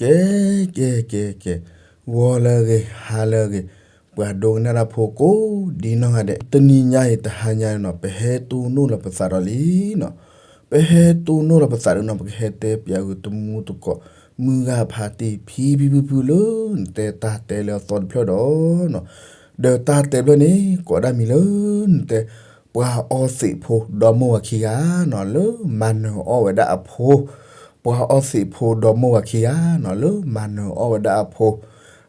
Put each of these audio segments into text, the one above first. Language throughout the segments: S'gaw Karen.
ကဲ ကဲ ကဲ ကဲ, ဂီၤလၢအဂ့ၤ ဟါလၢအဂ့ၤ, ပှၤဒိကနၣ်တၢ်ဖိကိးဒံနီၢ်ဂၤဒဲး, တနံၤညါအံၤတဟါညါန့ၣ်နီၤ ပဟဲတိၢ်နီၣ်လီၤပသးဒီးလံနီၤ, ပဟဲတိၢ်နီၣ်လီၤပသးဒီးနီၤ ပကဟဲတဲပၠးဂုာ်တမူတကိး မုၢ်ဂၤဖးတံၢ် ဖံဖံဖုဖုလၢ နတဲတၢ်တဲလၢအသီတဖျၢၣ်ဒီးနီၤ, ဒီးတၢ်တဲဖျၢၣ်န့ၣ် ကိးဒၣ်မံၤလၢ နတဲ ပှၤအီသံးဖိဒီမိၢ်ဝၤခံဂၤနီၤ လၢမၤနၢၤအီၣ်ဝဲဒၣ်အဖိ, ပှၤအီသံးဖိဒီမိၢ်ဝၤခံဂၤနီၤ လၢမၤနၢၤအီၣ်ဝဲဒၣ်အဖိ,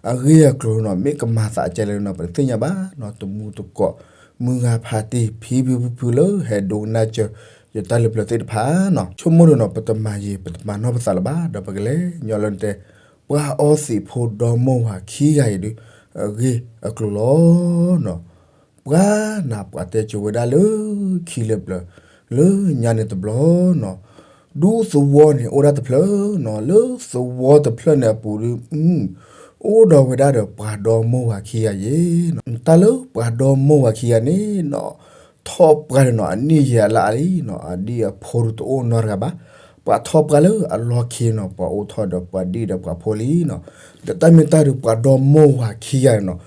အဂ့ၢ်အကျိၤနီၤ မ့ၢ်ကမၤသးကဲလဲၣ်နီၤ ပတသ့ၣ်ညါဘၣ်နီၤ, တမူတကိး မုၢ်ဂၤဖးတံၢ် ဖံဖံဖုဖုလၢ ဟဲဒိကနၣ်စၢၤ ယတၢ်လၢပျၢၤသ့ၣ်တဖၣ်နီၤ, ဆိကမိၣ်ဒီးနီၤ ပတမၤယံာ် ပတမၤနီၢ်ပသးလၢၤဘၣ် ဒီးပကလဲၤညီလၢနတဲ ပှၤအီသံးဖိဒီမိၢ်ဝၤခံဂၤအံၤဒုး အဂ့ၢ်အကျိၤလီၤ ပှၤနၤ ပှၤတဲစိၤဝဲဒၣ်လၢခံလၢပျၢၤ လၢညါန့ၣ်တဘျီနီၤ, ဒူသဝီန့ၣ်အိၣ်ဒၣ်တဖျၢၣ်နီၤ, လၢသဝီတဖျၢၣ်န့ၣ်အပူၤဒုး အိၣ်ဒီးဝဲဒၣ်ဒီးပှၤဒီမိၢ်ဝၤခံဂၤယဲနီၤ, တၢ်လၢပှၤဒီမိၢ်ဝၤခံဂၤန့ၣ်နီၤ ထီၣ်ပှၢ်ဒီးနီၤ အနံၣ်ယံာ်အလါလံနီၤ, အဒံၣ်အဖိဒုးတအိၣ်နီတဂၤဘၣ်, ပှၤထီၣ်ပှၢ်လၢအလီၢ်ခံနီၤ ပှၤအိၣ်ထီၣ်ဒီးပှၤဒံၣ်ဒီးပှၤဖိလံနီၤ, ဒီးတၢ်မ့ၢ်တၢ်ဒုးပှၤဒီမိၢ်ဝၤခံဂၤန့ၣ်နီၤ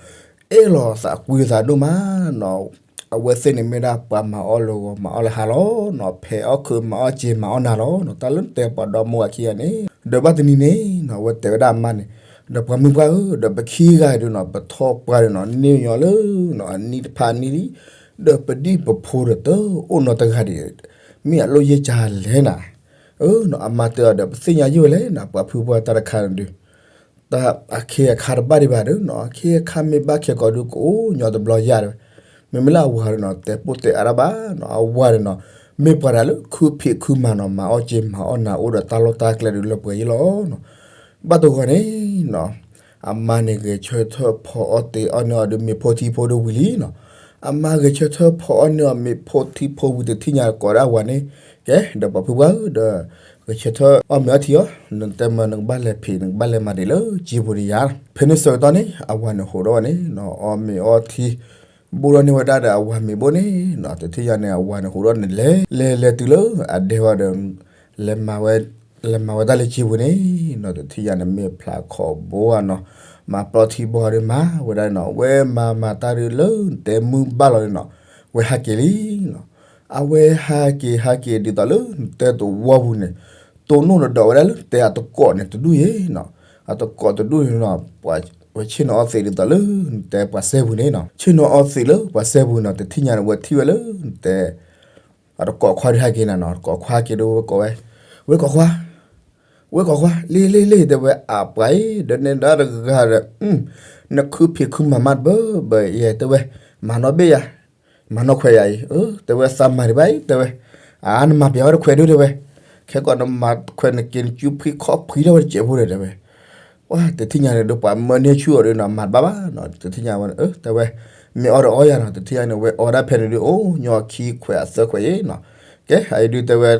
အဲၣ်လီၤသးကွံသးဒိၣ်မးနီၤ, အဝဲသ့ၣ်န့ၣ်မ့ၢ်ဒၣ်ပှၤမၤအီၣ်လၢဂီၤမၤအီၣ်လၢဟါလီၤနီၤ, ဖဲးအီၣ်ခုးမၤအီၣ်စ့မၤအီၣ်နၤလီၤနီၤ, တၢ်လၢနတဲပှၤဒီမိၢ်ဝၤခံဂၤန့ၣ်, ဒီးဘၣ်တနံၤန့ၣ်နီၤ အဝဲတဲဝဲဒၣ်အမါန့ၣ်, ဒီးပှၤမုၢ်ပှၢ်ဧၢ ဒီးပခံဂၤဒုးနီၤ ပထီၣ်ပှၢ်ဒုးနီၤ န့ၢ်ညီလၢနီၤ အနံၣ်တဖၣ်အနံၣ်လံ, ဒီးပဒံၣ်ပဖိဒီးတအိၣ်နီတဂၤဒံး, မ့ၢ်အလိၣ်ယဲၢ်ကၢလဲၣ်နၤ, အၢနီၤ အမါတဲအီၤဒီး ပသ့ၣ်ညါယုၢ်ဝဲလဲၣ်နၤ ပှၤဖုပှၢ်တၢ်တခါန့ၣ်ဒုး တၢ်အခ့အခါတဘၣ်ဒံးဘၣ်ဒီးနီၤ, အခ့အခါမ့ၢ်ဘၣ်ခဲကိာ်ဒုးကအိၣ်ညီတဘျီယၤဒီး, မ့မ့ၢ်လၢအဝၤဒီးနီၤ တဲပိၢ်တဲအါတၢ်ဘၣ်နီၤ, အဝၤဒီးနီၤ မ့ၢ်ပှၤတဂၤလၢခုဖံးခုမၤနီၤ မၤအီၣ်စ့မၤအီၣ်နၤအိၣ်ဒီးတၢ်လီၢ်တၢ်ကျဲဒုးလၢပှဲၤယံလီၤနီၤ, ဘၣ်တဂီၤန့ၣ်နီၤ အမါန့ၣ်ဂဲၤဆၢထၢၣ်ဖီအီၣ်တ့ၢ်အီၣ်န့ၢ်အီၤဒီးမ့ၤဖိထံဖိဒုးဝံၤလံနီၤ, အမါဂဲၤဆၢထၢၣ်ဖီအီၣ်န့ၢ်အီၤမ့ၤဖိထံဖိဝံၤတထံၣ်ညါကိးဒၣ်အဝၤန့ၣ်, ကဲ ဒီးပှၤဖုပှၢ်ဧၢ ဒီး ဂဲၤဆၢထၢၣ်အီၣ်မ့ၤအီထံအီၤ နတဲမၤနကဘၣ်လဲၤဖံး နကဘၣ်လဲၤမၤဒံးလၢစ့ပူၤဒံးယၤ, ဖဲန့ၣ်ဆၢကတီၢ်န့ၣ် အဝၤန့ၣ်ဟူးထီၣ်ဝဲန့ၣ်နီၤ အီၣ်မ့ၤအီထံ ဘိၣ်ထီၣ်န့ၢ်ဝဲဒၣ်ဒီးအဝၤမ့ၤဘိၣ်န့ၣ်နီၤ, တထံၣ်ညါန့ၣ် အဝၤန့ၣ်ဟူးထီၣ်န့ၣ် လဲၤလဲၤလဲၤတုၤလၢအဒဲဝဲဒီး လဲၤမၤဝဲ လဲၤမၤဝဲတၢ်လၢစ့ပူၤန့ၣ်နီၤ, တထံၣ်ညါန့ၣ် မ့ၢ်ဖျးခီၣ်ဘိဧါနီၤ, မၤပျီထံဘိဧါဒီးမၤဝဲဒၣ်နီၤ, ဝဲမၤမၤတၢ်ဒုးလၢတဲမုၢ်ဘၣ်လီၤန့ၣ်နီၤ, ဝဲဟးက့ၤလံနီၤ, အဝဲဟးက့ၤဟးက့ၤဒ်သိးလၢနတဲသဝီပူၤန့ၣ်, တိၢ်နီၣ်ဒီးဒိးဝဲဒၣ်လၢတဲအတကိးန့ၣ်တဒူၣ်ယဲနီၤ, အတကိးတဒူၣ်န့ၣ်နီၤ, ဝဲဆ့ၣ်နီၤအီသံးဒ်သိးလၢနတဲပှၤစဲပူၤန့ၣ်နီၤ, ဆ့ၣ်နီၤအီသံးလၢပှၤစဲပူၤနီၤ, တထံၣ်ညါန့ၣ် ဝဲထံၣ်ဝဲလၢနတဲ အတကိးခွါဒုးဟဲက့ၤနၤနီၤ, တကိးခွါက့ၤဒုးဝဲကိးဝဲ, ဝဲကိးခွါ, ဝဲကိးခွါ, လံ လံ လံ တဲဝဲ အပှၤအံၤ ဒီးနဲဒၣ်တဂၤဒီး နခုဖံးခုမၤမးတဘၢဘၢယဲ တဲဝဲ, မၤနီၣ်ဘ့ၣ်ယၤ, မၤနီၣ်ခွဲးယၤအံၤ, တဲဝဲ သးမၤဒံးဘၣ်အံၤ တဲဝဲ, အါ နမၤပျဲဝဲတခွဲးဒုး တဲဝဲ, ခဲကိးနမၤခွဲးနက့ၤနစုဖှံခီၣ်ဖှံထီၣ်ဝဲတစဲးဖိဒီး တဲဝဲ ပှၤတထံၣ်ညါန့ၣ်ဒီး ပှၤမၢန့ၢ်ဆူၣ်အီၤဒီးနီၤ မၤတဘၣ်ဘၣ်နီၤ, တထံၣ်ညါဝဲ တဲဝဲ, မ့ၢ်အီဒီးအီယၤနီၤ, တထံၣ်ညါန့ၣ် ဝဲအီဒၣ်ဖဲန့ၣ်ဒုး အိၣ်ညီခံခွဲးအသၢခွဲးယဲနီၤ, ကဲ အအံၤဒုး တဲဝဲ,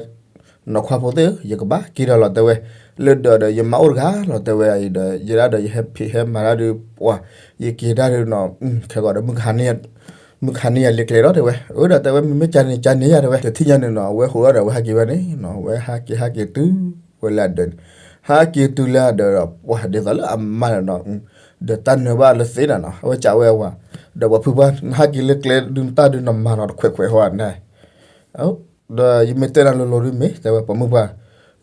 နီၢ်ခွါဖိသ့ၣ်ဧၢ, ယကဘၣ်က့ၤဒီးလီၤ တဲဝဲ, လၢဒၢးဒီးယမၤအိၣ်တဂၤလီၤ တဲဝဲ, အအံၤဒီး ယဲဒၣ်ဒီးယဟဲဖံးဟဲမၤတၢ်ဒုး ပှၤ ယက့ၤတၢ်ဒုးနီၤ, ခဲကိးဒီး မုၢ်ခါန့ၢ်ယၤလံၤကျဲဒီး တဲဝဲ, အၢ ဒီးတဲဝဲ မ့မ့ၢ်ကန့ၣ် ကန့ၢ်ယၤ တဲဝဲ, တထံၣ်ညါန့ၣ်နီၤ အဝဲဟူးထီၣ်ဒီး အဝဲဟးက့ၤဝဲန့ၣ်နီၤ, အဝဲဟးက့ၤဟးက့ၤတုၤဝဲလၢအဒၢးန့ၣ်, ဟးက့ၤတုၤလၢအဒၢးဒီး ပှၤဒ်သိးလၢအမါန့ၣ်နီၤ, ဒီးတၢ်နၢၤဘၣ်လၢသ့နီၤနီၤ, အဝဲကးဝဲအဝၤ, ဒီးပှၤဖုပှၢ် နဟးက့ၤလၢကျဲဒုးနတၢ်ဒုးနီၤ မၤနီၤတခွဲးခွဲးဟီန့ၣ် ဒီးယမ့ၢ်တဲနၤလိၤလိၤဒုးမ့ၢ် တဲဝဲ ပှၤမုၢ်ပှၢ်,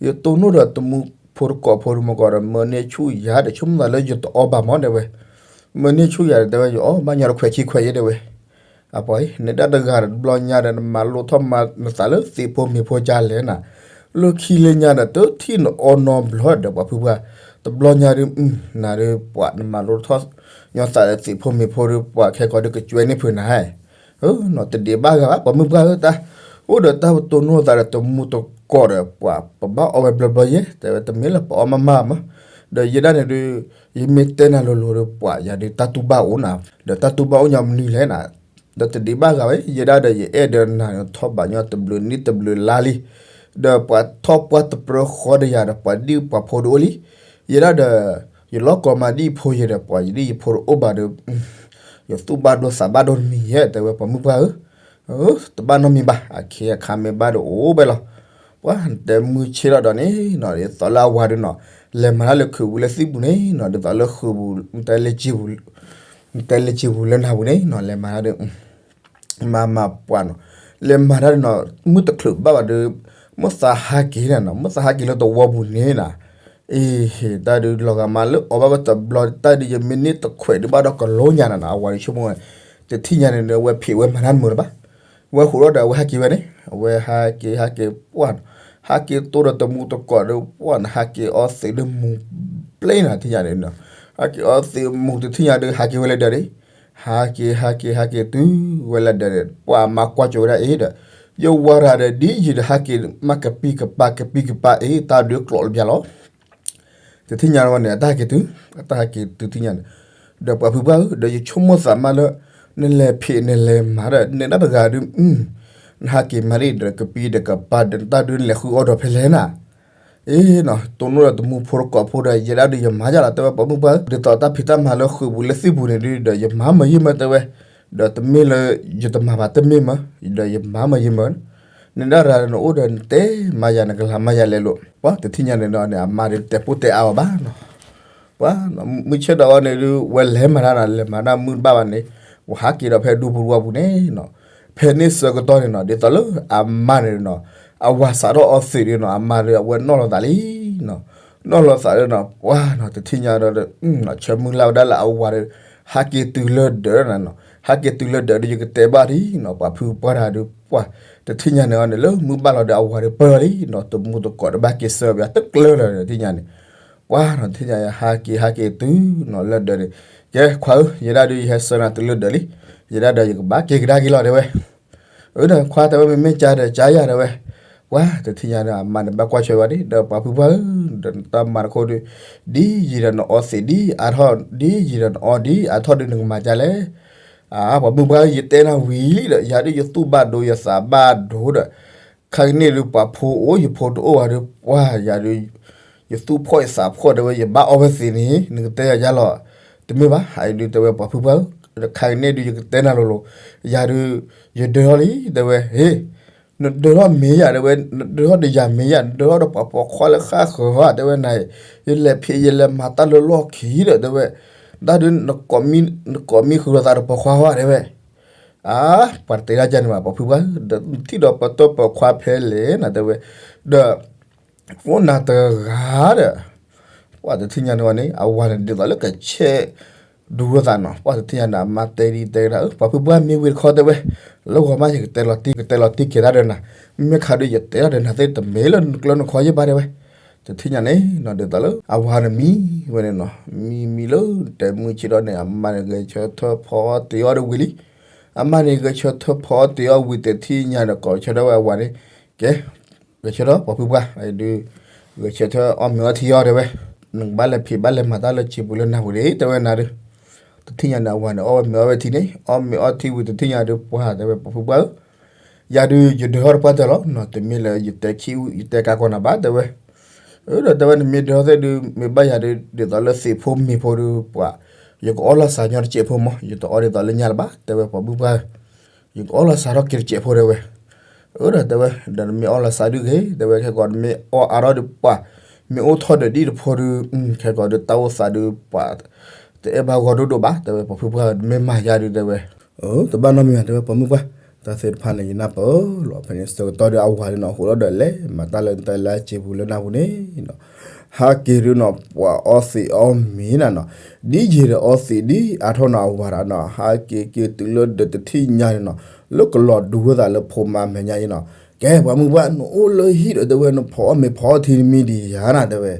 ယတိၢ်နီၣ်ဒီးတမူဖိတကိးဖိဒုးမ့ၢ်ကီးဒီး မၢန့ၢ်ဆူၣ်ယၤဒီး ဆိကမိၣ်သးလၢယတအီဘၣ်မး တဲဝဲ, မၢန့ၢ်ဆူၣ်ယၤဒီး တဲဝဲ ယအီဘၣ်ညီတခွဲးခံခွဲးယဲ တဲဝဲ, အပှၤအံၤ နဒၣ်တဂၤဒီး တဘျီညါဒီး နမၤလိထီၣ်မၤနသးလၢသံးဖိမ့ၤဖိကလဲၣ်နၤ, လၢခံလၢညါဒီး တထံၣ်နအီနီတဘျီဒီး ပှၤဖုပှၢ်, တဘျီညါဒုး နၤဒုးပှၤ နမၤလိထီၣ်ညီသးလၢသံးဖိမ့ၤဖိဒုး ပှၤခဲကိးဒုးကကွဲန့ၢ်ဖုးနၤ နီၤ တဒံးဘၣ်ဂၤဘၣ် ပှၤမုၢ်ပှၢ်ဧၢ တၢ်အိၣ်ဒီးတၢ်ပတိၢ်နီၣ်သးဒီးတမူတကိးဒီးပှၤ ပဘၣ်အီဝဲဘျီဘျီယဲ တဲဝဲ တမ့ၢ်လၢပအီမးမးမး, ဒီးယဲဒၣ်န့ၣ်ဒုး ယမ့ၢ်တဲနၤလိၤလိၤဒီး ပှၤယၤဒုးတၢ်တူၢ်ဘၣ်အိၣ်နၤ, ဒီးတၢ်တူၢ်ဘၣ်အိၣ်ညီမနုၤလဲၣ်နၤ, ဒီးတဒံးဘၣ်ဂၤဝဲ ယဲဒၣ်ဒီးယအဲၣ်ဒီးနၤထီၣ်ဘးညီ တဘျုးနံၣ်တဘျုးလါလံ, ဒီးပှၤထီၣ်ပှၢ်တပြၢဃီဒီးယၤဒီး ပှၤဒံၣ်ပှၤဖိတအိၣ်လံ, ယဲဒၣ်ဒီး ယလီၢ်ကီးမၤဒံၣ်ဖိယဲဒီး ပှၤယဒံၣ်ယဖိတအိၣ်ဘၣ်ဒီး ယသူၣ်ဘၣ်ဒိသးဘၣ်ဒိတမံၤယဲ တဲဝဲ ပှၤမုၢ်ပှၢ်ဧၢ, တဘၣ်နီတမံၤဘၣ် အခ့အခါမ့ၢ်ဘၣ်ဒီးအိၣ်ဝဲလီၤ, ပှၤတဲမုၢ်ဆ့ၣ်ထီၣ်ဒီးန့ၣ်နီၤ ဒ်သိးလၢအဝၤဒုးနီၤ လဲၤမၤတၢ်လၢခုးပူၤလၢသံၣ်ပူၤန့ၣ်နီၤ, ဒ်သိးလၢခုးပူၤ တဲလၢကၠ့ပူၤ တဲလၢကၠ့ပူၤလၢနၢ်ပူၤန့ၣ်နီၤ, လဲၤမၤတၢ်ဒီး မၤမၤပှၢ်နီၤ, လဲၤမၤတၢ်ဒီးနီၤ, မုၢ်တချုးဘၣ်ဘၣ်ဒီး မုၢ်သးဟးက့ၤနၤနီၤ, မုၢ်သးဟးက့ၤလၢသဝီပူၤန့ၣ်နၤ, အ့ တၢ်ဒုးလီၤဂာ်မးလၢအီၤဘၣ်ဝဲတဘျီ တၢ်ဒုးယမ့ၢ်န့ၢ်တခွဲးဒုးဘၣ်ဒီးကလိညါနၤနီၤ, အဝၤဒီးဆိကမိၣ်ဝဲ တထံၣ်ညါန့ၣ်ဒီး အဝဲဖံးဝဲမၤတၢ်တမုာ်လၢၤဘၣ်, ဝဲဃိးဒီးဒီးအဝဲဟးက့ၤဝဲန့ၣ်, အဝဲဟးက့ၤဟးက့ၤပှၢ်နီၤ, ဟးက့ၤတိၢ်ဒီးတမူတကိးဒီးပှၢ်နီၤ, ဟးက့ၤအီသံးဒီးမူၤဘျ့နၤ တထံၣ်ညါန့ၣ်နီၤ, ဟးက့ၤအီသံးမူၤ တထံၣ်ညါဒီးဟးက့ၤဝဲလၢဒၢးန့ၣ် ဟးက့ၤ ဟးက့ၤ ဟးက့ၤတုၤဝဲလၢဒၢးန့ၣ် ပှၢ်မၤကွၢ်ကၠိဝဲဒၣ်အံၤဒီး ယဝၤရၤဒီးဒ်ယံၤဒီးဟးက့ၤမးကပံၤကပၤ ကပံၤကပၤအံၤ တၢ်ဒုးကျိးလၢပျၢၤလီၤ. တထံၣ်ညါဝဲန့ၣ် အတၢ်ဟးက့ၤတုၤ အတၢ်ဟးက့ၤတုၤတထံၣ်ညါန့ၣ်, ဒီးပှၤဖုပှၢ်ဧၢ ဒီးယဆိကမိၣ်သးမးလၢ နလဲၤဖံးနလဲၤမၤဒီး နဒၣ်တဂၤဒုး နဟးက့ၤမၤဒ်ဒီးကပံၤဒီးကပၤဒီး နတၢ်ဒုးနလဲၤဃုအီၣ်ဒီးဖဲလဲၣ်နၤ အ့နီၤ, တိၢ်နီၣ်ဒီးတမူဖိတကိးဖိဒီး ယဲဒၣ်ဒုးယမၤယၤလီၤ တဲဝဲပှၤမုၢ်ပှၢ်ဧၢ, ဒ်သိးတၢ်ဖံးတၢ်မၤလၢဃုာ်ပူၤလၢသံၣ်ပူၤန့ၣ်ဒုးဒီး ယမၤမၤယံာ်မးတဲဝဲ, ဒီးတမ့ၢ်လၢယတမၤဘၣ်တမ့ၢ်မး, ဒီးယမၤမၤယံာ်မး, နဒၣ်ရၤနအိၣ်ဒီးနတဲမၤယၤ နကလၤမၤယၤလဲၤလိာ်, ပှၤတထံၣ်ညါန့ၣ်ဒီးန့ၣ် အမါဒုးတဲပိၢ်တဲအါအီၤဘၣ်နီၤ ပှၤမုၢ်ဆ့ၣ်ဒီးဝဲန့ၣ်ဒုး ဝဲလဲၤမၤတၢ်နီၤ လဲၤမၤတၢ်မုၢ်တဘၣ်ဘၣ်န့ၣ်, ဝဲဟးက့ၤဒီးဖဲဒူပူၤဝါပူၤန့ၣ်နီၤ, ဖဲန့ၣ်ဆၢကတီၢ်န့ၣ်နီၤ ဒ်သိးလၢအမါန့ၣ်နီၤ, အဝၤစးထီၣ်အီသံးဒုးနီၤ အမါဒုးအဝဲနီၣ်လီၤသးလံနီၤ, နီၣ်လီၤသးဒုးနီၤ ပှၤနီၤ တထံၣ်ညါဒီး ဆၢမုၢ်လၢ်ဝဲဒၣ်လၢအဝၤဒီး ဟးက့ၤတုၤလၢဒၢးနီၤ, ဟးက့ၤတုၤလၢဒၢးဒီး ယကတဲဘၣ်ဒ်နီၤ ပှၤဖုပှၢ်တၢ်ဒုး ပှၤ တထံၣ်ညါန့ၣ်အီၤန့ၣ် လၢမုၢ်ဘၣ်လီၤဒီးအဝၤဒီးပၢၢ်လံနီၤ, တမူတကိးတဘၣ်က့ၤဆၢဘၣ်တကျၢၢ်လၢၤ တထံၣ်ညါန့ၣ်, ပှၤနီၤ တထံၣ်ညါဟးက့ၤဟးက့ၤတုၤနီၤလၢဒၢးန့ၣ်, ကဲခွါဧၢ ယဲဒၣ်ဒုးယဟဲဆှၢနၤတုၤလၢဒၢးလံ, ယဲဒၣ်ဒီးယကဘၣ်က့ၤကဒါက့ၤလီၤတဲဝဲ, အၢ ဒီးခွါတဲဝဲ မ့မ့ၢ်ကါဒီးကါယၤတဲဝဲ, ပှၤတထံၣ်ညါဒီးအမါန့ၣ်ဘၣ်ကွၢ်ဆၢဝဲဒၣ် ဒီးပှၤဖုပှၢ်ဧၢ, ဒီးနတၢ်မၤတခိၣ်ဒီး ဒ်ယံၤဒီးနအီသံးဒ်အါထီၣ် ဒ်ယံၤဒီးနအီဒ်အါထီၣ်ဒီးနကမၤဒ်လဲၣ် အါ ပှၤမုၢ်ပှၢ်ဧၢ ယတဲနၤဝံၤလံဒီး ယၤဒုးယသူၣ်ဘၣ်ဒိယသးဘၣ်ဒိဒီး ခါကန့ၣ်ဒုး ပှၤဖိအိၣ်ယဖိတအိၣ်ဘၣ်ဒီး ပှၤယၤဒုး ယသူၣ်ဖှီၣ်ယသးဖှီၣ်တဲဝဲ ယဘၣ်အီဝဲသံးန့ၣ် နကတဲယၤယါလီၤ, တမ့ၢ်ဘၣ် အအံၤဒုးတဲဝဲပှၤဖုပှၢ်ဧၢ, ခါကန့ၣ်ဒုး ယကတဲနၤလိၤလိၤ, ယၤဒုး ယဒၢးထီၣ်လံ တဲဝဲ, ဟ့ၣ် နဒၢးထီၣ်မ့ၢ်ယၤတဲဝဲ, နဒၢးထီၣ်ဒီးယၤမ့ၢ်ယၤ, နဒၢးထီၣ်ဒီးပှၤပိာ်ခွါလၢဃၣ်ဃၢၤဧါ တဲဝဲ နၤအံၤ ယလဲၤဖံးယလဲၤမၤတၢ်လၢလီၢ်ခံဒီး တဲဝဲ, တၢ်ဒုး နကိးမံဃုာ်လိာ်သးဒီးပိာ်ခွါဧါ တဲဝဲ, အါ ပှၤတတဲဒၣ်ကန့ၣ်ဘၣ် ပှၤဖုပှၢ်ဧၢ, ဒီးထံၣ်ဒီးပတီၢ်ပိာ်ခွါဖဲလဲၣ်နၤ တဲဝဲ, ဒီး အိၣ်နၤတဂၤဒီး ပှၤတထံၣ်ညါန့ၣ်ဝဲန့ၣ် အဝၤန့ၣ်ဒ်သိးလၢကဆဲးဒူလိာ်သးနီၤ, ပှၤတထံၣ်ညါန့ၣ် အမါတဲဒ်တဲကဒါ ပှၤဖုပှၢ်မ့ၢ်ဝံၤတခီတဲဝဲ, လၢဂီၤမး ယကတဲလီၤတံၢ် ကတဲလီၤတံၢ်က့ၤတၢ်ဒီးနၤ, မ့မ့ၢ်ခါဒုး ယတဲထီၣ်ဒီးနၤသ့ၣ်တမ့ၢ်လၢနကျၢၤနခီယဲၢ်ဘၣ်တဲဝဲ, တထံၣ်ညါန့ၣ်နီၤ ဒ်သိးလၢ အဝၤန့ၣ်မံဝဲန့ၣ်နီၤ, မံမံလၢတဲမုၢ်ဆ့ၣ်ဒီးန့ၣ် အမါန့ၣ်ဂဲၤဆၢထၢၣ်ဖီအီၣ်တ့ၤအီၣ်ဒီးဝံၤလံ, အမါန့ၣ်ဂဲၤဆၢထၢၣ်ဖီအီၣ်တ့ၤအီၣ်ဝံၤတထံၣ်ညါဒီး ကိးဆၢထၢၣ်ဝဲအဝၤန့ၣ်, ကဲ ဂဲၤဆၢထၢၣ်ပှၤဖုပှၢ် ဒုး ဂဲၤဆၢထၢၣ်အီၣ်မ့ၤအီထံအီၣ်တဲဝဲ, နကဘၣ်လဲၤဖံးဘၣ်လဲၤမၤတၢ်လၢဆံးပူၤလၢနၢ်ပူၤန့ၣ် တဲဝဲနၤဒုး, တထံၣ်ညါန့ၣ် အဝၤန့ၣ် အီၣ်ဝဲမ့ၤအီၣ်ဝဲထံန့ၣ် အီၣ်မ့ၤအီထံဝံၤတထံၣ်ညါဒုး ပှၤတဲဝဲပှၤဖုပှၢ်ဧၢ, ယၤဒုး ယဒၢးထီၣ်တပှၢ်တၢၢ်လီၤနီၤ, တမ့ၢ်လၢယတဲခံ ယတဲကါကီးနၤဘၣ်တဲဝဲ, အၢ ဒီးတဲဝဲ နမ့ၢ်ဒၢးထီၣ်သ့ၣ်ဒုး မ့ၢ်ဘၣ်ယၤဒုး ဒ်သိးလၢသ့ၣ်ဖိမ့ၤဖိဒုး ပှၤ ယကအီၣ်လီၤစးညီတစဲးဖိမး ယတအီၣ်ဒ်သိးလၢညါလၢၤဘၣ် တဲဝဲပှၤဖုပှၢ်ဧၢ, ယကအီၣ်လီၤစးထီၣ်က့ၤတစဲးဖိတဲဝဲ, အၢ ဒီးတဲဝဲ ဒီးနမ့ၢ်အီၣ်လီၤစးဒုးဂ့ၤ တဲဝဲ ခဲကီးနမ့ၢ်အီၣ်အါထီၣ်ဒုးပှၤ မ့ၢ်အိၣ်ထီၣ်ဒီးဒ်တဖိဒုး ခဲကီးဒုးတၢ်အိၣ်သးဒုးပှၤ တအဲၣ်ဘၣ်ဂီၢ်ဒိၣ်ဒိၣ်ဘၣ် တဲဝဲပှၤဖုပှၢ်ဧၢ နမ့ၢ်မၤယၤဒုးတဲဝဲ, အၢ တဘၣ်နီတမံၤဘၣ် တဲဝဲပှၤဖုပှၢ်, တၢ်သ့ၣ်တဖၣ်န့ၣ် ယနၢ်ပၢၢ်လီၤ ဖဲန့ၣ်ဆၢကတီၢ်ဒုးအဝၤဒုးနီၤ အဃိဒီးလဲၤမၤတၢ်လၢတၢ်လၢအစ့ပူၤလၢနၢ်ပူၤန့ၣ်နီၤ ဟးက့ၤဒုးနီၤ ပှၤအီသံးအီမ့ၤနၤနီၤ ဒ်ယံၤဒီးအီသံးဒ်အါထီၣ်နီၤ အဝၤဒၣ်နီၤ ဟးက့ၤက့ၤတုၤလၢဒၢးတထံၣ်ညါန့ၣ်နီၤ လၢကလီၤဒူဝဲသးလၢဖိမါမဲာ်ညါအံၤနီၤ ကဲပှၤမုၢ်ပှၢ် နအိၣ်လၢဟံၣ်ဒီးတဲဝဲ နဖီအီၣ်မ့ၤဖီအီထံတမံၤဒံးယၤနၤတဲဝဲ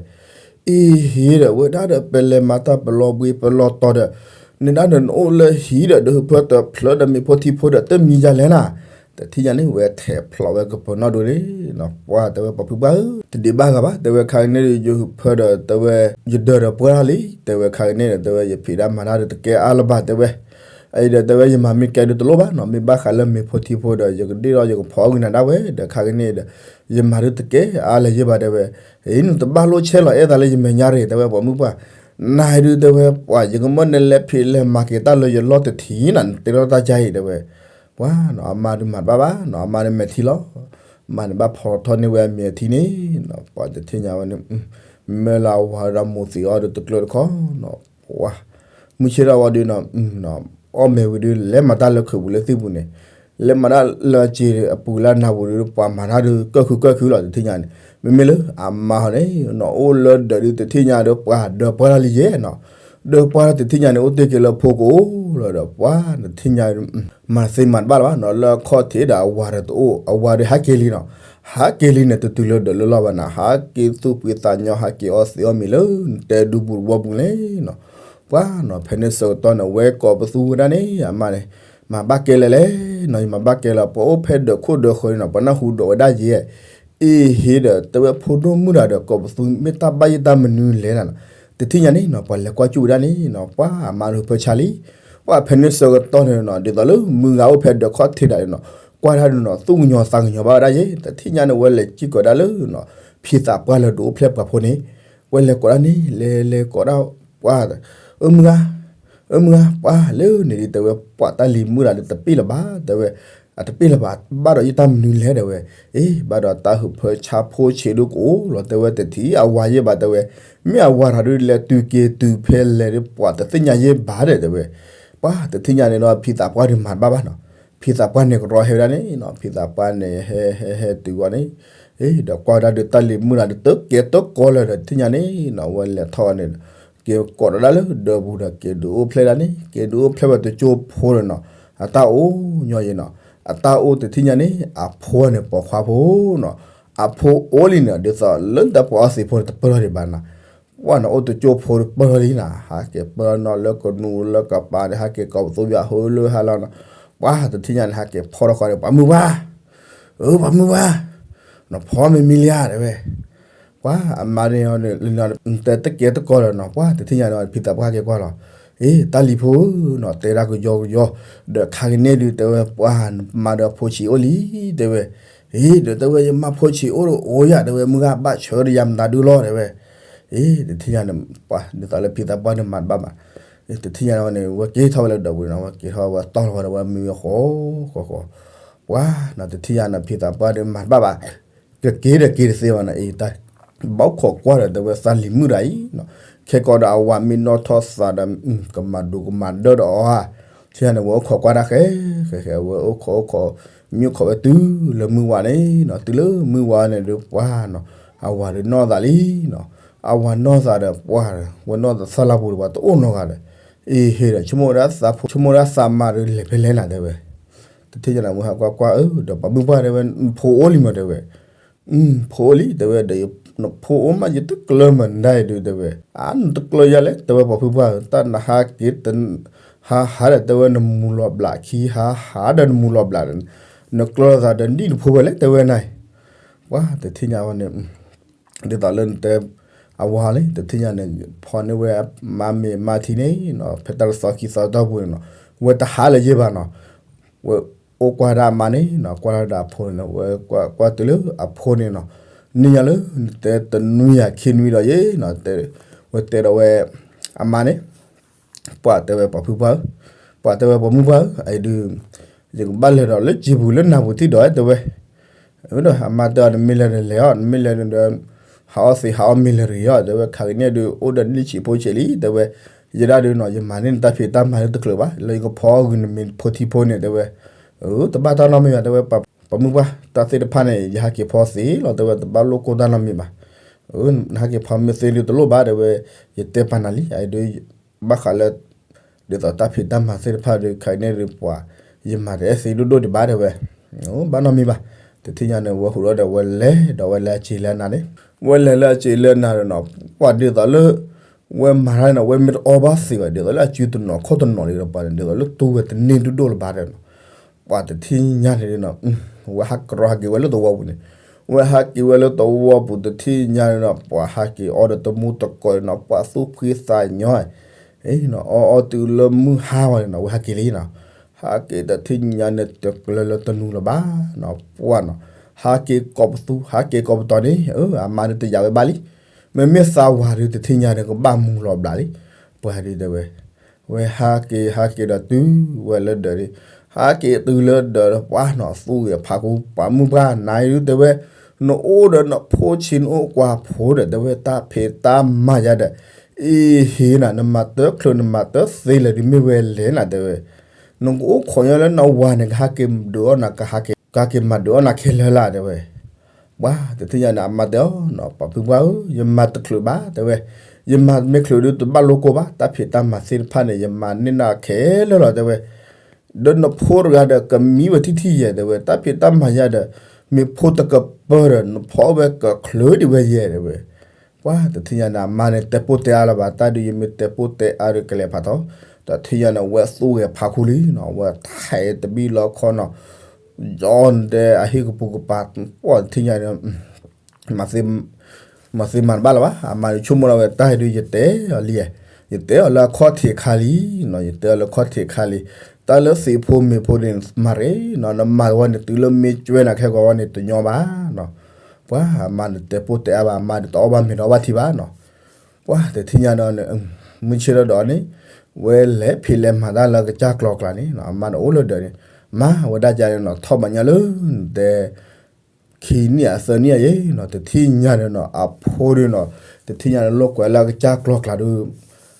အံၤဟ့ၣ်ဒီးဝဲဒၣ်ဒီး ပလဲၤမၤတၢ်ပလီၤဘှံးပလီၤတီၤဒီး နဒၣ်ဒီးနအိၣ်လၢဟံၣ်ဒီး ဒုးဖၢတဖျၢၣ်ဒီးမ့ၤဖိထံဖိဒီး တမံၤယၤလဲၣ်နၤ တထံၣ်ညါန့ၣ် ဝဲထဲးဖျိးဝဲကပၢၤနီၣ်ဒိန့ၣ် ပှၤတဲဝဲပှၤဖုပှၢ်ဧၢ တဒံးဘၣ်ဂၤဘၣ် တဲဝဲခါကန့ၣ်ဒီး ယဟုးဖၢဒီးတဲဝဲ ယဒၢးဒီးပှၢ်လံ တဲဝဲခါကန့ၣ်ဒီး တဲဝဲယဖံးဒၣ်မၤတၢ်ဒီးတကဲအါလၢၤဘၣ်တဲဝဲ အအံၤဒီးတဲဝဲယမၤမ့ၢ်ကဲဒုးတလိၣ်ဘၣ်နီၤ မ့ၢ်ဘၣ်ဃးလၢမ့ၤဖိထံဖိဒီး ယကဒ့ၣ်ထီၣ်ယကဖီအီၣ်ဂ့ၤနၤဒၣ်ဝဲ ဒီးခါကန့ၣ်ဒီး ယမၤဒုးတကဲအါလၢၤယဲၢ်ဘၣ်တဲဝဲ အံၤနတဘၣ်လိၣ်ဆဲးလီၤအဲၣ်သးလၢယမဲာ်ညါတဂ့ၤ တဲဝဲပှၤမုၢ်ပှၢ် နၤဒုးတဲဝဲပှၤ ယကမၢနလဲၤဖံးလဲၤမၤက့ၤတၢ်လၢယလီၢ်တထံၣ်နၤ နတဲထီၣ်တၢ်ကါအံၤတဲဝဲ ပှၤနီၤ အမါဒုးမၤတဘၣ်ဘၣ်နီၤ အမါဒုးမဲာ်ထံလီၤ မါန့ၣ်ဘၣ်ဖီထီၣ်န့ၢ်ဝဲအမဲာ်ထံန့ၣ်နီၤ ပှၤတထံၣ်ညါဝဲန့ၣ် မၢလီၤအဝၤဒီးမိၢ်သံၣ်အီၤဒီးတကျၢၤတခီနီၤ, ပှၤ မုၢ်ဆ့ၣ်ထီၣ်ဝံၤဒုးနီၤ, အီၣ်မ့ၤဝံၤဒုး လဲၤမၤတၢ်လၢခုးပူၤလၢသံၣ်ပူၤန့ၣ်, လဲၤမၤတၢ်လၢအစ့ၤအပူၤလၢအနၢ်ပူၤဒုး ပှၤမၤတၢ်ဒုးကၢၢ်ခုၣ်ကၢၢ်ခုၣ်လီၤ တထံၣ်ညါန့ၣ်, မ့မ့ၢ်လၢအမါဟီန့ၣ်နီၤ အိၣ်လၢဒၢးဒုးတထံၣ်ညါဒီး ပှၤဒၢးပှၢ်တၢ်လံယဲနီၤ, ဒၢးပှၢ်တၢ်တထံၣ်ညါန့ၣ် အိၣ်တ့ၢ်က့ၤလၢဖိကအိၣ်လီၤဒီး ပှၤတထံၣ်ညါ မၤသ့မၤတဘၣ်လၢၤဘၣ်နီၤ, လၢအခီၣ်ထံးဒီးအဝၤဒီးတအိၣ် အဝၤဒီးဟးက့ၤလံနီၤ, ဟးက့ၤလံန့ၣ် တတုၤလၢဒၢးလၢလီၢ်ဘၣ်နၤ ဟးက့ၤသူၣ်ဖှံသးညီ ဟးက့ၤအီသံးအီမ့ၤလၢ တဲဒူပူၤတဝီပူၤလဲၣ်နီၤ, ပှၤနီၤ ဖဲန့ၣ်ဆၢကတီၢ်န့ၣ် ဝဲကိးပသူဝဲဒၣ်န့ၣ် အမါန့ၣ် မၤဘၣ်ကဲလဲၣ်လဲၣ်နီၤ, ယမၤဘၣ်ကဲလၢ ပှၤအိၣ်ဖဲဒၢးခိၣ်ဒၢးဃၢၤန့ၣ်နီၤ ပှၤနၢ်ဟူဒိးဝဲဒၣ်ယဲ အ့ဟ့ဒီး တဲဝဲဖိဒိၣ်မုၣ်တဂၤဒီး ကိးပသူမ့ၢ်တၢ်ဘၣ်ယိၣ်တၢ်မနုၤလဲၣ်နၤ, တထံၣ်ညါန့ၣ်နီၤ ပှၤလဲၤကွၢ်ကၠူၣ်ဝဲဒၣ်န့ၣ်နီၤ ပှၤအမါဒီးဖၢဆါလံ, ပှၤဖဲန့ၣ်ဆၢကတီၢ်န့ၣ်နီၤ ဒ်သိးလၢမုၢ်ဂၤအိၣ်ဖဲဒၢးခီၣ်ထံးဒၣ်န့ၣ်နီၤ ကွၢ်တၢ်ဒုးနီၤ သူၣ်ကညီၤသးကညီၤဘၣ်ဝဲဒၣ်ယဲ တထံၣ်ညါန့ၣ် ဝဲလဲၤစံၣ်ကီးဒၣ်လၢနီၤ ဖံသးပှၢ်လၢဒုးအိၣ်ဖျဲၣ်ပှၤဖိန့ၣ်, ဝဲလဲၤကိးဒၣ်န့ၣ် လဲၤလဲၤကိးဒၣ် ပှၤ အၢမုၢ်ဂၤ အၢမုၢ်ဂၤ ပှၤလၢန့ၣ်ဒုး တဲဝဲပှၤတၢ်လံၤမုၣ်တဂၤဒီးတပ့ၢ်လၢၤဘၣ် တဲဝဲ, အတပ့ၢ်လၢၤဘၣ် ဘၣ်ဒီးယတၢ်မနုၤလဲၣ် တဲဝဲ, အ့ ဘၣ်ဒီးတၢ်ဟုးဖၢဆါဖိဆံးဒုကအိၣ်လီၤ တဲဝဲ တထံၣ်အဝၤယဲၢ်ဘၣ် တဲဝဲ, မ့ၢ်အဝၤတဂၤဒုးလဲၤတုၤက့ၤတုၤဖဲလဲၣ်ဒုး ပှၤတသ့ၣ်ညါယဲၢ်ဘၣ်ဒီး တဲဝဲ, ပှၤတထံၣ်ညါန့ၣ်ဒီး ဖံသးပှၢ်ဒုးမၤတဘၣ်ဘၣ်နီၤ, ဖံသးပှၢ်န့ၣ်ကရီဟဲဝဲဒၣ်န့ၣ်နီၤ ဖံသးပှၢ်န့ၣ် ဟဲဟဲဟဲတုၤဝီၤန့ၣ်, အ့ ဒီးကွၢ်ဝဲဒၣ်ဒုးတၢ်လံၤမုၣ်တဂၤဒုးတကဲတကီလၢၤဒီး တထံၣ်ညါန့ၣ်နီၤ ဝဲလဲၤထီၣ်ဝဲန့ၣ် က့ၤကိးဒီးဒၣ်လၢဒၢးပူၤဒီး က့ၤဒုးအိၣ်ဖျဲၣ်ဒၣ်န့ၣ် က့ၤဒုးအိၣ်ဖျဲၣ်ဝဲတကၠိဖိန့ၣ်နီၤ, အတၢ်အိၣ်ညီယဲၢ်နီၤ, အတၢ်အိၣ်တထံၣ်ညါန့ၣ် အဖိန့ၣ်ပိာ်ခွါဖိနီၤ, အဖိအိၣ်လံန့ၣ် ဒ်သိးလၢတၢ်ပှၤအီသံးဖိန့ၣ် တပၢၢ်ထီၣ်ဒံးဘၣ်နၤ, ပှၤန့ၣ်အိၣ်တကၠိဖိတပၢၢ်ထီၣ်လံနၤ, ဟးက့ၤပၢၢ်နီၤလၢကနူၤလၢကပၤန့ၣ် ဟးက့ၤကိးပသူဘၣ်ဟိလၢဟါလီၤနီၤ, ပှၤတထံၣ်ညါန့ၣ် ဟးက့ၤဖီၣ်ထီၣ်ဃီဒီး ပှၤမုၢ်ပှၢ် အၢ ပှၤမုၢ်ပှၢ်, နဖီမ့ၤမံလံဧါ တဲဝဲ, ပှၤအမါန့ၣ် တဲတကဲတကီလၢၤနီၤ ပှၤတထံၣ်ညါန့ၣ် ဖံသးပှၢ်ဟဲက့ၤကွၢ်လီၤ, အ့ တၢ်လံၤဖိနီၤ တဲဒၣ်ကယီကယီ, ဒီးခါကန့ၣ်ဒုး တဲဝဲ ပှၤမါဒီးဖိဆံးအိၣ်လံ တဲဝဲ, အ့ ဒီးတဲဝဲ ယမါဖိဆံးအိၣ်ဒီးအိၣ်ယၤ တဲဝဲ မုၢ်ဂၤဘၣ်ဆၢဒီးယၤမတၤဒုလီၤ တဲဝဲ, အ့ တထံၣ်ညါန့ၣ် ပှၤဒ်သိးလၢဖံသးပှၢ်န့ၣ်မၤတဘၣ်ဘၣ်, တထံၣ်ညါန့ၣ် ဝဲက့ၤထီၣ်ဝဲလၢဒၢးပူၤန့ၣ် ဝဲက့ၤထီၣ်ဝဲတီၢ်လီၤဝဲဒီးဝဲမံဝဲဃီဃီဃီ, ပှၤနီၤ တထံၣ်ညါန့ၣ် ဖံသးပှၢ်ဒုးမၤတဘၣ်ဘၣ်, ကက့ၤဒီးက့ၤတသ့ဘၣ်နီၤ အ့ တၢ် ဘၣ်အိၣ်ခိးကွၢ်ဒီး တဲဝဲသးလံၤမုၣ်တဂၤအံၤနီၤ, ခဲကီးဒီးအဝၤမ့ၢ်နီၣ်ထီၣ်သးဒီး ကမၤဒိၣ်ကမၤဒၢၣ်ဒီးအီၤဧါ, ထံၣ်ညါန့ၣ် ဝဲအိၣ်ခိးကွၢ်တၢ်ဃဲဃဲဃဲ ဝဲအိၣ်ခိးအိၣ်ခိး မံအိၣ်ခိးဝဲတုၤလၢမုၢ်ဝါန့ၣ်နီၤ, တုၤလၢမုၢ်ဝါန့ၣ်ဒီးပှၤနီၤ, အဝၤဒီးနီၣ်သးလံနီၤ, အဝၤနီၣ်သးဒီးပှၤ ဝဲနီၣ်သးသၣ်လၢပူၤဒီးပှၤတအိၣ်နီတဂၤဒီး, အ့ဟ့ဒီး ဆိကမိၣ်ဝဲဒၣ်သးဖိ ဆိကမိၣ်ဝဲဒၣ်သးမါဒီးလဲၤဖဲလဲၣ်နၤ တဲဝဲ, တထံၣ်ညါန့ၣ် ဝဲဟးကွၢ်ကွၢ် အၢ ဒီးပှၤမုၢ်ပှၢ်တဲဝဲ နဖိအိၣ်လံမး တဲဝဲ, ဖိအိၣ်လံ တဲဝဲဒီး နဖိအိၣ်မးယတကျၢၤမနုၤဒုး တဲဝဲ, အါ နတကျၢၤယၤလဲၣ် တဲဝဲ ပှၤဖုပှၢ်ဧၢ တၢ်နဟးက့ၤ ဟးဟးဒီး တဲဝဲ နမူၤလီၤဘျးခံ ဟးဟးဒီးနမူၤလီၤဘျးဒီး နကျၢၤသးဒီးနံၣ်နဖိဝဲလဲၣ် တဲဝဲနၤ, ပှၤတထံၣ်ညါဝဲန့ၣ် ဒ်သိးလၢနတဲ အဝၤလံ တထံၣ်ညါန့ၣ် ဖီန့ၢ်ဝဲမါမ့ၤမါထံန့ၣ်နီၤ ဖဲတၢ်လၢသီခံသီတီၢ်ပူၤန့ၣ်နီၤ ဝဲတဟးလၢၤယဲၢ်ဘၣ်နီၤ, ဝဲအိၣ်ကွၢ်ဒၣ်အမါန့ၣ်နီၤ ကွၢ်ဒၣ်အဖိန့ၣ်နီၤ ဝဲကွၢ်ကွၢ်တုၤလၢအဖိန့ၣ်နီၤ နံၣ်ညါလၢနတဲတနွံယၤခံနွံဒီးယဲၢ်နီၤ ဝဲတဲဒီးဝဲ အမါန့ၣ် ပှၤတဲဝဲပှၤဖုပှၢ်ဧၢ, ပှၤတဲဝဲပှၤမုၢ်ပှၢ်ဧၢ အအံၤဒုး ယကဘၣ်လဲၤဒီးလၢစံာ်ပူၤလၢနၢ်ပူၤထံၣ်ဒီး တဲဝဲ, ဒီးအမါတဲအီၤ နမ့ၢ်လဲၤဒီးလဲၤအီၤ နမ့ၢ်လဲၤဒီး ဟးအီသံးဟးအီမ့ၤလၢၤတဂ့ၤအီၤ တဲဝဲ ခါကန့ၣ်ဒုး အိၣ်ဒီးနံၣ်ဆံးဖိဆံးလံ တဲဝဲ, ယဲဒၣ်ဒုးနီၤ ယမၤန့ၢ်နတၢ်ဖံးတၢ်မၤလၢတချုးဘၣ် လၢယကဖီအီၣ်ဂုာ်နမ့ၤဖိထံဖိန့ၣ် တဲဝဲ, တဘၣ်တၢ်နီတမံၤဘၣ် တဲဝဲ ပှၤမုၢ်ပှၢ် တၢ်သ့ၣ်တဖၣ်န့ၣ် ယဟးက့ၤဖီသ့လီၤ တဲဝဲ တဘၣ်လိၣ်ကိၢ်တၢ်နီတမံၤဘၣ်, နဟးက့ၤဖီမ့ၢ်သ့ဒုးတလိၣ်ဘၣ် တဲဝဲ, ယတဲပာ်နၤလံ အအံၤဒုး ဘၣ်ဃးလၢ ဒ်သိးတၢ်ဖံးတၢ်မၤသ့ၣ်တဖၣ်ဒီး ခါအံၤန့ၣ်ဒုးပှၤ ယမၤတအဲၣ်သ့ဒိၣ်ဒိၣ်ဒံးဘၣ် တဲဝဲ, ဘၣ်နီတမံၤဘၣ်, တထံၣ်ညါန့ၣ် ဝဲဟူးဒီးဝဲလဲၤ ဒီးဝဲလၢအစ့ၤလၢအနၤန့ၣ်, ဝဲလဲၤလၢအစ့ၤလၢအနၤဒီးနီၤ ပှၤဒ်သိးလၢ ဝဲမၤတၢ်န့ၣ် ဝဲမ့ၢ်တအီဘၣ်သ့ဘၣ် ဒ်သိးလၢအစုတနီၤခီၣ်တနီၤလံဒီးပှၤန့ၣ် ဒ်သိးလၢတူၢ်ဝဲတန့ၢ်ဒိၣ်ဒိၣ်လၢၤဘၣ်ဒီးနီၤ ပှၤတထံၣ်ညါန့ၣ်နီၤ ဝဲဟးကရီဟးက့ၤဝဲလၢသဝီပူၤန့ၣ်, ဝဲဟးက့ၤဝဲလၢသဝီပူၤတထံၣ်ညါန့ၣ်နီၤ ပှၤဟးက့ၤအီဒီးတမူတကိးန့ၣ်နီၤ ပှၤသူၣ်ဖှံသးညီ အီအီတုၤလၢမုၢ်ဟါဝဲန့ၣ်နီၤ ဝဲဟးက့ၤလံနီၤ, ဟးက့ၤတထံၣ်ညါန့ၣ် တကျၢၤလၢတနူၤလၢၤဘၣ်နီၤ ပှၤနီၤ, ဟးက့ၤကိးပသူ ဟးက့ၤကိးပတီၤန့ၣ် အမါန့ၣ်တယာ်ဝဲဘၣ်လံ, မ့မ့ၢ်သးဝၤဒုးတထံၣ်ညါန့ၣ် ကဘၣ်မူၤလီၤဘျးလံ, ပှၤဒုးတဲဝဲ ဝဲဟးက့ၤဟးက့ၤဒီးတုၤဝဲလၢဒၢးန့ၣ်, ဟးက့ၤတုၤလၢဒၢးဒီးပှၤနီၤ သူၣ်ဂ့ၤဖးကူ ပှၤမုၢ်ပှၢ်နၤအံၤဒုးတဲဝဲ, နအိၣ်ဒီးနဖိဆံးနအိၣ်ကွၢ်ဖိဒီး တဲဝဲ တၢ်ဖံးတၢ်မၤယၤဒီး အ့ဟ့နၤ နမၤတချုးနမၤတသ့လၢၤဒုးမ့ၢ်ဝဲလဲၣ်နၤ တဲဝဲ, နကအိၣ်ခိးညီလၢနဝၤန့ၣ် ကဟးက့ၤဒုးအီၣ်နၤ ကဟးက့ၤမၤဒုးအီၣ်နၤခဲလၢာ်လၢ် တဲဝဲ. ပှၤတထံၣ်ညါန့ၣ် အမါတဲအီၤနီၤ ပှၤဖုပှၢ်ဧၢ ယမၤတချုးဘၣ် တဲဝဲ, ယမၤမ့ၢ်ချုးဒုးတဘၣ်လိကိၢ်ဘၣ် တၢ်ဖံးတၢ်မၤသ့ၣ်တဖၣ်န့ၣ် ယမၤန့ၢ်နၤခဲလၢာ်လီၤ တဲဝဲ. ဒီးနဖိတဂၤဒီးကမံဝဲထံထံယဲၢ် တဲဝဲ, တၢ်ဖံးတၢ်မၤယၤဒီး မ့ၢ်ဖိတကပၢၢ်ဒီး နဖီဝဲကချုးဒံးဝဲယဲၢ် တဲဝဲ. ပှၤတထံၣ်ညါန့ၣ် အမါန့ၣ်တဲပိၢ်တဲအါလၢၤဘၣ် တၢ်ဒုးယမ့ၢ်တဲပိၢ်တဲအါဒီးကလဲၤဖးထီ, တထံၣ်ညါန့ၣ် ဝဲသူၣ်ဂဲၤဖးခူလံနီၤ ဝဲထဲးတဘံၣ်လီခီနီၤ, ယီၤနတဲအဟံၣ်ကပူၤကပၤ ပှၤတထံၣ်ညါန့ၣ် မၤသ့မၤတဘၣ်လၢၤဘၣ် အမါန့ၣ်ဆိကမိၣ်လီၤဝဲ တၢ်ဒုးယတဲအီၤလံ, ယတဲအီၤလၢအခီၣ်ထံးအခါလံနီၤ ယတဲအီၤလၢခီၣ်ထံးအခါလံ, တၢ်လၢသံးဖိမ့ၤဖိန့ၣ် မၤရ့နီၤ နမၤဝဲန့ၣ် တုၤလၢမ့ၢ်ကွဲနၤခဲဂီၤဝဲန့ၣ် တညီဘၣ်နီၤ. ပှၤအမါန့ၣ်တဲပိၢ်တဲအါဘၣ် အမါန့ၣ်တအီၣ်ဘၣ်မ့ၤတအီၣ်ဘၣ်ထံဘၣ်နီၤ. ပှၤတထံၣ်ညါဒီးန့ၣ် မုၢ်ဆ့ၣ်ထီၣ်ဒီးန့ၣ် ဝဲလဲၤဖံးလဲၤမၤတၢ်လၢကစၢ်ကျီၤကျါန့ၣ်နီၤ အမါန့ၣ်အိၣ်လၢဒၢးန့ၣ် မၤဝဲဒၣ်ကန့ၣ်နီၤ ထီၣ်ဘးညါလၢ နတဲ ခံနံၣ်အသၢနံၣ်အယဲၢ်နီၤ တထံၣ်ညါန့ၣ်နီၤ အဖိဒုးနီၤ တထံၣ်ညါန့ၣ်လိာ်ကွဲလၢအကစၢ်ကျီၤကျါဒီး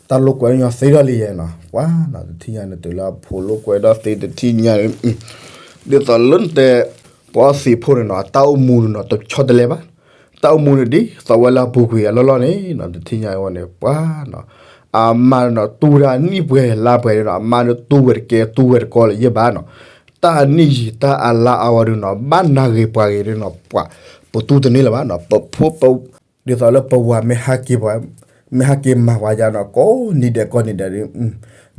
တၢ်လိာ်ကွဲညီသ့ထီၣ်လံယဲၢ်နီၤ ပှၤနီၤ တထံၣ်ညါန့ၣ်တုၤလၢအဖိလိာ်ကွဲဒီးသ့တထံၣ်ညါန့ၣ် ဒ်သိးလၢနတဲ ပှၤသံးဖိန့ၣ်နီၤ အတၢ်အိၣ်မူန့ၣ်နီၤ တဆီတလဲဘၣ်, တၢ်အိၣ်မူန့ၣ်ဒ်သိးဝဲလၢအပူၤကွံာ်အလီၢ်လီၢ်န့ၣ်နီၤ တထံၣ်ညါဝဲန့ၣ် ပှၤနီၤ အမါန့ၣ်နီၤ တူၢ်တၢ်နံၣ်ပှဲၤလါပှဲၤန့ၣ်နီၤ အမါန့ၣ်တူၢ်ဝဲတကဲ တူၢ်ဝဲတကီလၢၤယဲၢ်ဘၣ်နီၤ တၢ်နံၣ်ယံာ်တၢ်အလါအါဝဲဒုးနီၤ ဘၣ်နၤဂ့ၤပှၤဂ့ၤဒုးနီၤ ပှၤပတူၢ်တန့ၢ်လၢၤဘၣ်နီၤ ပဖိပ ဒ်သိးလၢပဝၤမ့ၢ်ဟးက့ၤပှၤ မ့ၢ်ဟးက့ၤမၤပှၤယါနီၤ ကိးနံၤဒဲးကိးနံၤဒဲးဒုး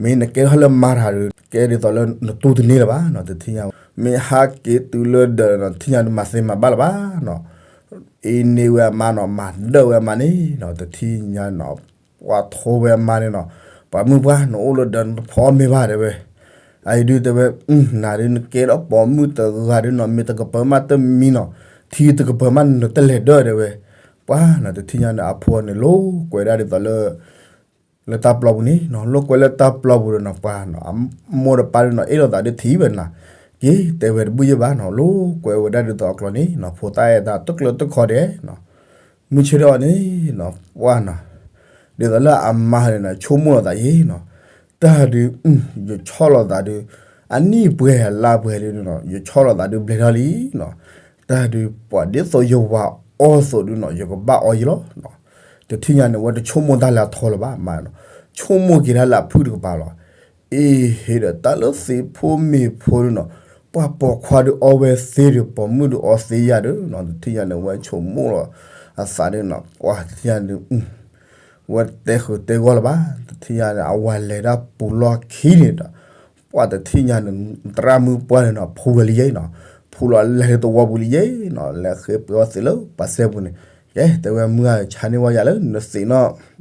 မ့ၢ်နကဲထီၣ်လၢမါတၢ်ဒုး ကဲဒ်သိးလၢနတူၢ်တန့ၢ်လၢၤဘၣ်နီၤ တထံၣ်ညါ မ့ၢ်ဟးက့ၤတုၤလၢဒၢးနီၤ တထံၣ်ညါဒုးမၤသ့မၤဘၣ်လၢၤဘၣ်နီၤ အ့န့ၢ်ဝဲအမါနီၤ မၤဒၢၣ်ဝဲအမါန့ၣ်နီၤ တထံၣ်ညါနီၤ ပှၤထိဝဲအမါန့ၣ်နီၤ ပှၤမုၢ်ပှၢ်နအိၣ်လၢဒၢးနတဖီမ့ၤဘၣ်တဲဝဲ အအံၤဒုးတဲဝဲ နၤဒုးနကဲထီၣ်ပိာ်မုၣ်တဂၤဒုးနီၤ မ့ၢ်တကပၢၤမးတမံနီၤ ထံတကပၢၤမးနတလဲၤဒၢးတဲဝဲ ပှၤနီၤ တထံၣ်ညါန့ၣ် အဖိန့ၣ်လိာ်ကွဲဒၣ်ဒ်သိးလၢ လၢတၢ်ပျီပူၤန့ၣ်နီၤ လိာ်ကွဲလၢတၢ်ပျီပူၤဒီးနီၤ ပှၤနီၤ အမိၢ်တပၢ်ဒုးနီၤ အ့ၣ်လိာ်သးဒုးထံၣ်ဝဲနၤ က့ၤတဲဝဲတဘူၣ်ယဲၢ်ဘၣ်နီၤ လိာ်ကွဲဝဲဒၣ်ဒ်သိးအကျိၤန့ၣ်နီၤ ဖိသၣ်အဲၣ်တၢ်တကျၢၤတခီဒဲးနီၤ မုၢ်ဆ့ၣ်ထီၣ်န့ၣ်နီၤ ပှၤနီၤ ဒ်သိးလၢအမါန့ၣ်နီၤ ဆိကမိၣ်လိာ်သးယဲၢ်နီၤ တၢ်ဒုး ယဆီၣ်လိာ်သးဒုး အနံၣ်ပှဲၤအလါပှဲၤဒုးနီၤ ယဆီၣ်လိာ်သးဒုးဘျဲးထီၣ်လံနီၤ တၢ်ဒုးပှၤဒ်သိးယဝၤအီၣ်သိးဒုးနီၤ ယကဘၣ်အီယဲၢ်လီၤနီၤ တထံၣ်ညါန့ၣ် ဝဲတဆိကမိၣ်တၢ်လၢအထီလၢၤဘၣ်မးနီၤ ဆိကမိၣ်က့ၤတၢ်လၢအဖုၣ်တကပၤလီၤ အ့ဟ့ဒီး တၢ်လၢသံးဖိမ့ၤဖိဒုးနီၤ ပှၤပိာ်ခွါဒုးအီဝဲသ့ဒုး ပိာ်မုၣ်ဒုးအီသ့ယၤဒုးနီၤ တထံၣ်ညါန့ၣ် ဝဲဆိကမိၣ်လီၤ အသးဒုးနီၤ ပှၤတထံၣ်ညါန့ၣ် ဝဲတဲဃုာ်တဲဂီၢ်လၢၤဘၣ် တထံၣ်ညါန့ၣ် အဝၤလဲၤဒၣ်ပူၤလီၢ်ခံန့ၣ်ဒီး ပှၤတထံၣ်ညါန့ၣ် သရၣ်မုၣ်ပှၢ်န့ၣ်နီၤ ဖူလီၤလံယဲၢ်နီၤ ဖူလီၤလဲၤလၢသဝီပူၤလံယဲၢ်နီၤ လဲၤဃ့ပှဲၤအီၣ်သံးလၢပှၤစဲပူၤန့ၣ် ကဲ တဲဝဲမုၢ်ဂၤ ဆါန့ၢ်ဝဲယၤလၢနသံးနီၤ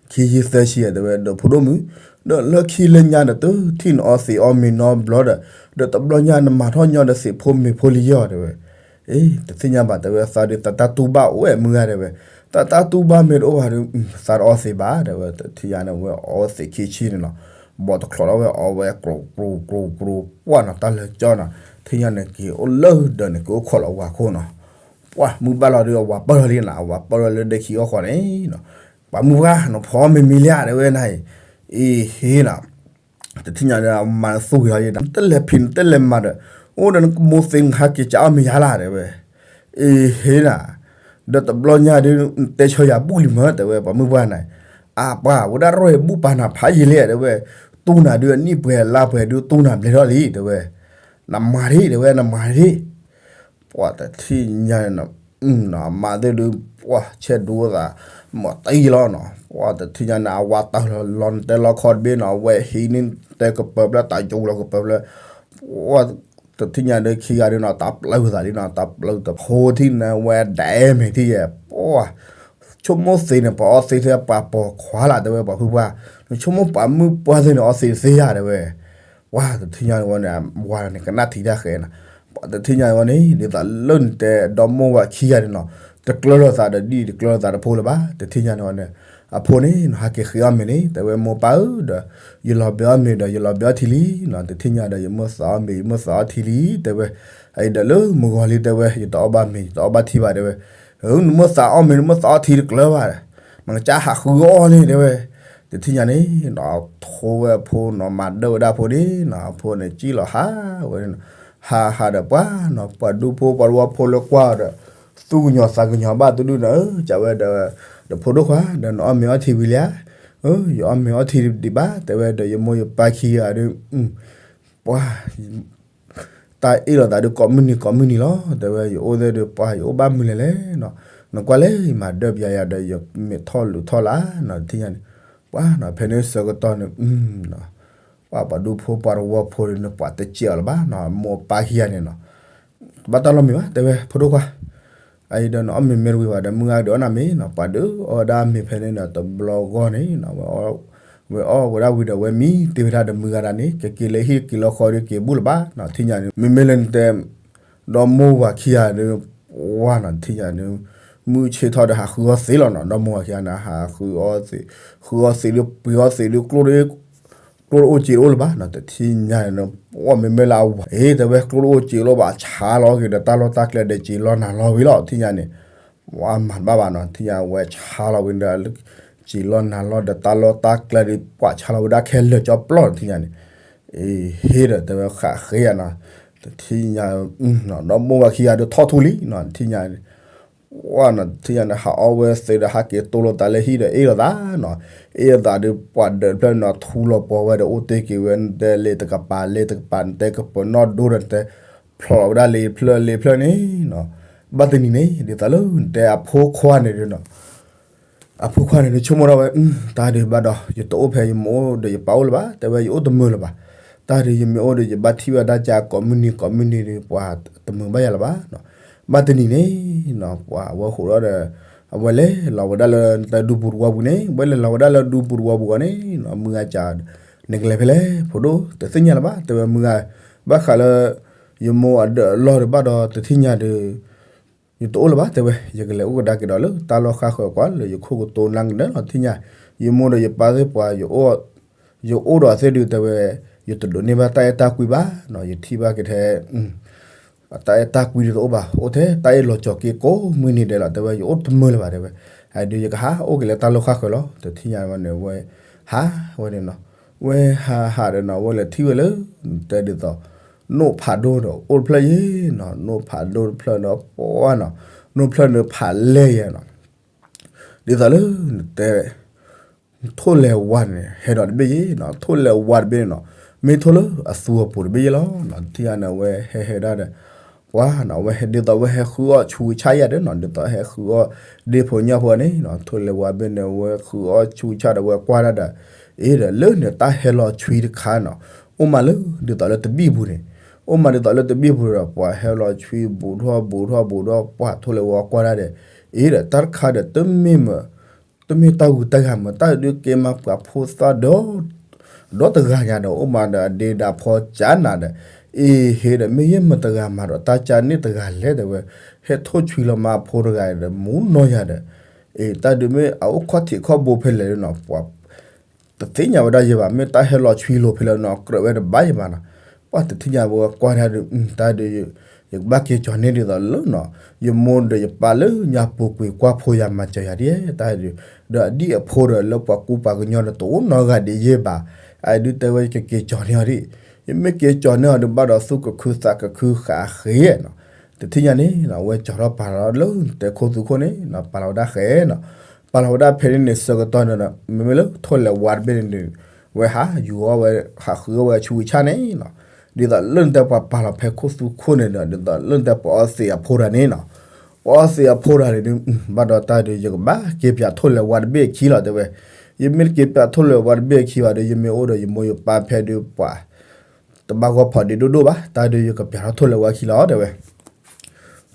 ခံဆံသၢဆံတဲဝဲ ဒီးဖိဒိၣ်မုၣ် ဒီးလၢခံလၢညါဒီး တထံၣ်နအီသံးအီမ့ၤနီတဘျီဒီး ဒီးတဘျီညါနမၤထီၣ်ညီဒီးသံးဖိမ့ၤဖိလံယဲၢ်အီၤတဲဝဲ အ့ တသ့ၣ်ညါဘၣ်တဲဝဲ သးဒုးသးတၢ်တူၢ်ဘၣ်အိၣ်ဝဲမုၢ်ဂၤတဲဝဲ သးတၢ်တူၢ်ဘၣ်မ့ၢ်တအိၣ်ဘၣ်ဒီး သးတအီသံးဘၣ်တဲဝဲ တထံၣ်ညါန့ၣ် ဝဲအီသံးခံဆံန့ၣ်နီၤ ဘီၣ်တချီးထီၣ်ဝဲအီဝဲ ကြိၤကြိၤကြိၤကြိၤ ပှၢ်နီၤ တၢ်လၢကၠီနီၤ ထံၣ်ညါန့ၣ် က့ၤအိၣ်လၢဒၢးန့ၣ် က့ၤအိၣ်ခိးလီၤဝၤခိၣ်နီၤ ပှၢ်မုၢ်ဘၣ်လီၤဒီး အဝၤပၢၢ်ထီၣ်လံနီၤ အဝၤပၢၢ်ထီၣ်လၢဒဲခံအီၣ်ဃီန့ၣ်နီၤ ပှၤမုၢ်ပှၢ်နီၤ ဖီမ့ၤမံၤလံဧါတဲဝဲနၤအံၤ အ့ဟ့နီၤ တထံၣ်ညါဒီး အမါန့ၣ်သူၣ်ဂ့ၤလီၤယဲၢ် နတလဲၤဖံးနတလဲၤမၤဒီး အိၣ်ဒီးနကမိၢ်သ့နဟးက့ၤကၠးအီၣ်မ့ၤယါလၢ်တဲဝဲ အ့ဟ့နၤ ဒီးတဘျီညါဒုး နတဲဆၢယၤဘူၣ်လံမၢတဲဝဲ ပှၤမုၢ်ပှၢ်န့ၣ် အပှၤဝဲဒၣ်ရဲၣ်ဘူၣ်ပာ်နၤဖးယံာ်လံတဲဝဲ တူၢ်နၤဒုးအနံၣ်ပှဲၤအလါပှဲၤဒုးတူၢ်နၤဘျဲးထီၣ်လံတဲဝဲ နမၤဒံးတဲဝဲ နမၤဒံး ပှၤတထံၣ်ညါန့ၣ်နီၤ အမါသ့ၣ်ဒုး ပှၤဆဲးဒိသး မၤတံၢ်လီၤနီၤ ပှၤတထံၣ်ညါန့ၣ် အဝၤတၢ်လီၤနတဲလီခီတဘ့ၣ်နီၤ အဝဲဟံးန့ၢ်တဲကပၢၤဖျၢၣ် တၢ်ယိၤလီၤကပၢၤဖျၢၣ် ပှၤတထံၣ်ညါဒီးခံဂၤဒုးနီၤ တၢ်ပျၢၤသးလံနီၤ တၢ်ပျၢၤတဖိထံၣ်န့ၣ် ဝဲဒဲမဲာ်ထံၣ်ယဲၢ် ပှၤ ဆိကမိၣ်သ့န့ၣ် ပှၤအီသံးသ့ ပှၤပိာ်ခွါလၢတဲဝဲ ပှၤဖုပှၢ် နဆိကမိၣ်ပှၤမုၢ်ပှၢ်သ့ၣ်န့ၣ် အီသံးသ့ယါတဲဝဲ ပှၤတထံၣ်ညါန့ၣ်ဝဲန့ၣ် ဝၤန့ၣ် ကနၣ်ထံတၢ်ဃဲနၤ ပှၤတထံၣ်ညါန့ၣ်ဝဲန့ၣ် ဒ်သိးလၢနတဲဒီမိၢ်ဝၤခံဂၤန့ၣ်နီၤ တကျၢၤလိာ်သးဒီးဒ် တကျၢၤလိာ်သးတဖိလၢၤဘၣ် တထံၣ်ညါန့ၣ်ဝဲန့ၣ် အဖိန့ၣ်နီၤ ဟဲက့ၤဃ့အီၣ်မ့ၤန့ၣ် တဲဝဲ မိၢ်ပၢ်ဧၢဒီး ယလီၤဘဲအီၣ်မ့ၤဒီး ယလီၤဘဲအီၣ်ထံလံနီၤ, တထံၣ်ညါဒီး ယမိၢ်သးအီၣ်မ့ၤ ယမိၢ်သးအီၣ်ထံလံ တဲဝဲ, အအံၤဒီးလၢမုၢ်ဂီၤလံ တဲဝဲ ယတအီၣ်ဘၣ်မ့ၤ ယတအီၣ်ဘၣ်ထံဘၣ် တဲဝဲ, နမိၢ်သးအီၣ်မ့ၤ နမိၢ်သးအီၣ်ထံတကျၢၤဘၣ်, နကစၢ်ဟးဃုအီၣ်န့ၣ် တဲဝဲ, တထံၣ်ညါန့ၣ်နီၤ ထိဝဲအဖိနီၤ မၤဒၢၣ်ဝဲဒၣ်အဖိန့ၣ်နီၤ အဖိန့ၣ် စံၣ်လီၤဟးဝဲန့ၣ်နီၤ, ဟးဟးဒီးပှၢ်နီၤ ပှၤဒူဖိ ပှၤတဝီဖိလၢကွၢ်ဒီး သူၣ်ကညီၤသးကညီၤဘၣ်တဒူၣ်န့ၣ် ကးဝဲဒီး ဒီးဖိဒိၣ်ခွါ ဒီးနအီၣ်မ့ၤအီၣ်ထံဝံၤလံဧါ, ယအီၣ်မ့ၤအီၣ်ထံဒံးဘၣ် တဲဝဲဒီး ယမိၢ်ယပၢ်ခံဂၤဒီး ပှၢ် တၢ်အ့ၣ်လိာ်သးဒီးကိးမုၢ်နံၤကိးမုၢ်နံၤလီၤ တဲဝဲ ယအိၣ်သ့ၣ်ဒီး ပှၢ် ယအိၣ်ဘၣ်မုာ်လဲၣ်လဲၣ်နီၤ, နကွၢ်လၢယမၤဒၢၣ်ပယါယၤဒီး ယမ့ၢ်ထီၣ်လုၢ်ထီၣ်လၢ်နီၤ တထံၣ်ညါန့ၣ်, ပှၢ်နီၤ ဖဲန့ၣ်ဆၢကတီၢ်န့ၣ် ပှၢ်ပှၤဒူဖိပှၤတဝီဖိန့ၣ် ပှၤတစဲးအီၤလၢၤဘၣ်နီၤ မိၢ်ပၢ်ခံဂၤန့ၣ်နီၤ, တဘၣ်တၢ်လီၢ်မ့ၤဘၣ် တဲဝဲ ဖိဒိၣ်ခွါ အအံၤဒီးနအီၣ်မ့ၤမ့ၢ်တဝံၤဘၣ်ဒီး မုၢ်ဂၤဒုးအီၣ်နၤမ့ၤနီၤ, ပှၤဒုးအီၣ်ဝဲဒၣ်မ့ၤဖဲန့ၣ်ဒီး တဘျီဂီၢ်န့ၣ်နီၤ ဝဲအီၣ်ဝဲဒၣ်ဝံၤဒီး ဝဲမံတ့ၢ်ဝဲဒၣ်ဒီးမုၢ်ဂၤဒၣ်န့ၣ် ကက့ၤလၢဟံၣ်က့ၤလီၤဃီဒီးက့ၤဘူၣ်လၢၤဘၣ်နီၤ တထံၣ်ညါန့ၣ် မ့မ့ၢ်လၢနတဲ ဒီမိၢ်ဝၤခံဂၤဒီး ဝါနီၤ တထံၣ်ညါန့ၣ် မုၢ်ဆ့ၣ်ထီၣ်ဒီးဟးဃုအီၣ်သံးလီၤနီၤ, ဒီမိၢ်ဝၤခံဂၤန့ၣ် ဟးဃုအီၣ်သံး ဃုအီၣ်သံးဒီးပှ့ၤအီၣ်သံးဒီး ကျိၣ်တအိၣ်စ့တအိၣ်လၢၤဘၣ်နီၤ, တထံၣ်ညါန့ၣ် ပှၢ်မ့မ့ၢ်လၢအဝၤ အ့ တဲဝဲ ကျိၣ်တအိၣ်စ့တအိၣ်ဘၣ် ဆါလီၤက့ၤဒီးတၢ်လီၢ်တၢ်ကျဲဒီး စ့လီၤနၤလီၤဝံၤလီၤ တထံၣ်ညါန့ၣ် ဝါမၤတဘၣ်ဘၣ်နီၤ, တထံၣ်ညါဝဲဆါလီၤဝံၤဒီး စ့လီၤနၤလီၤဒီးတၢ်လီၢ်တၢ်ကျဲဒီး ပှၢ်ဆါလီၤဝဲဒၣ်ခဲလၢာ်ကၠီပျီၢ် တထံၣ်ညါန့ၣ် အ့ ဟ့ၣ်ဒီးတဲဝဲဃးဃ့ယၤနီၤ, တထံၣ်ညါ ဒီမိၢ်ဝၤခံဂၤဒီးထီၣ်ထူလံနီၤ, တထံၣ်ညါ ဝါနီၤ တထံၣ်ညါန့ၣ် ဟးအီၣ်ဝဲသံးဒီးဟးက့ၤတိၢ်လိာ်သးလၢဟံၣ်ဒီးအ့ၣ်လိာ်သးနီၤ, အ့ၣ်လိာ်သးဒီးပှၤဒၢးတဖျၢၣ်န့ၣ်နီၤ ထူလီၤပှီၤဝဲဒီး အိၣ်တ့ၢ်က့ၤဝဲနတဲလ့တကပၤ လ့တကပၤ နတဲကပၤနီၣ်ဒိဒီး နတဲဖျိးလီၤဝဲဒၣ်လ့တဖျၢၣ်လ့တဖျၢၣ်န့ၣ်နီၤ, ဘၣ်တနံၤန့ၣ် ဒ်သိးလၢနတဲအဖိခွါန့ၣ်ဒီးနီၤ အဖိခွါန့ၣ်ဒီးဆိကမိၣ်ထီၣ်ဝဲ တၢ်ဒုးဘၣ်ဒီး ယတအိၣ်ဖဲယမိၢ်အိၣ်ဒီးယပၢ်အိၣ်လၢၤဘၣ်, တဲဝဲယအိၣ်တမုာ်လၢၤဘၣ်, တၢ်ဒုးယမ့ၢ်အိၣ်ဒီးယဘၣ်ထံၣ်ဝဲဒၣ်ကၢကိးမုၢ်နံၤကိးမုၢ်နံၤဒီး ပှၤတမုာ်ဘၣ်ယၤလၢၤဘၣ်နီၤ, ဘၣ်တနံၤန့ၣ်နီၤ ပှၤအဝဲဃိးဒီး အဝဲလဲၤလီၤဝဲဒၣ်လၢနတဲဒူပူၤတဝီပူၤန့ၣ် ဝဲလဲၤလီၤဝဲဒၣ်လၢဒူပူၤတဝီပူၤအဂီၢ်န့ၣ်နီၤ မုၢ်ဂၤကး နကလဲၤဖဲလဲၣ် ဖိဒိၣ်တသ့ၣ်ညါလၢၤဘၣ် တဲဝဲမုၢ်ဂၤ ဘၣ်ဃးလၢ ယမိၢ်အဒၢးအလီၢ်ဒီးဘၣ်ဒီးတထံၣ်ညါဒီး ယတအိၣ်လၢၤဘၣ် တဲဝဲ ယကလဲၤအိၣ်ကဒါက့ၤဒီးလၢတၢ်လီၢ်ဃါဃၢၤကွၢ်လၢယခိၣ်ကတိၤနၢ်ကနၢလီၤ တထံၣ်ညါ, ယမိၢ်ဒီးယပၢ်သ့ၣ်ပှၤ ယအိၣ်ဒီးသ့ၣ်ဒုး တဲဝဲ ယတဒိးန့ၢ်ဘၣ်တၢ်အဲၣ်တၢ်ကွံဘၣ်နီၤ ယထံၣ်ဘၣ်က့ၤထဲ တၢ်အဲၣ်တၢ်ကွံဒုးတအိၣ်ဘၣ် အိၣ်ထဲတၢ်အဲၣ်လီၤကၠီၤက့ၤကိးမုၢ်နံၤဒဲးလီၤ တဲဝဲ ယအိၣ်တမုာ်လၢၤဘၣ် တဲဝဲ, အဒုးယကဟးအိၣ်က့ၤလၢတၢ်လီၢ်ဃါဃၢၤလီၤ တထံၣ်ညါဝဲန့ၣ် ဝဲ ဟးဝဲန့ၣ်နီၤ, ဝဲဟးဟးဒီးနီၤ ဝဲလဲၤထံၣ်ဝဲလၢ နတဲဒ်သိး နိၣ်ဖးဒိၣ်ဒီး အိၣ်တဖျၢၣ်ယဲနီၤ နိၣ်ဖးဒိၣ်တဖျၢၣ်ဒီး ပှၢ်နီၤ, နိၣ်ဖျၢၣ်န့ၣ်ဖးလဲၢ်ယဲနီၤ, ဒ်သိးလၢနတဲ ထိၣ်လဲၤဝါန့ၣ် ဟဲဒီးတဘ့ၣ်ယဲနီၤ, ထိၣ်လဲၤဝါတဘ့ၣ်န့ၣ်နီၤ, မ့ၢ်ထိၣ်လၢအသူအပူၤတဘ့ၣ်ယဲလီၤနီၤ, တထံၣ်ညါန့ၣ် အဝဲဟဲဟဲဒၣ်ဒီး ပှၢ်နီၤ အဝဲဟဲဒ်သိးဝဲဟဲဃုအီၣ်ဆူးဆါယၤဒီးနီၤ, ဒ်သိးဟဲဃုအီၣ်ဒ့ဖိညၣ်ဖိန့ၣ်နီၤ, ထိၣ်လဲၤဝါတဘ့ၣ်န့ၣ် အဝဲဃုအီၣ်ဆူးဆါဒီး အဝဲကွၢ်ဒၣ်ဒီး အ့ဒီး လၢန့ၣ်တၢ်ဟဲလီၤဆွံတခါနီၤ, အိၣ်မးလၢဒ်သိးလၢတဘံၣ်ပူၤန့ၣ်, အိၣ်မးဒ်သိးလၢတဘံၣ်ပူၤဒီး ပှၤဟဲလီၤဆွံဘူးထီၣ်ဘူးထီၣ်ဘူးထီၣ် ပှၢ်ထိၣ်လဲၤဝါကွၢ်ဒၣ်ဒီး အ့ဒီး တၢ်တခါဒီး တမ့ၢ်မ တမ့ၢ်တၢ်ဂုၤတၢ်ဂၤမး တၢ်ဒုးကဲမးပှၤဖိသၣ်ဒီး ဒီးတဂၤညါဒီး အိၣ်မးဒီးအဒ့ဒီးအဖီကၠးနၤဒီး အ့ဟ့ဒီး မ့ၢ်ယဲၢ်မတဂၤမးဒီး တၢ်ကၢန့ၢ်တဂၤလဲၣ်တဲဝဲ, ဟဲထိၣ်ဆွံလီၤမးအဖိတဂၤဒီး မူနီၢ်ယၤဒီး အ့ တၢ်ဒုးမ့ၢ်အအိၣ်ခီၣ်ထံးခီၣ်ဘိဖဲလဲၣ်နီၤ ပှၤ တသ့ၣ်ညါဝဲဒၣ်ယဲဘၣ်, မ့ၢ်တၢ်ဟဲလီၤဆွံလိၤဖဲလဲၣ်နီၤ ကြၢးဝဲတဘၣ်ယဲဘၣ်နီၤ, ပှၤတထံၣ်ညါဝဲကွၢ်တၢ်ဒုး တၢ်ဒုး ယကဘၣ်က့ၤကၠီၤန့ၢ်ဒ်သိးလၢနီၤ ယမိၢ်ဒီးယပၢ်လၢညါပူၤကွံာ်ကွၢ်ဖိယၤမၤစၢၤယၤဒ် တၢ်ဒုး ဒီးအဒံၣ်အဖိဒီးလၢပှၤကူပှၤကညီဒီးတအိၣ်နီတဂၤဒ်ယဲဘၣ်, အဒုးတဲဝဲယကက့ၤကၠီၤန့ၢ်အီၤဒ်, ယမ့ၢ်က့ၤကၠီၤန့ၢ်အီၤဒုးဘၣ်ဒီးသူၣ်ကခုသးကခုဃးဃ့နီၤ, တထံၣ်ညါန့ၣ်နီၤ အဝဲကၠီၤထီၣ်ပာ်လီၤလၢတဲခိၣ်သူခိၣ်န့ၣ်နီၤ ပာ်လီၤဝဲဒၣ်ဃဲနီၤ, ပာ်လီၤဝဲဒၣ်ဖဲန့ၣ်န့ၣ် ဆၢကတီၢ်န့ၣ်ဒီး မ့မ့ၢ်လၢထိၣ်လဲၤဝါတဘ့ၣ်န့ၣ်ဒီး ဝဲဟးယူၤအီၣ်ဝဲ ဟးဃုအီၣ်ဝဲဆူးဝံဆၣ်န့ၣ်နီၤ, ဒ်သိးလၢနတဲပှၤပာ်လီၤဖဲခိၣ်သူခိၣ်န့ၣ်ဒီး ဒ်သိးလၢနတဲပှၤအီသံးအဖိတဂၤန့ၣ်နီၤ, ပှၤအီသံးအဖိတဂၤန့ၣ်ဒုး ဘၣ်ဒီးတၢ်ဒုး ယကဘၣ်က့ၤပၠးထိၣ်လဲၤဝါတဘ့ၣ်အခံလီၤတဲဝဲ, ယမ့ၢ်တက့ၤပၠးထိၣ်လဲၤဝါတဘ့ၣ်အခံဘၣ်ဒီး ယမ့ၢ်အိၣ်ဒီးယမိၢ်ယပၢ်ဖဲဒုးပှၤ တဘၣ်ဂီၢ်ဖီးဒ့ဒိၣ်ဒိၣ်ဘၣ်, တၢ်ဒုးယကပၠးထီၣ်ထိၣ်လဲၤဝါခံလီၤတဲဝဲ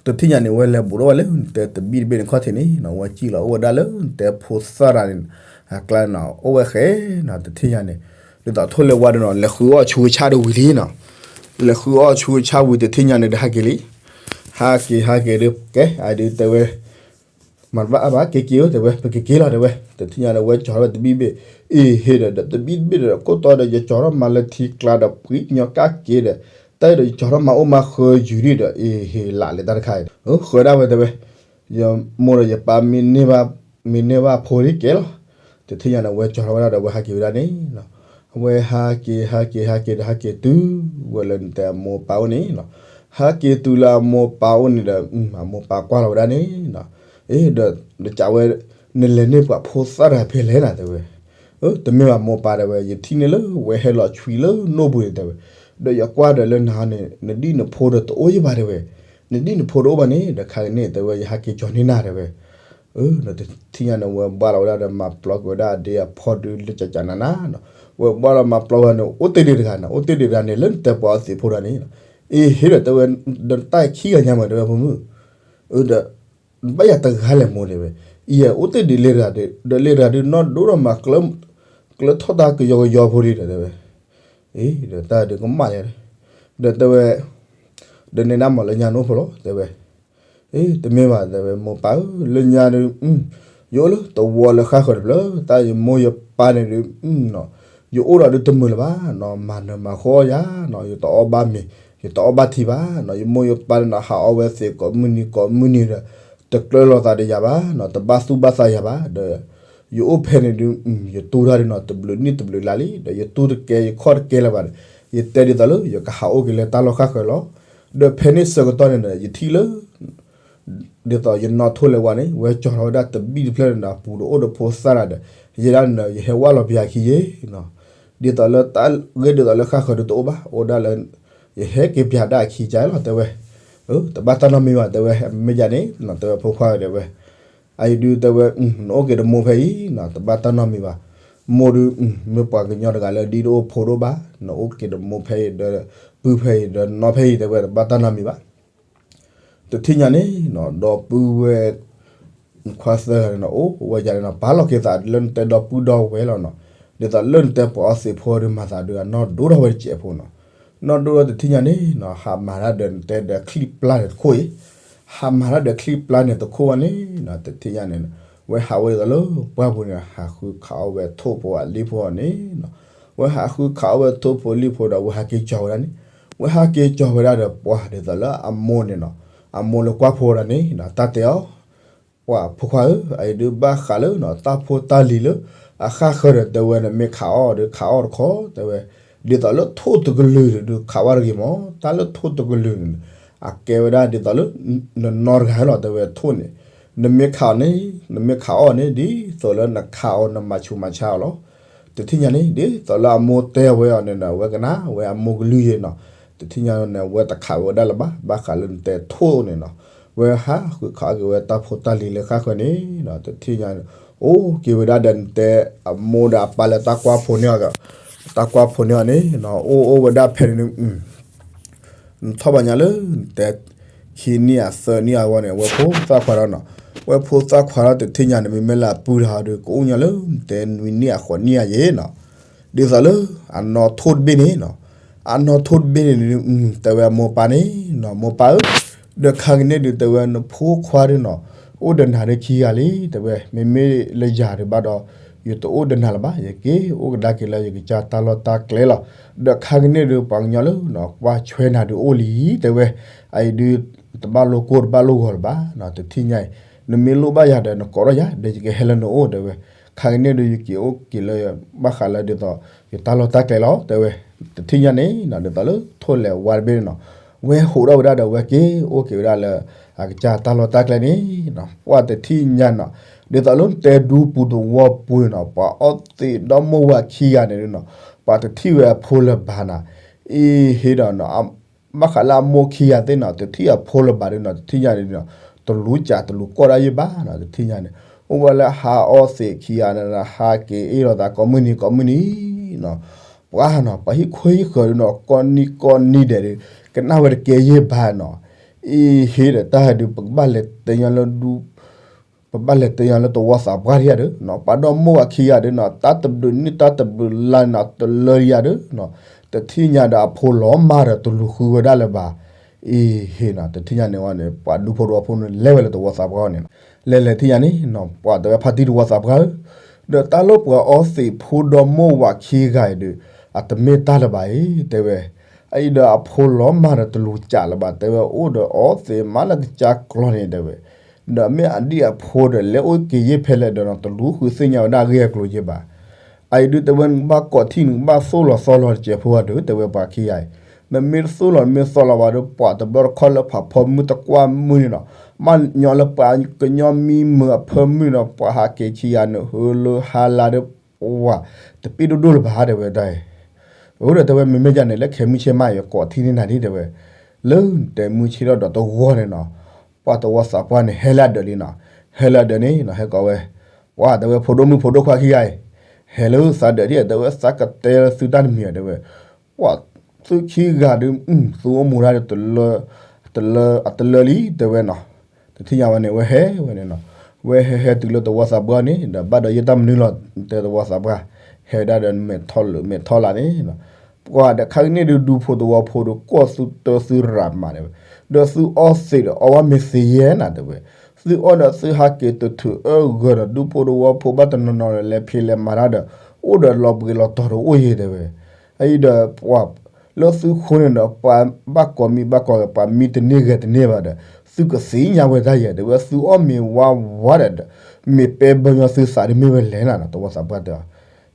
တထံၣ်ညါန့ၣ် ဝဲလဲၤဘူးထီၣ်ဝဲလၢနတဲတဘံၣ်တဘ့ၣ်န့ၣ်ခီၣ်ထံးန့ၣ်နီၤ, ဝဲစံၣ်လီၤအိၣ်ဝဲဒၣ်လၢနတဲဖိသၣ်တဂၤန့ၣ် အကျါနီၤ, အိၣ်ဝဲဃဲနီၤ, တထံၣ်ညါန့ၣ် ဒ်သိးထိၣ်လဲၤဝါဒီးနီၤ လဲၤဃုအီၣ်ဆူးဝံဆၣ်ဒီးဝံၤလံနီၤ, လဲၤဃုအီၣ်ဆူးဝံဆၣ်ဝံၤတထံၣ်ညါန့ၣ်ဒီးဟဲက့ၤလံ, ဟဲက့ၤဟဲက့ၤဒီးကဲ အဒုးတဲဝဲ မၤတဘၣ်အါဘၣ် က့ၤက့ၤဧၢတဲဝဲ ပကက့ၤလီၤတဲဝဲ တထံၣ်ညါန့ၣ် ဝဲကၠီၤထီၣ်ဝဲတဘံၣ်ဘ့ၣ်, အ့ဟ့ဒီး ဒီးတဘံၣ်တဘ့ၣ်ဒီး ခိၣ်တီဒီး ယကၠီၤထီၣ်မၤလၢထံကျါဒီး ပှံကညီကၣ်က့ၤဒီး တၢ်အံၤဒီး ယကၠီၤထီၣ်မၤအိၣ်မၤဃၢၤယုာ်ဒံးဒီး အ့ဟ့လးလဲၤတၢ်တခါအံၤ ဃၢၤဒၣ်ဝဲတဲဝဲ, ယမိၢ်ဒီးယပၢ်မ့ၢ်န့ၢ်ဘၣ်, မ့ၢ်န့ၢ်ဘၣ်ဖိဒံးကဲလီၤ. တထံၣ်ညါန့ၣ် ဝဲကၠီၤထီၣ်ဝဲဒၣ်ဒီး ဝဲဟးက့ၤဝဲဒၣ်န့ၣ်လီၤ. အဝဲဟးက့ၤဟးက့ၤဟးက့ၤဒီး ဟးက့ၤတုၤဝဲလၢနတဲအမိၢ်ပၢ်အိၣ်န့ၣ်လီၤ. ဟးက့ၤတုၤလၢအမိၢ်ပၢ်အိၣ်န့ၣ်ဒီး အမိၢ်ပၢ်ကွၢ်လီၤဝဲဒၣ်န့ၣ်လီၤ. အ့ဒီး နကးဝဲ နလဲၤန့ၢ်ပှၤဖိသၣ်တဂၤဖဲလဲၣ်နၤတဲဝဲ. တမ့ၢ်ဘၣ်မိၢ်ပၢ်တဲဝဲ, ယထံၣ်န့ၢ်လၢဝဲဟဲလီၤဆွံလၢနိၣ်ပူၤန့ၣ်တဲဝဲ, ဒီးယကွၢ်ဒီးလၢနၤန့ၣ် နဒံၣ်နဖိဒီးတအိၣ်ယဘၣ်တဲဝဲ, နဒံၣ်နဖိတအိၣ်ဘၣ်န့ၣ် ဒီးခါကန့ၣ်တဲဝဲ ယဟးက့ၤကၠီၤန့ၢ်နၤတဲဝဲ. တထံၣ်ညါန့ၣ် ဝဲဘၣ်လီၤဝဲဒၣ်ဒီး မၤပျီကွံာ်ဝဲဒၣ်အဒ့အဖီဒုးလၢကကနၤနၤ, ဝဲဘၣ်လီၤမၤပျီဝဲန့ၣ် အိၣ်တ့ၢ်ဒံးတဂၤနၤ, အိၣ်တ့ၢ်ဒံးတဂၤန့ၣ် လၢနတဲပှၤအီသံးဖိတဂၤန့ၣ်, အ့ဟ့ဒီးတဲဝဲ, ဒီးတၢ်ခံဂၤညါမးတဲဝဲဖိမုၣ်, ဒီး ဘၣ်ယၤတဂၤလဲၣ်မိၢ်တဲဝဲ, အံၤယအိၣ်တ့ၢ်ဒံးလၢတဂၤဒီး လၢတဂၤဒုးနီၢ်ဒိၣ်ထီၣ်မး ကျၢထီၣ်တၢ်ကယီကယီဖိဒံးဒီးတဲဝဲ, အ့ဒီးတၢ်ဒုးကမၣ်လဲၣ်, ဒီးတဲဝဲ, ဒီးန့ၣ်ဒၣ်မးလၢညါနအိၣ်ဖိလီၤတဲဝဲ, အ့တမ့ၢ်ဘၣ်တဲဝဲမိၢ်ပၢ်ဧၢ, လၢညါဒုး ယအိၣ်လၢသဝီလၢဃၣ်ဃၢၤတဖျၢၣ်, တၢ်ယမိၢ်ယပၢ်န့ၣ်ဒုး ယအိၣ်ဒီးဒုးတမုာ်လၢၤဘၣ်နီၤ, မၤနၢၤမၤဃီယၤနီၤ, ယတအီၣ်ဘၣ်မ့ၤ ယတအီၣ်ဘၣ်ထံဘၣ်နီၤ, ယမိၢ်ယပၢ်န့ၣ်နီၤ ဟးအီၣ်ဝဲသ့းကိးမုၢ်နံၤကိးမုၢ်နံၤဒီး တကျၢၤလိာ်သးဒီးယၤဘၣ်နီၤ, တဘၣ်သူၣ်ဘၣ်သးယၤဘၣ်ဒီး ယအိၣ်ဖဲန့ၣ်ဒုး ယတူၢ်တၢ်ဒုးနီၤ တဘျုးနံၣ်တဘျုးလါလံ, ဒီးယတူၢ်တကဲယခီၣ်တကဲလၢၤဘၣ်ဒီး ယတဲဒ်သိးလၢယကဟးအိၣ်က့ၤလၢတၢ်လီၢ်ဃၣ်ဃၢၤလီၤ. ဒီးဖဲန့ၣ်ဆၢကတီၢ်န့ၣ်ဒီး ယထံၣ်လၢ ဒ်သိးယနီၢ်ထိၣ်လဲၤဝါန့ၣ် ဝဲကၠီၤထီၣ်ဝဲဒၣ်တဘံၣ်တဖျၢၣ်န့ၣ်ဒီး ပူၤတအိၣ်ဒီးဖိသၣ်တဂၤဒီး ယဲဒၣ်န့ၣ်ဒီး ယဟဲဝၢ်လီၤပယၤခံယ့ၣ်နီၤ, ဒ်သိးလၢတၢ်ဂ့ၢ်ဒ်သိးလၢဃၣ်ဃၢၤဒုးတအိၣ်ဘၣ် အိၣ်ဒၣ်လၢ ယဟဲက့ၤပျးဒၣ်အခံကါလီၤတဲဝဲ, တဘၣ်တၢ်နီတမံၤဘၣ်တဲဝဲ, မ့ၢ်ယၤန့ၣ်နီၤ တဲဝဲဖိခွါတဲဝဲ, အအံၤဒုးတဲဝဲ နအိၣ်က့ၤဒီးမိၢ်ဖဲအံၤနီၤ တဘၣ်တၢ်နီတမံၤဘၣ်, မိၢ်ဒုး မ့ၢ်ပှၤကညီတဂၤလၢဒ်တအိၣ်ဖိတအိၣ်ဘၣ်, နအိၣ်က့ၤဒီးမိၢ်ဖဲအံၤဒီး ပုၢ်ဖဲအံၤဒီးနီၢ်ဖဲအံၤတဲဝဲ တဘၣ်တၢ်နီတမံၤဘၣ် တထံၣ်ညါန့ၣ်နီၤ ဒီပုၢ်ဝဲၢ် နခွါသၢဂၤန့ၣ်နီၤ အိၣ်ဝဲယၤန့ၣ်နီၤ ပာ်လီၤက့ၤသးလၢနတဲဒီပုၢ်ဒီဝဲၢ်လီၤနီၤ, ဒ်သိးလၢနတဲပှၤအီသံးဖိဒုးမၤသးဒုး အနီၢ်ဒိၣ်ထီၣ်ဝဲတစဲးဖိနီၤ, နီၢ်ဒိၣ်ထီၣ်တထံၣ်ညါန့ၣ်နီၤ ဟးမၤတၢ်ဒီးနတဲဒီးချံပျါန့ၣ်တခိၣ်အံၤ, ဟးမၤတၢ်ဒီးချံပျါန့ၣ်တခိၣ်ဝဲန့ၣ်နီၤ တထံၣ်ညါန့ၣ် ဝဲဟးဝဲဒ်သိးလၢပှၢ်ပူၤန့ၣ် ဟးဃုခးအီၣ်ဝဲထိၣ်ဖိအလံၣ်ဖိအီၤန့ၣ်နီၤ, ဝဲဟးဃုခးအီၣ်ဝဲထိၣ်ဖိလံၣ်ဖိဒီး ဝဲဟးက့ၤကၠီၤဝဲဒၣ်န့ၣ်, ဝဲဟးက့ၤကၠီၤဝဲဒၣ်ဒီးပှၤဒ်သိးလၢအမိၢ်န့ၣ်နီၤ, အမိၢ်လၢကွၢ်ဖိဝဲဒၣ်န့ၣ်နီၤ တၢ်တဲအီၤ, ပှၤဖိခွါဧၢ, အအံၤဒုးဘၣ်ဃးလၢနီၤ တၢ်ဖိတၢ်လံၤလၢ အဃၣ်ဃၢၤဒီးတဲဝဲ နမ့ၢ်ခးအီၣ်ဒီးခးအီၣ်တခီ တဲဝဲ, ဒ်သိးလၢထိၣ်တကလုာ်ဒုးခးဝဲတဂ့ၤမး, တၢ်လၢထိၣ်တကလုာ်န့ၣ် အကဲဝဲဒၣ်ဒ်သိးလၢ နနီတဂၤလီၤ တဲဝဲထိၣ်န့ၣ်, နမ့ၢ်ခးအီၣ်န့ၣ် နမ့ၢ်ခးအီၣ်န့ၣ် ဒ်သိးလၢနခးအီၣ်နမၤဆူးမၤဆါအီၤလီၤ. တထံၣ်ညါန့ၣ် ဒ်သိးလၢအမိၢ်တဲဝဲအီၤန့ၣ်ဒီး အဝဲကနၣ်ဝဲအမိၢ်ကလုၢ်ယ့ၣ်နီၤ, တထံၣ်ညါန့ၣ် အဝဲတခးဝဲဒၣ်လၢၤဘၣ်, ဘၣ်ဃးလၢနတဲထိၣ်န့ၣ်နီၤ, ဝဲဟးဃုခးက့ၤဝဲတၢ်ဖိတၢ်လံၤလၢဃၣ်ဃၢၤန့ၣ်နီၤ, တထံၣ်ညါန့ၣ် အိၣ်က့ၤဝဲဒၣ်ဒီးနတဲ အမိၢ်ဒီးအပၢ်လၢတၢ်ကွၢ်ဖိန့ၢ်အီၤ, တၢ်ကွၢ်ဖိန့ၢ်အီၤန့ၣ်နီၤ အိၣ်အိၣ်ဝဲဒၣ်ဖဲန့ၣ် နထီၣ်ဘၣ်ညါလၢ နတဲ ခံနံၣ်ဧါသၢနံၣ်ဧါအဂီၢ်န့ၣ် ဝဲဖိသၣ်ခွါထီၣ်နီၤ, ဝဲဖိသၣ်ခွါထီၣ်တထံၣ်ညါန့ၣ် မ့မ့ၢ်လၢအပုၢ်တဟီဒီး ကအိၣ်ညီလၢ နတဲနွံနံၣ်ဧါဃိးနံၣ်ဧါယဲနီၤ, ဒ်သိးလၢ အနီၢ်ထိၣ်တဘ့ၣ်န့ၣ်နီၤ, အနီၢ်ထိၣ်တဘ့ၣ်န့ၣ် တဲဝဲအမိၢ်ပၢ်န့ၣ်နီၤ မိၢ်ပၢ်ဧၢ, ဒီးခါကန့ၣ်ဒုးတဲဝဲနဖိခွါဒုးနီၤ, အိၣ်ဒီးနၤဒုးခံဂၤလံ တဲဝဲ မ့မ့ၢ်လၢယၤဒုးဘၣ်ဒီး ယတအိၣ်ဒီးနၤလၢၤဘၣ် ယက့ၤအိၣ်ကဒါက့ၤလၢယကစၢ်တၢ်လီၢ်တၢ်ကျဲလီၤ, ဒီးခါကန့ၣ်ဒုးပှၤကညီလၢနီၤ ကွၢ်ဆွဲနၤဒုးအိၣ်လံ တဲဝဲ, အအံၤဒုး တဘၣ်လိၣ်ကိၢ်တဘၣ်လိၣ်ဂီၤလၢၤဘၣ်နီၤ တထံၣ်ညါအံၤ, နမ့ၢ်လိၣ်ဘၣ်ယၤဒီးနကိးထီၣ်ယၤ ဒီးယကဟဲလၢနအိၣ်တဲဝဲ, ခါကန့ၣ်ဒုးယက့ၤအိၣ်က့ၤလၢ ဘၣ်ဃးလၢဒ်သိး ယတၢ်လီၢ်တၢ်ကျဲလီၤ တဲဝဲ, တထံၣ်ညါန့ၣ်နီၤ ဒ်သိးလၢထိၣ်လဲၤဝါတဘ့ၣ်န့ၣ်နီၤ, ဝဲဟိးထီၣ်ဝဲဒၣ်ဒီးဝဲက့ၤအိၣ်က့ၤဝဲဒၣ်လၢ အကစၢ်တၢ်လီၢ်တၢ်ကျဲန့ၣ်နီၤ, ပှၤတထံၣ်ညါနီၤ, ဒ်သိးလၢနတဲဒူပူၤသဝီပူၤန့ၣ်နီၤ ပှၤအီသံးဒီမိၢ်ဝၤခံဂၤန့ၣ်ဒုးနီၤ, ပှၤတထံၣ်ဝဲအဖိလၢၤဘၣ်နီၤ, အံၤဟ့ဒီးနီၤ ဘၣ်ဃးလၢအမိၢ်ခံဂၤသ့ၣ်နီၤ တထံၣ်အဖိလၢၤဘၣ်ဒုးနီၤ တထံၣ်ညါန့ၣ်နီၤ, တလူၤကးတလူၤကီၢ်ဒၣ်ယဲၢ်ဘၣ်နီၤ တထံၣ်ညါန့ၣ်, အိၣ်ဝဲလၢဟးအီသံးခံဂၤန့ၣ် ဟးက့ၤအ့ၣ်လိာ်သးကိးမုၢ်နံၤကိးမုၢ်နံၤနီၤ, ပှၤနီၤ ပှၤဟံၣ်ခိၣ်ဟံၣ်ဃၢၤဒုးနီၤ ကိးနံၤကိးနံၤဒဲးဒုး ကနၣ်ဝဲတကဲယဲၢ်ဘၣ်နီၤ, အံၤဟ့ဒီးတၢ်ဒုး ပကဘၣ်လဲၤတဲညီလၢဒူ ပဘၣ်လဲၤတဲညီလၢသဝီသးပှၢ်ဒံးယၤဒုးနီၤ, ပှၤဒီမိၢ်ဝၤခံဂၤဒုးနီၤ တၢ်တဘျုးနံၣ်တၢ်တဘျုးလါန့ၣ်နီၤ တလၢဒံးယၤဒုးနီၤ, တထံၣ်ညါဒီးအဖိလီၤမၢ်ဒီးတလူၤဃုဝဲဒၣ်လၢၤဘၣ်, အံၤဟ့နီၤ တထံၣ်ညါန့ၣ်ဝဲန့ၣ် ပှၤဒူဖိတဝီဖိန့ၣ် လဲၤဝဲလၢသဝီသးပှၢ်န့ၣ်နီၤ, လဲၤလဲၤထံၣ်ညါန့ၣ်နီၤ ပှၤတဲဝဲဖါတံၢ်သဝီသးပှၢ်ဧၢ, ဒီးတၢ်လၢပှၤအီသံးဖိဒီမိၢ်ဝၤခံဂၤအံၤဒီး အတမ့ၢ်တၢ်လၢၤဘၣ်အံၤ တဲဝဲ, အအံၤဒီးအဖိလီၤမၢ်ဒီးတလူၤကးလၢၤဘၣ် တဲဝဲ အိၣ်ဒီးအီသံးမးလၢကစၢ်ကျီန့ၣ် တဲဝဲ, ဒီးမ့ၢ်အဒံၣ်အဖိဒီးလဲၤအိၣ်က့ၤယ့ၢ်ဖဲလဲၣ်ဒီးနီၤ တလူၤဃုသ့ၣ်ညါဝဲဒၣ်အဂ့ၢ်အကျိၤယ့ၢ်ဘၣ်. အအံၤဒုးတဲဝဲ နကဘၣ်ကိးထံၣ် နကဘၣ်သိၣ်လီၤသီလီၤတစဲးဖိဘၣ်ဒီး တဲဝဲပှၤခံဂၤအံၤ, နမ့ၢ်တသိၣ်လီၤ နမ့ၢ်သီလီၤဘၣ်ဒီး ပှၤတဘျီတခီၣ်လၢဖးဖီမုၢ်တကွၢ်မုၢ်န့ၣ်နီၤ, မ့ၢ်ညီလၢပှၤကညီမံမုာ်အဖၢမုၢ်နီၤ ပှၤဟးက့ၤခံဂၤန့ၣ် ဟၢလၢဟါလါဒီး ပှၤတပ့ၢ်ဒိၣ်ဒိၣ်လၢၤဘၣ် တဲဝဲဒၣ်အံၤ, အိၣ်ဒီးတဲဝဲ မ့မ့ၢ်ဒ်န့ၣ် လၢခဲမုၢ်ဆ့ၣ်မး ယကိးထံၣ်န့ၢ်နၤဒ် တဲဝဲ, လၢနတဲမုၢ်ဆ့ၣ်ထီၣ်ဒီးတဂီၢ်န့ၣ်နီၤ, ပှၤတဝီသးပှၢ်န့ၣ် ဟဲလၢအဒၢးလံနီၤ, ဟဲလၢအဒၢးန့ၣ်နီၤ ဟဲကိးဝဲ, ပှၤတဲဝဲ ဖိဒိၣ်မုၣ်ဖိဒိၣ်ခွါခံဂၤအံၤ, ဟဲလၢသးဒၢးဒ် တဲဝဲ သးကတဲလၢသုတၢ်တမံၤ တဲဝဲ, ပှၤသုခံဂၤဒုး သုအိၣ်မူဒၣ်ဒီး တလၢ အတလၢလံ တဲဝဲနီၤ, တထံၣ်ညါဝဲန့ၣ် ဝဲဟဲဝဲန့ၣ်နီၤ, ဝဲဟဲဟဲတုၤလၢတဝီသးပှၢ်န့ၣ် ဒီးဘၣ်ဒီးယတၢ်မနုၤလီၤ တဲတဝီသးပှၢ်, ဟဲဒၣ်ဒီးမဲာ်ထီၣ်လၢမဲာ်ထီၣ်လၢ်န့ၣ်နီၤ, ပှၤဒီးခါကန့ၣ်ဒုး ဒူဖိတဝီဖိဒီး ကိးသုတၢသုရၤမး တဲဝဲ, ဒီးသုအီသံးဒီးအီဘၣ်မ့ၤသ့ယဲၢ်နၤ တဲဝဲ, သုအီဒီးသုဟးက့ၤတထုးအၢဂၢၤဒီး ဒူဖိတဝီဖိဘၣ်တနီၤနီၤဒီး လဲၤဖံးလဲၤမၤတၢ်ဒီး အိၣ်ဒီးလီၤဘှံးလီၤတီၤဒီးအိၣ်ယဲၢ် တဲဝဲ, အအံၤဒီး ပှၤလၢသုဃိန့ၣ်ဒီး ပှၤဘၣ်ကိးမံၤဘၣ်ကိးဂၤ ပှၤမံတန့ၢ်ဂဲၤတန့ၢ်ဘၣ်ဒီး သုကသ့ၣ်ညါဝဲဒၣ်ယဲၢ် တဲဝဲ, သုအီၣ်မ့ၤဝါဝါဒီး မ့ၢ်ပဲဘၢညီသုသးဒ်မ့ၢ်ဝဲလဲၣ်နၤ တဝီသးပှၢ်တ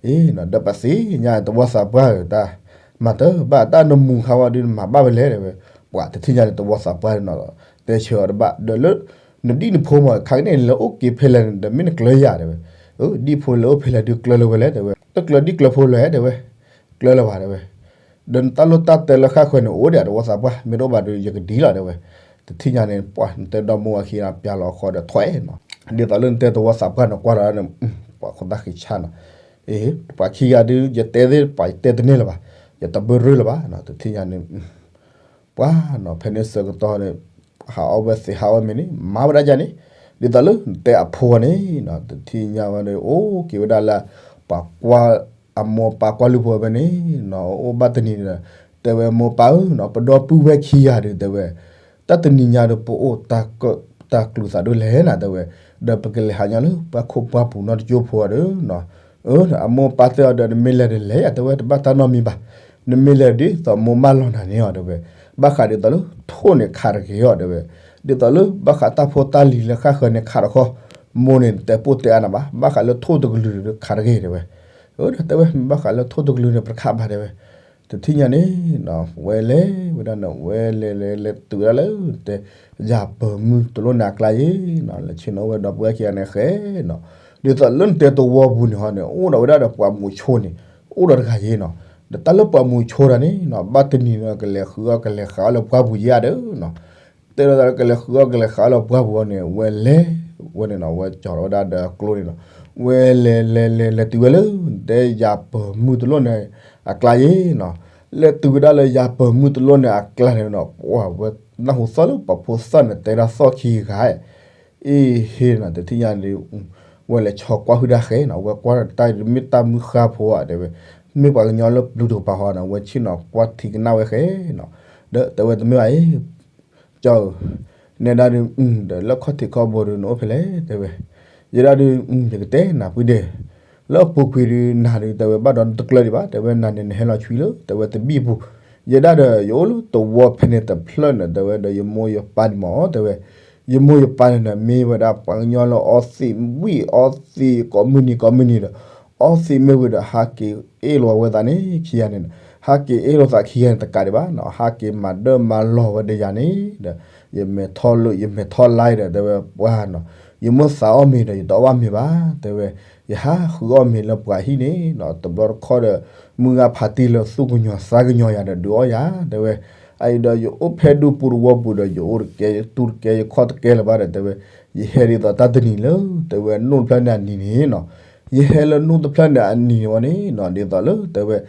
ဲအီၤ, အ့ ဒီးပသ့ၣ်ညါတဝီသးပှၢ်ဧၢ တၢ်မၤတဘၣ် တၢ်နမူၤဟးဂီၤဒုးနမၤဘၣ်ဝဲလဲၣ် တဲဝဲ, ပှၤတထံၣ်ညါန့ၣ် တဝီသးပှၢ်န့ၣ်နီၤ တဲဆၢအီၤတဘၣ် ဒီးလၢ နဒံၣ်နဖိမး ခါကန့ၣ် လဲၤအိၣ်က့ၤဖဲလဲၣ်န့ၣ်ဒီး မ့ၢ်နကျၢၤယၤ တဲဝဲ, အၢ ဒံၣ်ဖိလဲၤအိၣ်ဖဲလဲၣ်ဒုးကျၢၤလၢၤဝဲလဲၣ် တဲဝဲ, တကျၢၤဒံၣ်ကျၢၤဖိလၢၤ တဲဝဲ, ကျၢၤလၢၤဘၣ် တဲဝဲ, ဒီးနတၢ်လိၣ်တၢ်တဲလၢဃၣ်ဃၢၤန့ၣ် အိၣ်ဒံးတဝီသးပှၢ် မ့ၢ်တအိၣ်ဘၣ်ဒီး ယကဒ်လီၤ တဲဝဲ, တထံၣ်ညါန့ၣ် ပှၤနတဲဒီမါဝၤခံဂၤ ပျၢ်လီၤဃီဒီးထွဲနီၤ, ဒ်သိးလၢနတဲတဝီသးပှၢ်န့ၣ် ကွၢ်ဒီးန့ၣ် ပှၤခိၣ်သၣ်ဃံဆါနီၤ, အ့ ပှၤခံဂၤဒုး ယတဲသ့ၣ်တဖၣ် ယတဲတန့ၢ်လၢၤဘၣ်, ယတဘၢရၢလၢၤဘၣ်နီၤ, တထံၣ်ညါန့ၣ် ပှၤနီၤ ဖဲန့ၣ်ဆၢကတီၢ်န့ၣ် ဟးအီၣ်ဝဲသ့ဟးအီၣ်မ့ၤန့ၣ် မၤဝဲဒၣ်ယၤန့ၣ်, ဒ်သိးလၢနတဲအဖိန့ၣ်နီၤ တထံၣ်ညါဝဲန့ၣ် အိၣ်က့ၤဝဲဒၣ်လၢ ပှၤကွၢ် အမိၢ်ပၢ်ကွၢ်လုၢ်ဖိဝဲန့ၣ်နီၤ အိၣ်ဘၣ်တနံၤဒီး တဲဝဲ မိၢ်ပၢ်ဧၢနီၤ ပဒီပုၢ်ဝဲၢ်ခံဂၤဒီး တဲဝဲ တၢ်တနံၤညါဒီး ပအိၣ်တၢ်ကၢၣ်တၢ်ကျူၤသးဒိၣ်လဲၣ်နၤ တဲဝဲ, ဒီးပကလဲၤဟးညီလၢပှၤခိၣ်ပှၤပူၤနီတကၠိဖိအီၤဒီးနီၤ, အမိၢ်ပၢ်တဲအီၤဒီး နမ့ၢ်လဲၤဒီးလဲၤယၤ တဲဝဲ တဘၣ်တၢ်နီတမံၤဘၣ်, နမ့ၢ်လဲၤဒ်သိးမိၢ်မၢလီၤနၤန့ၣ်အီၤ တဲဝဲ, ဘၣ်ဃးဒ်သိးလၢထိၣ်န့ၣ်ခးတဂ့ၤအီၤ တဲဝဲ, ဒ်သိးလၢဘၣ်ဃးတၢ်ဖိတၢ်လံၤလၢဃၣ်ဃၢၤန့ၣ်ခးတခီ, မိၢ်န့ၣ်တဲပိၢ်တဲအါနၤဘၣ်, ဘၣ်ဃးလၢထိၣ်တကလုာ်ဒီးခးတဂ့ၤ တဲဝဲ, အၢ ဒီးတဲဝဲ မ့ၢ်ဘၣ်ဃးလၢထိၣ်တကလုာ်န့ၣ် ပတခးဘၣ် တဲဝဲ, တထံၣ်ညါန့ၣ်နီၤ ဝဲလဲၤဝဲဒၣ်န့ၣ် ဝဲလဲၤလဲၤလဲၤတုၤဝဲဒၣ်လၢ တဲ ယၤပၢၤမုၢ်တလိၣ်န့ၣ်အကျါယ့ၣ်နီၤ လဲၤဆ့ၣ်နီၤဝဲဒီပုၢ်ဝဲၢ်ခံဂၤန့ၣ်ဃဲနီၤ, ဒ်သိးလၢနတဲတဝီပူၤန့ၣ်ဟီန့ၣ် အိၣ်ဒီးဝဲဒၣ်ဒီးပှၤမုၢ်ဆိန့ၣ် အိၣ်ဒီးတဂၤယ့ၣ်နီၤ, ဒီးတၢ်လၢပှၤမုၢ်ဆိတၢ်န့ၣ်နီၤ ဘၣ်တနံၤန့ၣ် ကလဲၤဃုအီၣ်ကလဲၤဃုအီၣ်လၢပှၢ်ပူၤယ့ၣ်ဧါဒီးနီၤ, တဲလီၤသးလၢကလဲၤဃုအီၣ်ကလဲၤဃုအီၣ်လၢပှၢ်ပူၤအီၤန့ၣ် ဝဲလဲၤဝဲန့ၣ်နီၤ ဝဲကၠီၤလီၤဝဲဒၣ်ဒီးကျိန့ၣ်နီၤ, ဝဲလဲၤလဲၤလဲၤလဲၤတုၤဝဲလၢ တဲယၤပၢၤမုၢ်တလိၣ်န့ၣ် အကျါယ့ၣ်နီၤ, လဲၤတုၤဝဲဒၣ်လၢယၤပၢၤမုၢ်တလိၣ်န့ၣ်အကျါန့ၣ်နီၤ ပှၤဝဲနၢ်ဟူသီၣ်လၢပှၤဖိသၣ်န့ၣ် တဲဒၣ်သီၣ်ခံဂၤ အ့ဟ့နီၤ တထံၣ်ညါန့ၣ် ဝဲလဲၤဆီကွၢ်ဟုၣ်ဒၣ်ဃဲနီၤ ဝဲကွၢ်တၢ်မ့ၢ်တၢ်မုၢ်ဃါဖိဧါ တဲဝဲ, မ့ၢ်ပှၤကညီလၢပျုၤတကပၤဃီနီၤ ဝဲဆ့ၣ်နီၤကွၢ်ထံကနၣ်ဝဲဃဲနီၤ, ဒီးတဲဝဲတမ့ၢ်ဘၣ်အံၤ ကၠီဧၢ, နဲဒၣ်ဒုး ဒီးလၢခီၣ်ထံးခီၣ်ဘိဒုးနအိၣ်ဖဲလဲၣ် တဲဝဲ, ယဲဒၣ်ဒုး ယကတဲနၤဖုဒဲး, လၢအပူၤကွံာ်ဒုးနၤဒုး တဲဝဲဘၣ်ဒီးနတကျၢၤဒံးဘၣ် တဲဝဲ နၤန့ၣ်နဟဲလီၤဆွံလၢ တဲဝဲတဘံၣ်ပူၤ, ယဲဒၣ်ဒီးယအိၣ်လၢတဝီဖဲန့ၣ်တဖျၢၣ်န့ၣ် တဲဝဲဒီးယမိၢ်ယပၢ်န့ၣ်မ့ၢ် တဲဝဲ, ယမိၢ်ယပၢ်န့ၣ်ဒီး မ့ၢ်ဝဲဒၣ်ပှၤကညီလၢအီသံးဝံၣ်အီသံး ကိးမုၢ်နံၤကိးမုၢ်နံၤဒီး အီသံးမ့ၢ်ဝံၤဒီး ဟးက့ၤအ့ၣ်လိာ်ဝဲသးန့ၣ် ခံဂၤန့ၣ်, ဟးက့ၤအ့ၣ်လိာ်သးခံဂၤန့ၣ်တကးဒံးဘၣ်နီၤ, ဟးက့ၤမၤဒၢမၤလီၤဝဲဒီးယၤန့ၣ်ဒီး ယမဲာ်ထီၣ်လၢ ယမဲာ်ထီၣ်လါဒီး တဲဝဲပှၤနီၤ, ယမိၢ်သးအီၣ်မ့ၤဒီး ယတအီၣ်ဘၣ်မ့ၤဘၣ် တဲဝဲ, ယဟးဃုအီၣ်မ့ၤလၢပှၤဟံၣ်န့ၣ်နီၤ, တဘျီတခီၣ်ဒီး မုၢ်ဂၤဖးတံၢ်လၢသူၣ်ကညီၤသးကညီၤယၤဒီး ဒုးအီၣ်ယၤ တဲဝဲ, အအံၤဒီးယအိၣ်ဖဲဒူပူၤတဝီပူၤဒီး ယအိၣ်တကဲ ယတူၢ်တကဲ ယခီၣ်တကဲလၢၤဘၣ်ဒီး တဲဝဲ, ယဟဲဒ်သိးတၢ်တနံၤလၢ တဲဝဲ နိၣ်တဖျၢၣ်န့ၣ်အနံၤန့ၣ်နီၤ, ယဟဲလၢနိၣ်တဖျၢၣ်န့ၣ်အနံၤန့ၣ်ဝဲန့ၣ်နီၤ, ဒ်သိးလၢ တဲဝဲ ဒ်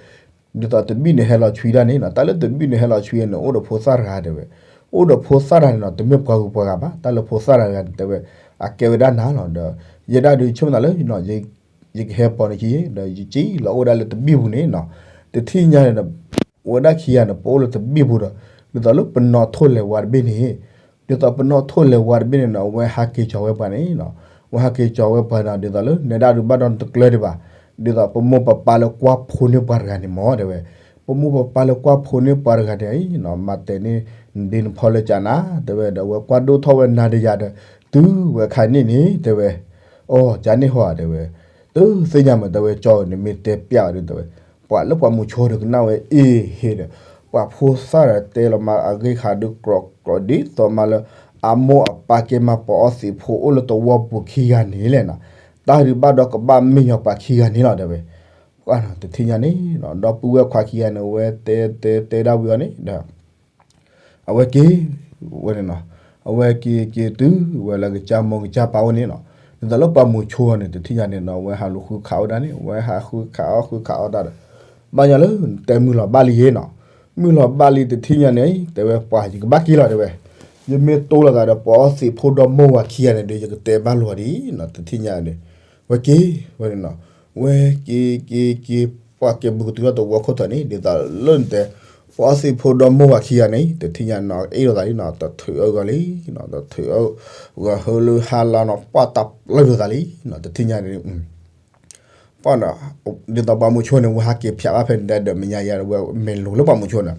သိးတဘံၣ်န့ၣ်ဟဲလီၤဆွံဒၣ်န့ၣ်နီၤ, တၢ်လၢတဘံၣ်န့ၣ်ဟဲလီၤဆွံန့ၣ် အိၣ်ဒီးဖိသၣ်တဂၤ တဲဝဲ, အိၣ်ဒီးဖိသၣ်တဂၤန့ၣ်နီၤ, တမ့ၢ်ပှၤဂုၤပှၤဂၤဘၣ်, တၢ်လၢဖိသၣ်တဂၤန့ၣ် တဲဝဲ အကဲဝဲဒၣ်နၤလီၤဒီး ယဲဒၣ်ဒုးဆိကမိၣ်သးလၢ ယကဟဲပိာ်န့ၣ်ခံဒီး ယကံလီၤအိၣ်ဝဲဒၣ်လၢတဘံၣ်ပူၤန့ၣ်နီၤ, တထံၣ်ညါန့ၣ်ဒီး ဝဲဒၣ်ခံဂၤန့ၣ် ပအိၣ်လၢတဘံၣ်ပူၤဒီး ဒ်သိးလၢပနီၣ်ထိၣ်လဲၤဝါတဘ့ၣ်န့ၣ် ဒ်သိးပနီၣ်ထိၣ်လဲၤဝါတဘ့ၣ်န့ၣ်နီၤ, အဝဲဟးက့ၤကၠီၤဝဲပှၤန့ၣ်နီၤ, ဝဲဟဲက့ၤကၠီဝဲပှၤနီၤ ဒ်သိးလၢ နဲဒၣ်ဒုးဘၣ်ဒီးနတကျၢၤဒံးဘၣ်, ဒ်သိးပမိၢ်ပပၢ်လၢကွၢ်ဖိန့ၢ်ပှၤတဂၤန့ၣ်မ့ၢ်တဲဝဲ, ပမိၢ်ပပၢ်လၢကွၢ်ဖိန့ၢ်ပှၤတဂၤန့ၣ်အံၤနီၤ မၤတဲာ်န့ၢ် နဒ့နဖီလၢကၠးနၤ တဲဝဲ ဒီးအဝဲကွၢ်ဒိၣ်ထီၣ်ဝဲနၤဒီးယၤဒီး တုၤဝဲခါန့ၣ်န့ၣ် တဲဝဲ, အိ ကၠးန့ၢ်ဟီဧါ တဲဝဲ, တသ့ၣ်ညါမး တဲဝဲ ကၠီဧၢ နမ့ၢ်တဲပျးဝဲဒုး တဲဝဲ, ပှၤလၢပှၤမုဆိဒီးကနၣ်ဝဲအ့ဟ့ဒီး ပှၤဖိသၣ်ဒီးတဲလီၤမးအဂ့ၢ်ခးဒုး ကြိးကြိးဒ်သိးမးလၢ အမိၢ်အပၢ်က့ၤမၤပိာ်အီသံးဖိအိၣ်လၢတဝီပူၤခံဂၤန့ၣ်လဲၣ်နီၤ, တၢ်ဒုးဘၣ်ဒီးကဘၣ်မ့ၢ်ညီပှၤခံဂၤန့ၣ်လီၤ တဲဝဲ, ပှၤနီၤ တထံၣ်ညါန့ၣ်နီၤ ဒီပုၢ်ဝဲၢ်ခွါခံဂၤန့ၣ် အဝဲတဲတဲတဲဒၣ်ဝံၤအီၤန့ၣ်ဒီး အဝဲက့ၤဝဲန့ၣ်နီၤ, အဝဲက့ၤက့ၤတုၤဝဲလၢကစၢ်မိၢ်ကစၢ်ပၢ်အိၣ်န့ၣ်နီၤ, ဒ်သိးလၢပှၤမုဆိန့ၣ် တထံၣ်ညါန့ၣ်နီၤ အဝဲဟးလူၤဃုခးဝဲဒၣ်န့ၣ် အဝဲဟးဃုခးအီၣ်ဃုခးအီၣ်တၢ်ဒီး ဘၣ်ညီလၢ နတဲမုၢ်လီၤဘၣ်လံယ့နီၤ, မုၢ်လီၤဘၣ်လံတထံၣ်ညါန့ၣ် တဲဝဲပှၤ ယကဘၣ်က့ၤလီၤတဲဝဲ, ယမ့ၢ်တိလီၤသးဒီး ပှၤအီသံးဖိဒီမိၢ်ဝၤခံဂၤန့ၣ်ဒီး ယကတဲဘၣ်လိာ်ဒံးနီၤ တထံၣ်ညါန့ၣ်, ဝဲက့ၤဝဲန့ၣ်နီၤ, ဝဲက့ၤက့ၤက့ၤ ပှၤကဲဘူးကတုၤထီၣ်တဝီခိၣ်ထီၣ်န့ၣ် ဒ်သိးလၢနတဲ ပှၤအီသံးဖိဒီမိၢ်ဝၤခံဂၤန့ၣ် တထံၣ်ညါနီၤ အ့ၣ်လိာ်သးလံနီၤ တထုးအၢဂီၤလံနီၤ တထုးအၢဂီၤ ဟၢလၢဟါလီၤနီၤ ပှၤတပျၢ်လိာ်သးလံနီၤ တထံၣ်ညါန့ၣ် ပှၤနီၤ ဒ်သိးပှၤမုဆိန့ၣ် ဝဲဟးက့ၤဖျးဘၣ်ဖဲန့ၣ်ဒီး မဲာ်ညါယၤဒီး ဝဲမဲာ်လိၤလၢပှၤမုဆိန့ၣ်,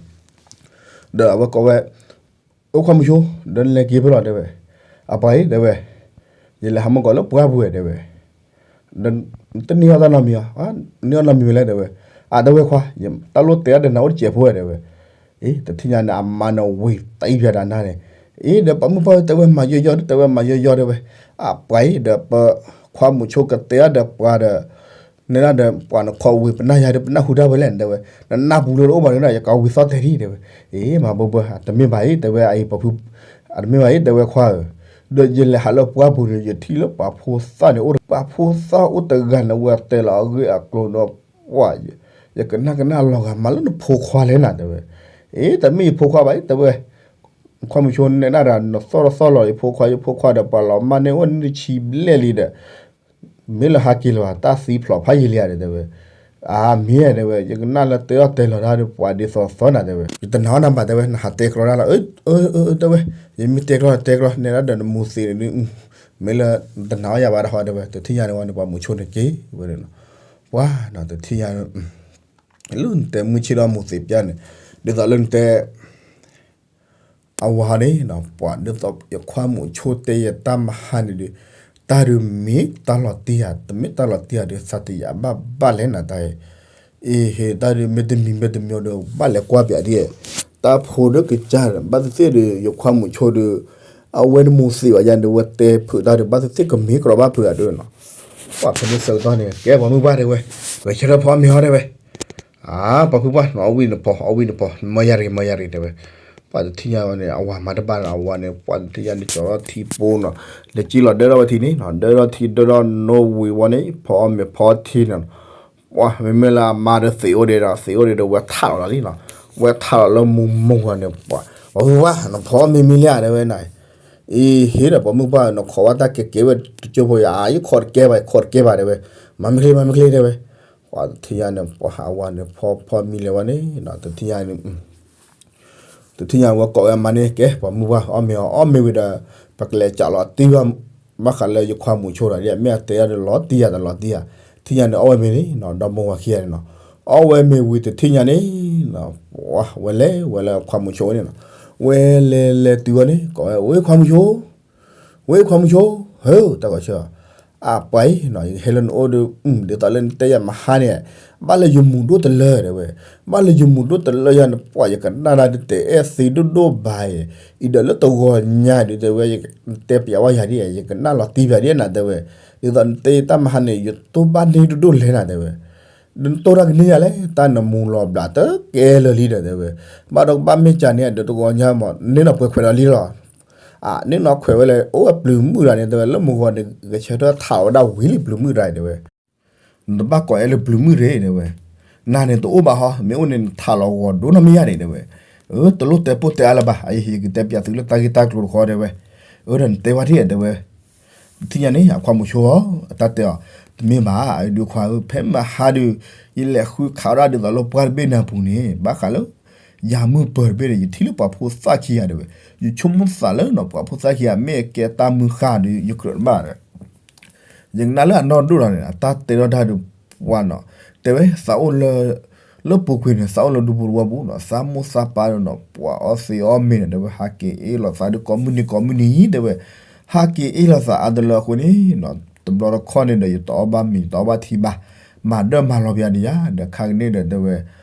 ဒီးအဝဲကိးဝဲ အိၣ်ခွါမုဆိ ဒီးနလဲၤက့ၤဖဲလဲၣ်တဲဝဲ, အပှၤအံၤတဲဝဲ, ယလဲၤဟးမုၢ်ကီးလၢပှၢ်ပူၤဝဲတဲဝဲ, တန့ၢ်အီၣ်တၢ်နီတမံၤဧါ, န့ၢ်အီၣ်နီတမံၤဝဲလဲၣ်တဲဝဲ, အတဲဝဲခွါ, တၢ်လိၣ်တဲအီၣ်ဒီးနၤအိၣ်တစဲးဖိဝဲတဲဝဲ, အ့ တထံၣ်ညါန့ၣ် အမါန့ၣ်ဝံၤတအံၤပၠးဒီးနၤန့ၣ်, အ့ ဒီးပှၤမုၢ်ပှၢ်တဲဝဲမၤယီၢ်ယီၢ် တဲဝဲမၤယီၢ်ယီၢ်တဲဝဲ, အပှၤအံၤဒီးပခွါမုဆိကတဲအီၣ်ဒီးပှၤဒီး နဲဒၣ်ဒီး ပှၤနခီဝံၤပနၢ်ယၤဒီးပနၢ်ဟူတၢ်ဝဲလဲၣ်တဲဝဲ, နနၢ်ပူၤလၢတအိၣ်ဘၣ်န့ၣ်ဒီး ယကဝံၤသီၣ်တဲာ်ဒံးတဲဝဲ, အ့ မၤဘၢဘၢ တမ့ၢ်ဘၣ်အံၤတဲဝဲ အအံၤပှၤဖု အတမ့ၢ်ဘၣ်အံၤတဲဝဲခွါဧၢ, ဒီးယလဲၤဟးလၢပှၢ်ပူၤန့ၣ် ယထံၣ်လၢပှၤဖိသၣ်န့ၣ်အိၣ် ပှၤဖိသၣ်အိၣ်တဂၤန့ၣ် ဝဲတဲလီၤအဂ့ၢ်အကျိၤဒီး ပှၤ ယကနၣ်ကနၣ်လီၤဂာ်မးလၢနဖိခွါလဲၣ်နၤတဲဝဲ, အ့ တမ့ၢ်ယဖိခွါဘၣ်အံၤတဲဝဲ, ခွါမုဆိနဲဒၣ်ဒီး နသီၣ်တသီၣ်လီၤ ယဖိခွါ ယဖိခွါဒီး ပှၤလီၤမၢ်န့ၢ်အိၣ်န့ၢ်ဆံဘျဲၣ်လံဒီး မ့ၢ်လၢဟးက့ၤလၢၤဘၣ် တၢ်သံဖျိးဖးယံာ်လံဧါဒီးတဲဝဲ, အမ့ၢ်တဲဝဲ ယကနၣ်လၢတဲအီၣ်တဲလီၤတၢ်ဒီး ပှၤဒ်သိးသီနၤတဲဝဲ, ယတနာ်အီၣ်နၤဘၣ်တဲဝဲ နဟးတဲကျီတၢ်လီၤ, အၢ အၢ တဲဝဲ, ယမ့ၢ်တဲကျီတဲကျီ နဲဒၣ်ဒီးနမူၤသံးန့ၣ် မ့ၢ်လၢတနာ်အီၣ်ယၤဘၣ်တဟီတဲဝဲ, တထံၣ်ညါန့ၣ်ဝဲန့ၣ် ပှၤမုဆိန့ၣ်က့ၤဝဲန့ၣ်လီၤ, ပှၤနီၤ တထံၣ်ညါ လၢနတဲမုၢ်ဆ့ၣ်ဒီးမူၤသံးပျၢ်န့ၣ် ဒ်သိးလၢနတဲ အဝၤန့ၣ် ပှၤဒ်သိးယခွါမုဆိတဲယတၢ်မဟါန့ၣ်ဒီး တၢ်ဒုးမ့ၢ်တၢ်လီၤတံၢ်ဧါ တမ့ၢ်တၢ်လီၤတံၢ်ဧါဒီး သးတယာ်ဘၣ်ဘၣ်လဲၣ်နၤတၢ်အံၤ, အ့ဟ့ တၢ်ဒုးမ့ၢ်တမံၤမ့ၢ်တမံၤဒီး ဘၣ်လဲၤကွၢ်ပၠးဒ်, တၢ်ဖိဒုးကစၢ်ဒီး ဘၣ်သ့ၣ်သ့ၣ်ဒီး ယခွါမုဆိဒီး အဝဲနမူၤသံးဘၣ်ယၤဒီး ဝဲတဲဖုးတၢ်ဒီး ဘၣ်သ့ၣ်သ့ၣ်ကမ့ၢ်ကဒီးဘၣ်ဖုးအဒိနီၤ, ပှၤဖဲန့ၣ်ဆၢကတီၢ်န့ၣ် ကဲပှၤမုၢ်ပှၢ်တဲဝဲ, ဂဲၤဆၢထၢၣ်ဖီမ့ၤဟီတဲဝဲ အါ ပှၤဖုပှၢ်နီၤ အီၣ်ဝံၣ်နဖီ အီၣ်ဝံၣ်နဖီ မၤယၤတဂ့ၤ မၤယၤတဂ့ၤတဲဝဲ, ပှၤတထံၣ်ညါဝဲန့ၣ် အဝၤမၤတဘၣ်နီၤ အဝၤန့ၣ် ပှၤတထံၣ်ညါန့ၣ် ကၠီထီၣ်ထံပိနီၤ, လဲၤကံလီၤဒၢထီၣ်ဝဲထံန့ၣ်နီၤ ဒၢထီၣ်ထံဒၢထီၣ်နိဝံၤဝံၤန့ၣ် ဖီအီၣ်မ့ၤဖီထံန့ၣ်, ပှၤမ့မ့ၢ်လၢအမါဒီးသံးအိၣ်ဒံးဒီး သံးအိၣ်ဒံးဒီး ဝဲထးလီၤလီၤလံနီၤ, ဝဲထးလီၤလၢမူမူဂီၤန့ၣ် ပှၤ ပှၤဖုပှၢ် နဖီအီၣ်မ့ၤမံလံဧါတဲဝဲနၤ, အ့ဟ့ဒီး ပှၤမုၢ်ပှၢ် နခိးဝဲတၢ်ကဲကဲဝဲတကၠိဖိယၤ အါ ယခိးတကဲဘၣ် ယခိးတကဲဘၣ်တဲဝဲ, မၤမ့ၢ်ချ့ မၤမ့ၢ်ချ့တဲဝဲ, ပှၤတထံၣ်ညါန့ၣ် ပှၤဟးဝၤန့ၣ် ဖီဖီမံလဲၤဝဲန့ၣ် တထံၣ်ညါန့ၣ် တထံၣ်ညါဝဲကိးဝဲအမါန့ၣ် ကဲပှၤမုၢ်ပှၢ် အီၣ်မ့ၤအီၤ အီၣ်မ့ၤဝံၤဒီး ပကလဲၤကးလီၤတံၢ်ဘၣ် ဘၣ်ဃးလၢယခွါမုဆိဒီး မ့ၢ်အတဲအီၤဒီးလီၤတံၢ်ယၤဒီးလီၤတံၢ်ယၤ, တထံၣ်ညါန့ၣ် အီၣ်ဝဲမ့ၤန့ၣ်နီၤ ဒီမိၢ်ဝၤခံဂၤန့ၣ်နီၤ, အီၣ်ဝဲမ့ၤဝံၤတထံၣ်ညါန့ၣ် ဝဲလဲၤဝဲလၢခွါမုဆိန့ၣ်နီၤ, ဝဲလဲၤလဲၤတုၤဝဲန့ၣ် ကိးဝဲ ဝဲခွါမုဆိ ဝဲခွါမုဆိ, ဟၢ တၢ်ဂီၤဆၢ, အပှၤအံၤနီၤ ယကဟဲလၢနအိၣ်ဒီး ဒ်သိးလၢနတဲယၤမဟါန့ၣ်, ဘၣ်လၢယမူၤဒိၣ်တလၢတဲဝဲ, ဘၣ်လၢယမူၤဒိၣ်တလၢယၤန့ၣ် ပှၤယကနၣ်တၢ်တအဲၣ်သ့ဒိၣ်ဒိၣ်ဘၣ်အံၤ, အံၤဒီးလၢတဂီၤညါဒုးတဲဝဲ ယတဲပျးဝဲယၤဒ် ယကနၣ်လီၤတံၢ်ပျးဒ်နၤတဲဝဲ, ဒ်သိးနတဲယတၢ်မဟါန့ၣ် ယတိၢ်ဘၣ်န့ၢ်ဒိၣ်ဒိၣ်လဲၣ်နၤတဲဝဲ, ဒီးနတိၢ်တၢ်ကန့ၢ်ယၤလဲၣ် တၢ်နမူၤလီၤဘျးတကဲလၢာ်လံဒီးတဲဝဲ, ဘၣ်ဒီးကဘၣ်မ့ၢ်ကန့ၢ်ဒီးတဂီၤညါမး န့ၢ်နီၢ်ပှဲၤခွဲးဒီးလံလီၤ အန့ၣ်နီၢ်ခွဲးဝဲလဲၣ် အိၣ်ဝဲပျုၤမုၣ်တဂၤန့ၣ် တဲဝဲလၢမုၢ်ဂီၤန့ၣ် ဂဲၤဆၢထၢၣ်ထးဝဲဒၣ်ဝံၤလံပျုၤမုၣ်တဂၤအံၤတဲဝဲ, နတဘၣ်ကိးအဲၣ်လၢပျုၤမုၣ်တဂၤတဲဝဲ, နၤန့ၣ်တအိၣ်ဘၣ်ဟီ မ့ၢ်အိၣ်န့ၣ်နထးလီၤဂီၤဒိၣ်နီၢ်မ့ၢ်ယၤန့ၣ်တဲဝဲ, အၢ တလိၣ်တဲပိၢ်တဲအါလၢၤဘၣ် အအံၤယကတဲပျးသုလၢတၢ်ဂ့ၢ်တၢ်ကျိၤတခီတဲဝဲ, အၢ ဒီးနတဲဝဲဒ်တဲဝဲ တထံၣ်ညါန့ၣ် အခွါမုဆိအီၤ အတၢ်တဲအီၤ, တမ့ၢ်ဘၣ် အဒုးခွါဧၢ ဖဲမဟါဒုး ယလဲၤဃုခးဝဲဒၣ်ဒ်သိးလၢပှၢ်တဘ့ၣ်နၢ်ပူၤန့ၣ် ဘၣ်ဃးလၢ ယၤမုၢ်ပၢၤတဘ့ၣ်န့ၣ် ယထံၣ်လၢပှၤဖိသၣ်ခံဂၤတဲဝဲ, ယဆိကမိၣ်သးလၢနီၤ ပှၤဖိသၣ်ခံဂၤ မ့ၢ်အကဲတၢ်မုၢ်ဃၢ်ဒီး ယကြၢးတဘၣ်ဒီး ယကနၣ်လၢအနီၢ်ဒိၣ်လီၤန့ၣ် အတၢ်တဲထီၣ်တၢ်ဒုးပှၤနီၤ, တဲဝဲသးအိၣ်လၢ လၢပူၤကွံာ်န့ၣ် သးအိၣ်လၢဒူပူၤတဝီပူၤနီၤ, သးမိၢ်သးပၢ်ဒီးနီၤ ပှၤအီသံးအီမ့ၤန့ၣ် တဲဝဲ ဟးက့ၤအ့ၣ်လိာ်သးဒုးကိးမုၢ်နံၤကိးမုၢ်နံၤ တဲဝဲ, ဟးက့ၤအ့ၣ်လိာ်သးအါတလၢအဃိန့ၣ်နီၤ တဘျီတခီၣ်န့ၣ်ဒီး ယတအီၣ်ဘၣ်မ့ၤ ယတအီၣ်ဘၣ်ထံဘၣ်, မၤဒၢၣ်မၤလီၤပယါဒီးယၤ ဒီးခါကန့ၣ်ဒီးတဲဝဲ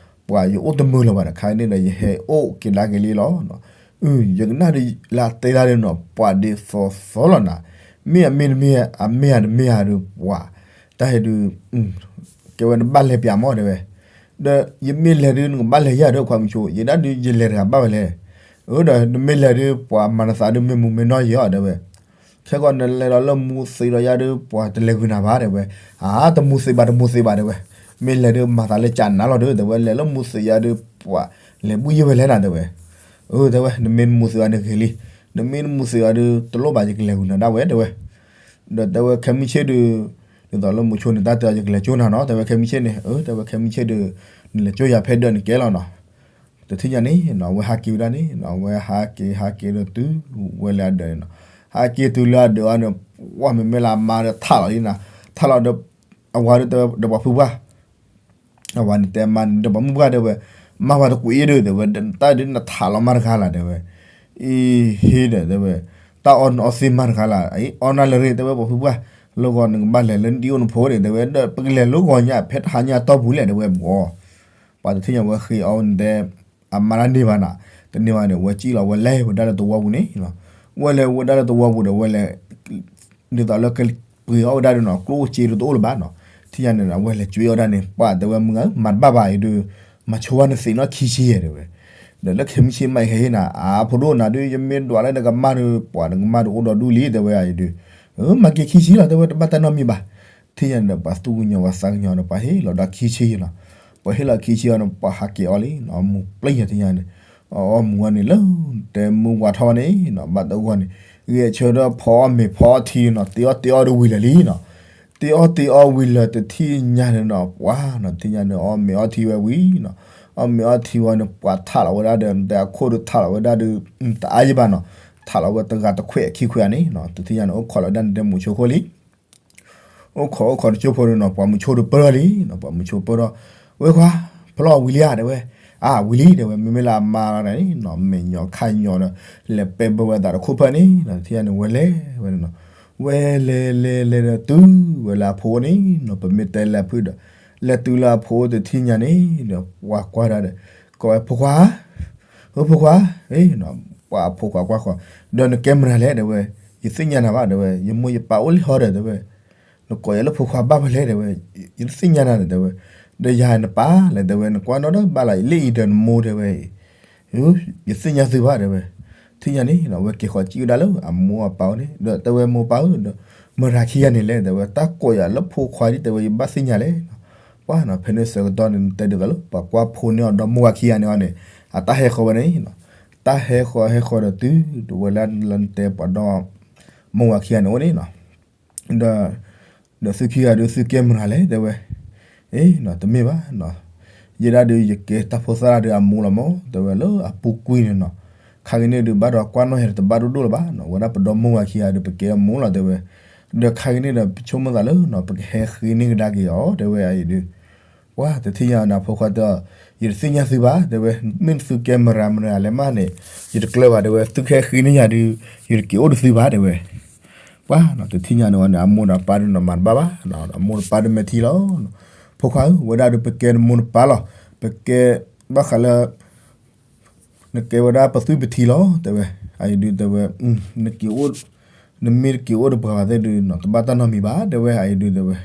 ပှၤယအိၣ်တမုာ်လၢၤဘၣ်ဒီး ခါကန့ၣ်ဒီး ယဟဲအိၣ်က့ၤဒၣ်က့ၤလံလီၤ. ယကနၣ်ဒီးလၢအတဲဒၣ်ဒီးနီၤ ပှၤဒ်သိးသိးလီၤနၤ, မ့ၢ်အမ့ၢ်တမ့ၢ် အမ့ၢ်ဧါတမ့ၢ်ဧါဒီးပှၤ တၢ်ဟဲဒုး ကဲဝဲနဘၣ်လဲၤပၠးမီၢ်တဲဝဲ, ဒီးယမ့ၢ်လဲၤဒုး နကဘၣ်လဲၤယၤဒီးခွါမုဆိ, ယဲဒၣ်ဒုးယလဲၤတဂၤဘၣ်ဝဲလဲၣ်. အၢဒီးနမ့ၢ်လဲၤဒုး ပှၤမၤနသးဒုးမ့ၢ်မူမ့ၢ်နီၢ်ယဲၤအီၤတဲဝဲ, ခဲကီးနလဲၤဒီးလၢမူသ့ဒီးယၤဒုး ပှၤတလဲၤကွံာ်နၤဘၣ်တဲဝဲ, အါ တမူသ့ဘၣ်တမူသ့ဘၣ်တဲဝဲ, မ့ၢ်လဲၤဒုးမၤသးလၢကနၤလီၤဒုး တဲဝဲ လဲၤလၢမူသ့ယၤဒုး ပှၤလဲၤဘူၣ်ယဲၤဝဲလဲၣ်နၤတဲဝဲ, အၢတဲဝဲ နမ့ၢ်မူသ့ဘၣ်န့ၣ်ဂ့ၤလံ, နမ့ၢ်မူသ့ဘၣ်ဒုး တလိၣ်ဘၣ်ယကလဲၤကွံာ်နၤဒၣ်ဝဲတဲဝဲ, ဒီးတဲဝဲခဲမုၢ်ဆ့ၣ်ဒုး ဒ်သိးလၢမုဆိန့ၣ် တၢ်တဲအီၤယကလဲၤကၠိနၤနီၤ တဲဝဲခဲမုၢ်ဆ့ၣ်န့ၣ် အၢတဲဝဲခဲမုၢ်ဆ့ၣ်ဒုး နလဲၤကၠိယၤဖဲဒၢးန့ၣ်ကဲလီၤနီၤ. တထံၣ်ညါန့ၣ်နီၤ အဝဲဟးက့ၤဝဲဒၣ်န့ၣ်နီၤ အဝဲဟးက့ၤဟးက့ၤဒီးတုၤဝဲလၢအဒၢးန့ၣ်နီၤ, ဟးက့ၤတုၤလၢအဒၢးအီၤန့ၣ် ပှၢ်မ့မ့ၢ်လၢအမါဒီးထးလီၤလံနၤ, ထးလီၤဒီး အဝၤဒုးတဲဝဲဒီးပှၤဖုပှၢ် အဝၤန့ၣ်တဲမါန့ၣ်ဒီးပှၤမုၣ်ပှၢ်တဲဝဲ, မါဝၤတကွံာ်အံၤဒုး တဲဝဲ တၢ်ဒုးနထးလီၤမါတဂၤလၢ်တဲဝဲ, အံၤဟ့ဒီးတဲဝဲ, တၢ်အီၣ်နအီသ့မါတဂၤလၢ် အံၤအီၣ်နၢ်လၢရ့ၣ်တဲဝဲပှၤဖုပှၢ်, လၢဂီၤနကဘၣ်လဲၤလၢနဒံၣ်အိၣ်နဖိန့ၣ် တဲဝဲ ဒီးပကလဲၤလၢဂီၤညါ ဖဲတဟါညါတီၢ်ပူၤလဲၣ်တဲဝဲဘီ, ပှၤတထံၣ်ညါဝဲဃ့အီၣ်ဝဲန့ၣ်တဲ အမါတၢ်န့ၢ်ဘၣ်နၤ, တန့ၢ်ဘၣ်န့ၣ် ဝဲစံၣ်လီၤဝဲလဲၤဝဲဒၣ်လၢသဝီပူၤန့ၣ်, ဝဲလဲၤဝဲဒၣ်လၢသဝီပူၤဒီးဝဲလဲၤ ဒ်သိးလၢကပှ့ၤအီၣ်ဝဲဒၣ်ဒီးနီၤ ကျိၣ်အိၣ်စ့ဒီးတအိၣ်လၢၤဘၣ်နီၤ, ထံၣ်ညါန့ၣ် အဝဲလဲၤကွံာ်အီၣ်ဝဲဒၣ်န့ၣ် ပှၤတဲဝဲမုၢ်ဂၤ မၤတဘၣ်ဘၣ်အံၤဒုး, မၤဆိဝဲနသ့ၣ်နီၣ်ခံဆံယဲၢ်တဲဝဲ, ဒီးလၢခဲမုၢ်ဆ့ၣ်မးအံၤဟဲဟ့ၣ်နၤ အဖိဒိၣ်နၤဒုး ယမ့ၢ်ဒွးလၢနကမၢ်ဒီး ပှၤနကမၢ်ဒီးအိၣ်ဒီးဒူၣ်လံတဲဝဲအံၤဒုး, မၤက့ၤခံဆံလီၤတဲဝဲ တဘၣ်တၢ်နီတမံၤဘၣ်, ထံၣ်ညါန့ၣ်ဒီး ပှၤသူၣ်ကညီၤပှၤသးကညီၤဒီး ပှၤဟ့ၣ်လီၤဒီးခံဆံယဲၢ်လီၤ, ပှၤဟ့ၣ်လီၤခံဆံအီၤန့ၣ် ပှၤဟးက့ၤအီၣ်လံနီၤ အမိၢ်ပျဲၢ်ညါထံၣ်ညါန့ၣ်, အီၣ်မူဝဲန့ၣ်လၢ တဲမုၢ်ဝါထီၣ်န့ၣ်နီၤ ဘၣ်တဂီၢ်န့ၣ်, ဂဲၤဆၢထၢၣ်ဖီအီၣ်မ့ၤဖီအီၣ်ထံနီၤ တ့အီၣ်တ့အီၣ်ဒုးဝံၤလၢာ်လံနီၤ, တ့အီၣ်တ့အီၣ်ဝံၤလၢာ်တထံၣ်ညါန့ၣ်နီၤ ပှၤနီၤ ထံၣ်ညါန့ၣ် အီၣ်မ့ၤအီၣ်ထံဝဲဝံၤနီၤ, အီၣ်မ့ၤအီၣ်ထံဝဲန့ၣ် ပှၤထးလီၤဝဲဒၣ်ဒီး နတဲအခိၣ်ဒုးထးလီၤဝဲဒၣ်ဒီး တအါယံၤဘၣ်နီၤ, ထးလီၤဝဲတဂၤတခွဲးခံခွဲးန့ၣ်နီၤ တထံၣ်ညါန့ၣ် အိၣ်ခိးလီၤဝဲဒၣ်နတဲမုဆိခိၣ်လံ အိၣ်ခိးအိၣ်ခိးတကၠိဖိဒီးနီၤ ပှၤမုဆိဒုးပၢၢ်ထီၣ်လံနီၤ ပှၤမုဆိပၢၢ်ထီၣ်, ဝဲခွါ ဖျီၣ်ဝံၤလံဧါတဲဝဲ, အါဝံၤလံတဲဝဲ မ့မ့ၢ်လၢအမါန့ၣ်နီၤ မဲာ်ညီခါညီဒီး လဲၤပဲာ်ဘၢဝဲအသးတခိၣ်ဖၢၣ်န့ၣ်နီၤ တထံၣ်ညါန့ၣ် ဝဲလဲၤဝဲန့ၣ်နီၤ, ဝဲလဲၤလဲၤလဲၤဒီးတုၤဝဲလၢအဖိအိၣ်န့ၣ်နီၤ ပမ့ၢ်တဲလၢအဖုဒီး လဲၤတုၤလၢအဖိအိၣ်တထံၣ်ညါန့ၣ်ဒီး ပှၤကွၢ်ဒၣ်ဒီး ကိးဝဲဖိခွါ ဧၢဖိခွါ, ပှၤအဖိခွါကွၢ်ဃီၤ, ဒီးနကဲမနုၤလဲၣ်တဲဝဲ, ယသ့ၣ်ညါနၤဘၣ်တဲဝဲ, ယမိၢ်ယပၢ်အိၣ်လံဟီဒီးတဲဝဲ, နကိးယၤလၢဖိခွါဘၣ်ဖဲလဲၣ်တဲဝဲ, ယတသ့ၣ်ညါနၤန့ၣ်တဲဝဲ, ဒီးယၤနပၢ်လဲၣ်တဲဝဲ နကွၢ်နီၣ်ဒီးဘၣ်လီၤ လၢအံၤဒီးနမိၢ်တဲဝဲအံၤ, ယသ့ၣ်ညါသုဘၣ်တဲဝဲ, ထံၣ်ညါန့ၣ် အဝဲက့ၤဃီၤစံၣ်ဝဲဒၣ်လၢအမိၢ်အပၢ်အိၣ်န့ၣ် ဒီးတဲဝဲမိၢ်ပၢ်ဧၢ, မတၤခံဂၤန့ၣ်လဲၣ်တဲဝဲ တၢ်ကိးယၤလၢဖိခွါဒ်တဲဝဲ ယဘၣ်သ့ၣ်ညါလဲၣ် ပှၤနီၤ ဖဲန့ၣ်ဆၢကတီၢ်န့ၣ် နတဲဒ်သိးလၢ ပှၤကွၢ်ဖိန့ၢ်အီၤဒီးမိၢ်ဝၤခံဂၤန့ၣ်အီၤန့ၣ် အတၢ်ဟဲဃီၤဝဲန့ၣ်နီၤ, တၢ်ဟဲဃီၤဟဲဃီၤဒီးတုၤဒ်ဝဲလၢလၢနတဲပှၤဒီမိၢ်ဝၤခံဂၤန့ၣ်အိၣ်န့ၣ်နီၤ, ဒီး ဒီးသုခံဂၤဒုးသုကဲမနုၤလဲၣ်တဲဝဲ, အ့နီၤ တမ့ၢ်ဘၣ်နီၤ, ယဲဒၣ်ဒုးယကဲတၢ်ဖိသၣ်ဒုးအမိၢ်လီၤမး တဲဝဲလၢအပူၤကွံာ်န့ၣ်နီၤ, ခါကန့ၣ်ဒုးဘၣ်ဒီးကွၢ်နီၣ်ဟဲတဘၣ်ဒိၣ်ဒိၣ်လၢၤဘၣ်နီၤ, ဝဲဒၣ်ပဒီမိၢ်ဝၤခံဂၤဒုးပကဲအမိၢ်လီၤတဲဝဲ, ဒီးခါကန့ၣ်ဒီးပဆိကမိၣ်သးလၢနီၤ ပကဟဲဃ့န့ၢ်ကဒါက့ၤအီၤတဲဝဲအံၤဒုး ပှၤတထံၣ်ညါန့ၣ်အဖိခွါတဲအီၤ, ယတသ့ၣ်ညါသုဘၣ်တဲဝဲ, မ့ၢ်သုကဲမရၤမရၤလဲၣ်မးန့ၣ် ယတကျၢၤဘၣ်တဲဝဲ, သုကဟဲဃ့န့ၢ်ယၤဒုး ယတက့ၤအိၣ်ဒီးသုဘၣ်တဲဝဲ, ပှၤနီၤ တထံၣ်ညါန့ၣ်ဝဲန့ၣ် အမိၢ်ဒီးပၢ်ဒုးနီၤမၤတဘၣ်ဘၣ်, အမိၢ်ဒီးပၢ်ဒုးမဲာ်ထံလီၤ, ဖိခွါဧၢ ဝဲဒၣ်ဒုးပကဲနမိၢ်နပၢ်လီၤ, ပကဲဘၣ်ဃးလၢ နကဲဝဲဒၣ်ပသွံၣ်ပထံလီၤတဲဝဲ, အအံၤဒုးတဲဝဲ, နက့ၤအိၣ်, နမ့ၢ်တက့ၤအိၣ်ဒီးပှၤဘၣ်သ့ၣ်ဒုးနီၤ တဘၣ်တၢ်နီတမံၤဘၣ်တဲဝဲ, အအံၤဒုးတဲဝဲ,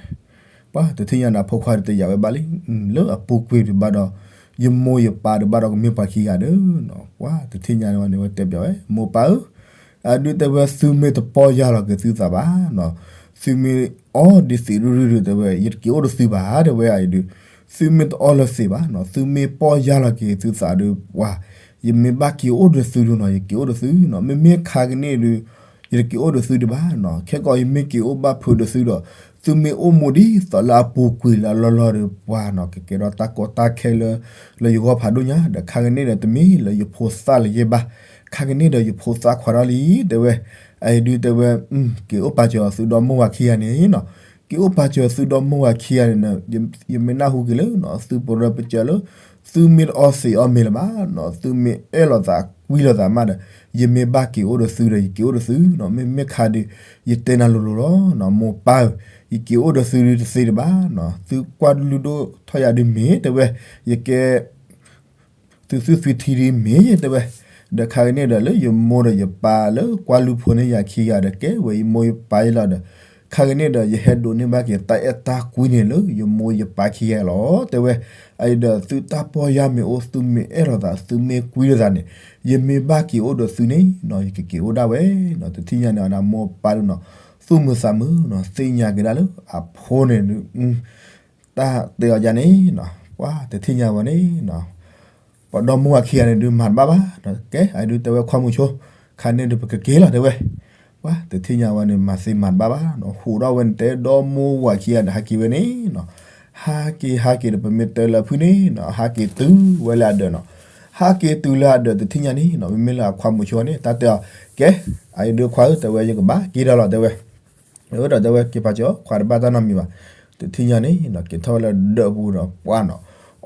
ပှၤတထံၣ်ညါန့ၣ် အဖိခွါဒုးတယာ်ဝဲဘၣ်လံ, လၢအပူၤကွံာ်ဒုးဘၣ်ဒီး ယမိၢ်ယပၢ်ဒုးဘၣ်ဒီးကမ့ၢ်ပှၤခံဂၤဒီးနီၤ, ပှၤတထံၣ်ညါန့ၣ်ဝဲန့ၣ် ဝဲတဲပျးဝဲ, မိၢ်ပၢ်ဧၢ အဒုးတဲဝဲသုမ့ၢ်တပီၢ်ယၢ်လီၤက့ၤသုသးဘၣ်နီၤ, သုမ့ၢ်အီၣ်ဒ်သံးရူၢ်ရူၢ်ဒုးတဲဝဲ ယတက့ၤအိၣ်ဒီးသုဘၣ်တဲဝဲအံၤဒုး, သုမ့ၢ်တအီၣ်လၢသံးဘၣ်နီၤ သုမ့ၢ်ပီၢ်ယၢ်လီၤက့ၤသုသးဒုး ပှၤ ယမ့ၢ်ဘၣ်က့ၤအိၣ်ဒီးသုဒုးနီၤ ယက့ၤအိၣ်ဒီးသုနီၤ, မ့မ့ၢ်ခါကန့ၣ်ဒုး ယတက့ၤအိၣ်ဒီးသုဒံးဘၣ်နီၤ, ခဲကီးယမ့ၢ်က့ၤအိၣ်ဘၣ်ဖုးဒီးသုဒီး သုမ့ၢ်အိၣ်မူဒ်သိးလၢအပူၤကွံာ်လၢအလီၢ်လီၢ်ဒီး ပှၤနီၤ ကကဲထီၣ်တၢ်ကီတၢ်ခဲလၢ လၢယဂီၢ်ဖးဒိၣ်ညါ ဒီးခါကန့ၣ်ဒီးတမ့ၢ်လၢယဖိသၣ်လၢယဲဘၣ်, ခါကန့ၣ်ဒီးယဖိသၣ်ခွါထီၣ်လံတဲဝဲ, အအံၤဒုးတဲဝဲ, က့ၤအိၣ်ပာ်စၢၤအီၤသုဒီမိၢ်ဝၤခံဂၤန့ၣ်နီၤ, က့ၤအိၣ်ပာ်စၢၤသုဒီမိၢ်ဝၤခံဂၤန့ၣ်ဒီး ယမ့ၢ်နၢ်ဟူက့ၤလၢ သုပရၢပစၢၤလၢ သုမ့ၢ်တအီသံးအီမ့ၤလၢၤဘၣ်နီၤ, သုမ့ၢ်အဲၣ်လိာ်သးကွံလိာ်သးမးဒီး ယမ့ၢ်ဘၣ်က့ၤအိၣ်ဒီးသုဒီး ယက့ၤအိၣ်ဒီးသုနီၤ, မ့မ့ၢ်ခါဒီး ယတဲနၤလိၤလိၤလီၤနီၤ, မိၢ်ပၢ်ဧၢ, ယက့ၤအိၣ်ဒီးသုဒုတသ့တဘၣ်နီၤ, သုကွၢ်လုၢ်ဒိၣ်ထီၣ်ယၤဒုမ့ၢ်တဲဝဲ, ယကဲ သုသူၣ်သုထံဒုမ့ၢ်တဲဝဲ, ဒီးခါက့ၤန့ၣ်ဒီးလၢယမိၢ်ဒီးယပၢ်လၢကွၢ်လုၢ်ဖိန့ၢ်ယၤခံဂၤဒီး ကဲဝဲယမိၢ်ယပၢ်ယလီၤဒီး ခါက့ၤန့ၣ်ဒီး ယဟဲဒိးန့ၢ်ဘၣ်က့ၤတၢ်အဲၣ်တၢ်ကွံန့ၣ်လၢယမိၢ်ယပၢ်ခံဂၤလီၤ တဲဝဲ, အအံၤဒီးသုတၢ်ပီၢ်ယၢ်မ့ၢ်အိၣ် သုမ့ၢ်အဲၣ်လိာ်သး သုမ့ၢ်ကွံလိာ်သးန့ၣ် ယမ့ၢ်ဘၣ်က့ၤအိၣ်ဒီးသုန့ၣ်နီၤ ယကက့ၤအိၣ်ဒၣ်ဝဲနီၤ, တထံၣ်ညါန့ၣ် အဝဲဒၣ်မိၢ်ပၢ်ဒုနီၤ သူၣ်မုာ်သးမုာ်နီၤ, သ့ၣ်ညါက့ၤဒၣ်လၢအဖိန့ၣ်ဒု တၢ်တဲအီၤယၤန့ၣ်နီၤ, ပှၤတထံၣ်ညါဝဲန့ၣ်နီၤ, ပှၤဒီမိၢ်ဝၤခံဂၤန့ၣ်ဒုးမၤတဘၣ်ဘၣ်နီၤ, ကဲ အဒုးတဲဝဲခွါမုၣ်ဆိ, ခါန့ၣ်ဒုးပကက့ၤလီၤတဲဝဲ, ပှၤတထံၣ်ညါဝဲန့ၣ် မၤသ့မၤတဘၣ်ဘၣ်နီၤ, ဟူးထီၣ်ဝဲန့ၣ်တဲဒီမိၢ်ဝၤခံဂၤဒီးဟးက့ၤဝဲန့ၣ်နီၤ, ဟးက့ၤဟးက့ၤဒီး ပမ့ၢ်တဲလၢအဖုၣ်န့ၣ်နီၤ ဟးက့ၤတုၤဝဲလၢအဒၢးနီၤ, ဟးက့ၤတုၤလၢအဒၢးတထံၣ်ညါန့ၣ်နီၤ, မ့မ့ၢ်လၢအခွါမုၣ်ဆိန့ၣ် တၢ်တဲအီၤ, ကဲ အဒုးခွါဧၢ တဲဝဲ ယကဘၣ်က့ၤဒီးလီၤတဲဝဲ အဝဲဒီးတဲဝဲ က့ၤပာ်စၢၤ ခွါတဘၣ်တၢ်နီတမံၤဘၣ်, တထံၣ်ညါန့ၣ်နီၤ က့ၤထီၣ်ဝဲလၢဒၢးပူၤဒီးပှၢ်နီၤ,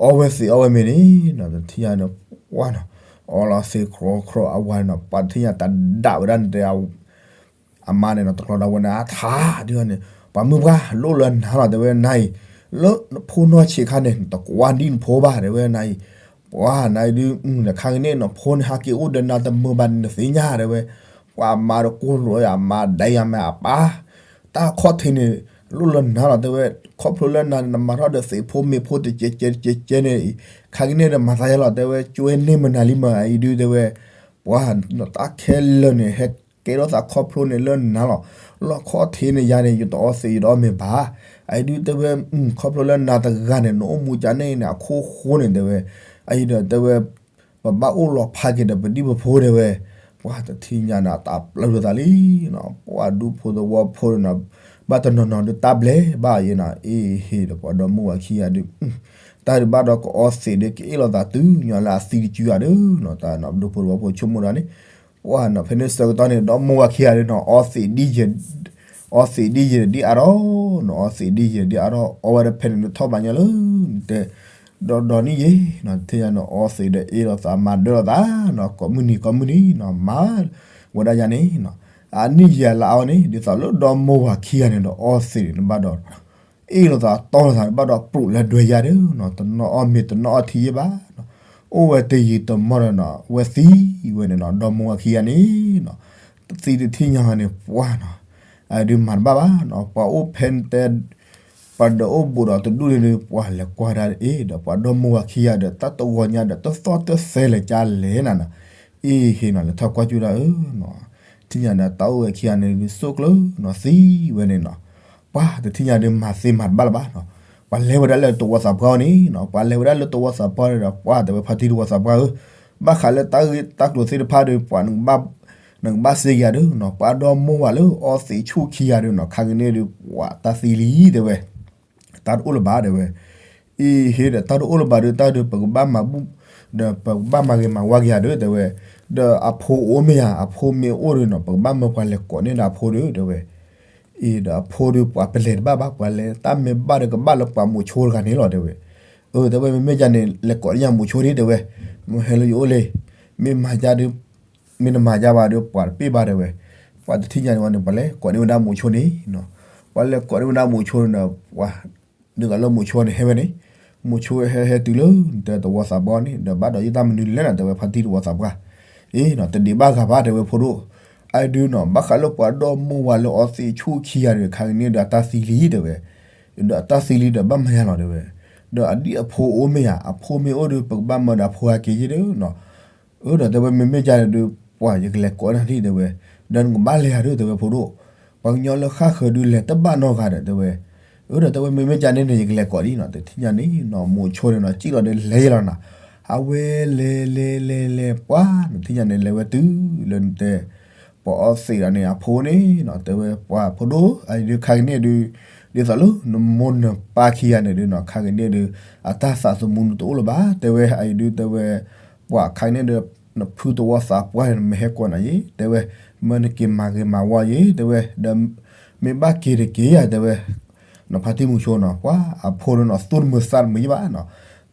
အီဝဲသံးအီဝဲမ့ၤန့ၣ်နီၤ, တထံၣ်ညါန့ၣ် ပှၢ်နီၤ, အီလီၤသံးကြီကြီအဝၤန့ၣ်နီၤ, ပှၢ်တထံၣ်ညါတၢ်ဒၣ်ဝဲဒၣ်န့ၣ်တဲ အမါန့ၣ်နီၤ တကျီဒီးဝဲန့ၣ် အထါဒ်န့ၣ်, ပှၤမုၣ်ပှၢ် လိၣ်လၢနၤလီၤတဲဝဲနၤအံၤ, လၢနဖိနီၢ်ဆံးခါန့ၣ် နတကွၢ်ဒံးနဖိဘၣ်တဲဝဲနၤအံၤ, ပှၢ်နၤအံၤဒုး နခါကန့ၣ်နီၤ ဖိန့ၣ်ဟးက့ၤအိၣ်ဒီးနၤတမုာ်ဘၣ်န့ၣ် နသ့ၣ်ညါတဲဝဲ, ပှၤအမါဒီးကိၢ်လိာ်အမါဒဲယၤမ့ၢ်အပၢ်, တၢ်ခီၣ်ထံးန့ၣ် လိၣ်လၢနၤလီၤတဲဝဲ, ခီဖျိလၢနၤန့ၣ် နမၤထီၣ်ဒီးသ့းဖိမ့ၤဖိတကဲးကဲးတကဲးကဲးန့ၣ်အံၤ, ခါကန့ၣ်ဒီးမၤသးယၤလီၤတဲဝဲ, ကၠွဲန့ၢ်မနုၤလံမးအံၤဒုးတဲဝဲ, ပှၤတၢ်ခဲလၢာ်န့ၣ် ဟဲကဲထီၣ်သးခီဖျိန့ၣ်လၢနၤလီၤ, လီၢ်ခီၣ်ထံးန့ၣ်ယၤန့ၣ် ယတအီသံး ယတအီမ့ၤဘၣ်, အအံၤဒုးတဲဝဲ, ခီဖျိလၢနၤတဂၤန့ၣ် နအိၣ်မူကန့ၣ်န့ၣ် အခိၣ်ဃိန့ၣ်တဲဝဲ, အအံၤဒီးတဲဝဲ ပဘၣ်အိၣ်လီၤဖးက့ၤဒီးပဒံၣ်ပဖိတဲဝဲ, ပှၤတထံၣ်ညါန့ၣ် တၢ်ပျၢ်လိာ်သးလံနီၤ, ပှၤဒူဖိသဝီဖိန့ၣ်နီၤ, ဘၣ်တနီၤနီၤဒုးတၢ်ဘျဲးဘၣ်အံၤနီၤ, အ့ဟ့ၣ်ဒီးပှၤဒီမိၢ်ဝၤခံဂၤဒုး, တၢ်ဒုးဘၣ်ဒီးကအီသံးဒီး ကအ့ၣ်လိာ်သးတုၤညီလၢအသံတစုဂၤဒီးနီၤ, တၢ်နီၤဒူဖိသဝီဖိဆိကမိၣ်ဒီးန့ၣ်, ပှၤနီၤ ဖဲန့ၣ်ဆၢကတီၢ်န့ၣ် ဒီမိၢ်ဝၤခံဂၤဒုးနီၤ အီသံးဒ်ယဲ အီသံးဒ်ယဲဒ်အါထီၣ်နီၤ, အီသံးဒ်ယဲဒ်အါထီၣ် အီဝဲဒီးဖဲန့ၣ် နထီၣ်ဘၣ်ညီလၢ နတဲ ဒီးဒီနံၣ်ယဲနီၤ, တထံၣ်ညါန့ၣ် အီသံးဒီးအ့ၣ်လိာ်သး မၤဒၢလိာ်သးနီၤ, ကိးမုၢ်နံၤကိးမုၢ်နံၤနီၤ မၤဝဲဒၣ်ယၤန့ၣ်နီၤ, အနံၣ်ယဲလၢအီၤန့ၣ် ဒ်သိးလၢဒီမိၢ်ဝၤခံဂၤန့ၣ်ဒီး အီသံးန့ၣ် နဘၣ်ဒီး အ့ၣ်လိာ်သးတီလိာ်သး နဘၣ်ဒီးပျိာ်လၢဒွဲယၤဒီးနီၤ, တနီၣ်အီၣ်မ့ၤတနီၣ်အီၣ်ထံယဲဘၣ်နီၤ, အိၣ်ဝဲတယံာ်တမီၢ်ဒီးနီၤ ဝဲသံဝဲန့ၣ်နီၤ, ဒီမိၢ်ဝၤခံဂၤန့ၣ်နီၤ, သံတထံၣ်ညါန့ၣ် ပှၤနီၤ အဒုးမၤတဘၣ်ဘၣ်နီၤ, ပှၤအိၣ်ဖဲတဲ ပှၤဒီးအိၣ်ဘူးဒီးတဒူၣ်န့ၣ်ဒုး ပှၤလဲၤကွၢ်ဒၣ်အ့ၣ်ဒီး ပှၤဒီမိၢ်ဝၤခံဂၤဒီး တၢ်တဂီၤညါဒီး တသီၣ်တသဲလဲၤကၢ်လဲၣ်နၤနီၤ, အ့ၣ်ဟ့ၣ်နီၤ လဲၤထီၣ်ကွၢ်ကၠူဒၣ်ဧၢနီၤ, တထံၣ်ညါန့ၣ် တၢ်အိၣ်ဝဲခံဂၤန့ၣ်ဒုး ဆိၣ်ကျၢၤနီၤ သံဝဲန့ၣ်နီၤ, ပှၤတထံၣ်ညါဒုး မၤသ့မၤတဘၣ်လၢၤဘၣ်နီၤ, ပှၤလဲၤဝဲဒၣ်လၢတဝီသးပှၢ်အအိၣ်န့ၣ်နီၤ, ပှၤလဲၤဝဲဒၣ်လၢတဝီသးပှၢ်ဒီး ပှၤတဲဝဲဖါတံၢ်တဝီသးပှၢ်ဧၢ, ဘၣ်ဃးလၢတၢ်ဂ့ၢ်တၢ်ကျိၤသ့ၣ်တဖၣ်ဒီး ပှၤ နကဘၣ်စ့က့ၤယၤဒီးနီၤ, ပှၤဒီမိၢ်ဝၤလၢအီသံးဆူၣ်ခံဂၤဒီးနီၤ, ခါကန့ၣ်ဒုး ပှၤတၢ်သံလံတဲဝဲ, တၢ်တအိၣ်လၢၤဘၣ်တဲဝဲ, အ့ၣ်ဟ့ၣ်ဒီး တၢ်တအိၣ်လၢၤဘၣ်ဒီး တၢ်ဒုး ပကဘၣ်မၤဘူၣ် ဒီးပကဘၣ်မၤဂ့ၤမၤဝါက့ၤယၤဒီးတဲဝဲ, ဒီးအဖိအိၣ်မ့ၢ်ဧါ, အဖိမ့ၢ်အိၣ်ဒီးနီၤ ပကဘၣ်မၢပှၤလဲၤကိးန့ၢ်ဒီးအဖိဒီးတဲဝဲ, အ့ၣ်ဒီးအဖိဒီး ပှၤပလဲၤတဘၣ်ဘၣ်, ပှၤလဲၤတၢ်မ့ၢ်ဘၣ်ဒီး ကဘၣ်လၢပှၤမိၤဆိတဂၤန့ၣ်လီၤတဲဝဲ, အၢ တဲဝဲ မ့မ့ၢ်ဒ်န့ၣ် လဲၤကိးန့ၢ်ယၤမိၤဆိဒ်တဲဝဲ, မ့ၢ်ဟဲလၢယအိၣ်လံ, မ့ၢ်မၤဒ်ဒီး မ့ၢ်တမၤဒ်ဘၣ်ဒီး ပှၤတပ့ၢ်ဘၣ်တဲဝဲ, ပှၤတထံၣ်ညါန့ၣ်ဝဲန့ၣ် ပှၤလဲၤကိးန့ၢ်ဝဲဒၣ်မိၤဆိန့ၣ်နီၤ, ပှၤလဲၤကိးန့ၢ်ဝဲဒၣ်မိၤဆိန့ၣ်ဒီး ပှၤ ဒ်သိးလၢမိၤဆိန့ၣ်ဟဲဝဲန့ၣ်, မိၤဆိဟဲဟဲတုၤလၢ နတဲတဝီသးပှၢ်န့ၣ် ဒီးဘၣ်ဒီးယတၢ်မနုၤလဲၣ်နီၤ တဲဝဲဖါတံၢ်တဝီသးပှၢ်, အ့ၣ်နီၤ တဒံးဘၣ်ဂၤဘၣ်တဲဝဲဖိဒိၣ်, အဒုးနီၤ ဘၣ်ဃးလၢပှၤဒီမိၢ်ဝၤလၢအီသံးဆူၣ်ခံဂၤဒီး ခါကန့ၣ်ဒီးအတၢ်သံလံတဲဝဲ, ဒီးအတၢ်သံလံဒီးဘၣ်မၤယၤလီၤတဲဝဲ, ဒီးအဒ်အဖိအိၣ်မ့ၢ်ဧါ, အဖိမ့ၢ်အိၣ်ဒီး ပကဘၣ်မၢဒီးအဖိဟဲက့ၤယ့ၣ်ဒီးနီၤ အၢ ဒီးတဲဝဲ မ့မ့ၢ်ဒ်န့ၣ်ဒီး ပှၤယကလဲၤကိးန့ၢ်ဒ်တဲဝဲ, ဒီးနကဘၣ်လဲၤယၤဒီးတဲဝဲဖိဒိၣ်, ပှၤကညီလၢဃၣ်ဃၢၤဒုး လဲၤတဘၣ်နီတဂၤဒီးတဲဝဲ, အၢ ဒီးတဲဝဲ မ့မ့ၢ်ဒ်န့ၣ်န့ၣ် ယကလဲၤကိးဒ်နီၤ, တထံၣ်ညါန့ၣ်နီၤ မိၤဆိန့ၣ်နီၤ စံၣ်လီၤဒီးလဲၤယ့ၣ်လီၤနၤ, အဝဲလဲၤလဲၤလဲၤလဲၤ ပှၤ တထံၣ်ညါန့ၣ် လဲၤဝဲတုၤလၢနတဲ ပှၤအီသံးဒီးန့ၣ် အဖိန့ၣ်နီၤ တဲဝဲ ပှၤဖိဒိၣ် အအံၤဒုးခါကန့ၣ်ဒုး ဒ်သိးလၢနမိၢ်နပၢ်ခံဂၤန့ၣ်ဒုးနီၤ ခါကန့ၣ်ဒုး အတၢ်သးသမူနတအိၣ်လၢၤဘၣ် တဲဝဲ အအံၤဒုးတဲဝဲ ပှၤခါကန့ၣ်ဒီး နဖုသဝီသးပှၢ်န့ၣ် နမ့ၢ်ဟဲကိးနၤယ့ၣ် တဲဝဲ မၢနက့ၤမၤဂ့ၤမၤဝါယ့ၣ် တဲဝဲ ဒီးမ့ၢ်ဘၣ်က့ၤတက့ၢ်ယၤ တဲဝဲ ဖါတံၢ်မုဆိနီၤ ပှၤအဖိန့ၣ်နီၤ သူၣ်တမုာ်သးတမုာ်ယဘၣ်နီၤ,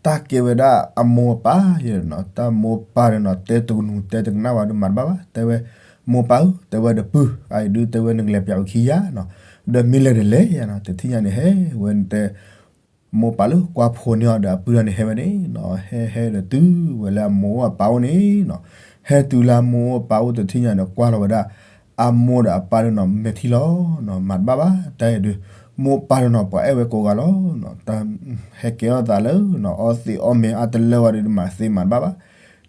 တၢ်ကဲဝဲဒၣ်အမိၢ်အပၢ်ယဲနီၤ, တၢ်မိၢ်ပၢ်န့ၣ်နီၤ တဲတကနူၤတဲတကနၣ်ဝဲဒီးမၤတဘၣ်ဘၣ်, တဲဝဲ မိၢ်ပၢ်ဧၢ တဲဝဲဒီးပုၢ် အအံၤဒုးတဲဝဲနကလဲၤပၠးအီၤခံယၤနီၤ, ဒီးမ့ၢ်လဲၤတလဲၤယၤနီၤ, တထံၣ်ညါန့ၣ်ဟဲဝဲန့ၣ်တဲ မိၢ်ပၢ်လၢကွၢ်ဖိန့ၢ်အီၤဒီးအပုၢ်ဒီးန့ၣ်ဟဲဝဲန့ၣ်နီၤ, ဟဲဟဲဒီးတုၤဝဲလၢအမိၢ်အပၢ်အိၣ်န့ၣ်နီၤ, ဟဲတုၤလၢအမိၢ်အပၢ်အိၣ်တထံၣ်ညါန့ၣ် ကွၢ်လီၤဝဲဒၣ် အမိၢ်ဒီးအပၢ်န့ၣ်နီၤ မဲာ်ထံလီၤနီၤ, မၤတဘၣ်ဘၣ် တၢ်အံၤဒုး မိၢ်ပၢ်န့ၣ်နီၤ ပှၤအဲၣ်ဝဲကိးဂၤလီၤ, ဟဲကဲထီၣ်သးလၢ အီသံးအီမ့ၤအါတလၢဝဲဒီး မၤသ့မၤတဘၣ်ဘၣ်,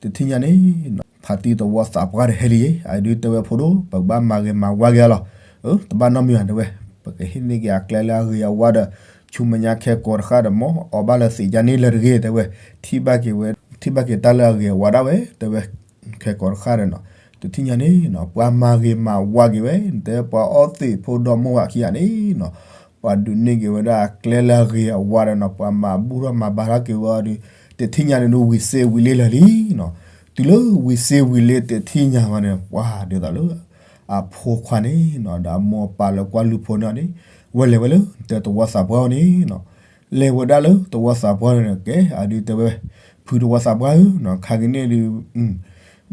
တထံၣ်ညါန့ၣ် ဖါတံၢ်သဝီသးပှၢ်ဒီးဟဲလံယဲ, အဒုးတဲဝဲဖိဒိၣ် ပကဘၣ်မၤဂ့ၤမၤဝါက့ၤအီၤလီၤ, တဘၣ်နီတမံၤဘၣ် တဲဝဲ, ပကဟ့ၣ်န့ၢ်က့ၤအကျဲလၢအဂ့ၤအဝါဒီး ဆူမဲာ်ညါခဲကိာ်တဃၣ်ဒီး မ်အီၤဘၣ်လၢသံးကါန့ၣ်လၢတဂ့ၤ တဲဝဲ, ထံၣ်ဘၣ်က့ၤဝဲ ထံၣ်ဘၣ်က့ၤတၢ်လၢအဂ့ၤအဝါဒၣ်ဝဲ တဲဝဲ, ခဲကိာ်တဃၣ်ဒီးနီၤ, တထံၣ်ညါန့ၣ်နီၤ ပှၤမၤဂ့ၤမၤဝါက့ၤဝဲ တဲပှၤအီသံးဖိဒီမိၢ်ဝၤခံဂၤန့ၣ်နီၤ, ပှၤဒုးန့ၢ်က့ၤဝဲဒၣ်အကျဲလၢအဂ့ၤအဝါဒီးနီၤ ပှၤမၤဘူၣ်ထီၣ်မၤဘါထီၣ်က့ၤဝဲဒီး တထံၣ်ညါန့ၣ်ဒုးဝံၤစ့ဝံၤလ့လၢာ်လံနီၤ, တုၤလၢဝံၤစ့ဝံၤလ့တထံၣ်ညါဝဲန့ၣ် ပှၤဒ်သိးလၢ အဖိခွါန့ၣ်နီၤ ဒီးအမိၢ်အပၢ်လၢကွၢ်လုၢ်ဖိန့ၣ်အီၤန့ၣ် ဝဲလဲၤဝဲလၢတဲသဝီသးပှၢ်အီၤန့ၣ်နီၤ, လဲၤဝဲဒၣ်လၢသဝီသးပှၢ်န့ၣ် ကဲ အဒုးတဲဝဲ ဖုသဝီသးပှၢ်ဧၢနီၤ ခါကန့ၣ်ဒုး ဒ်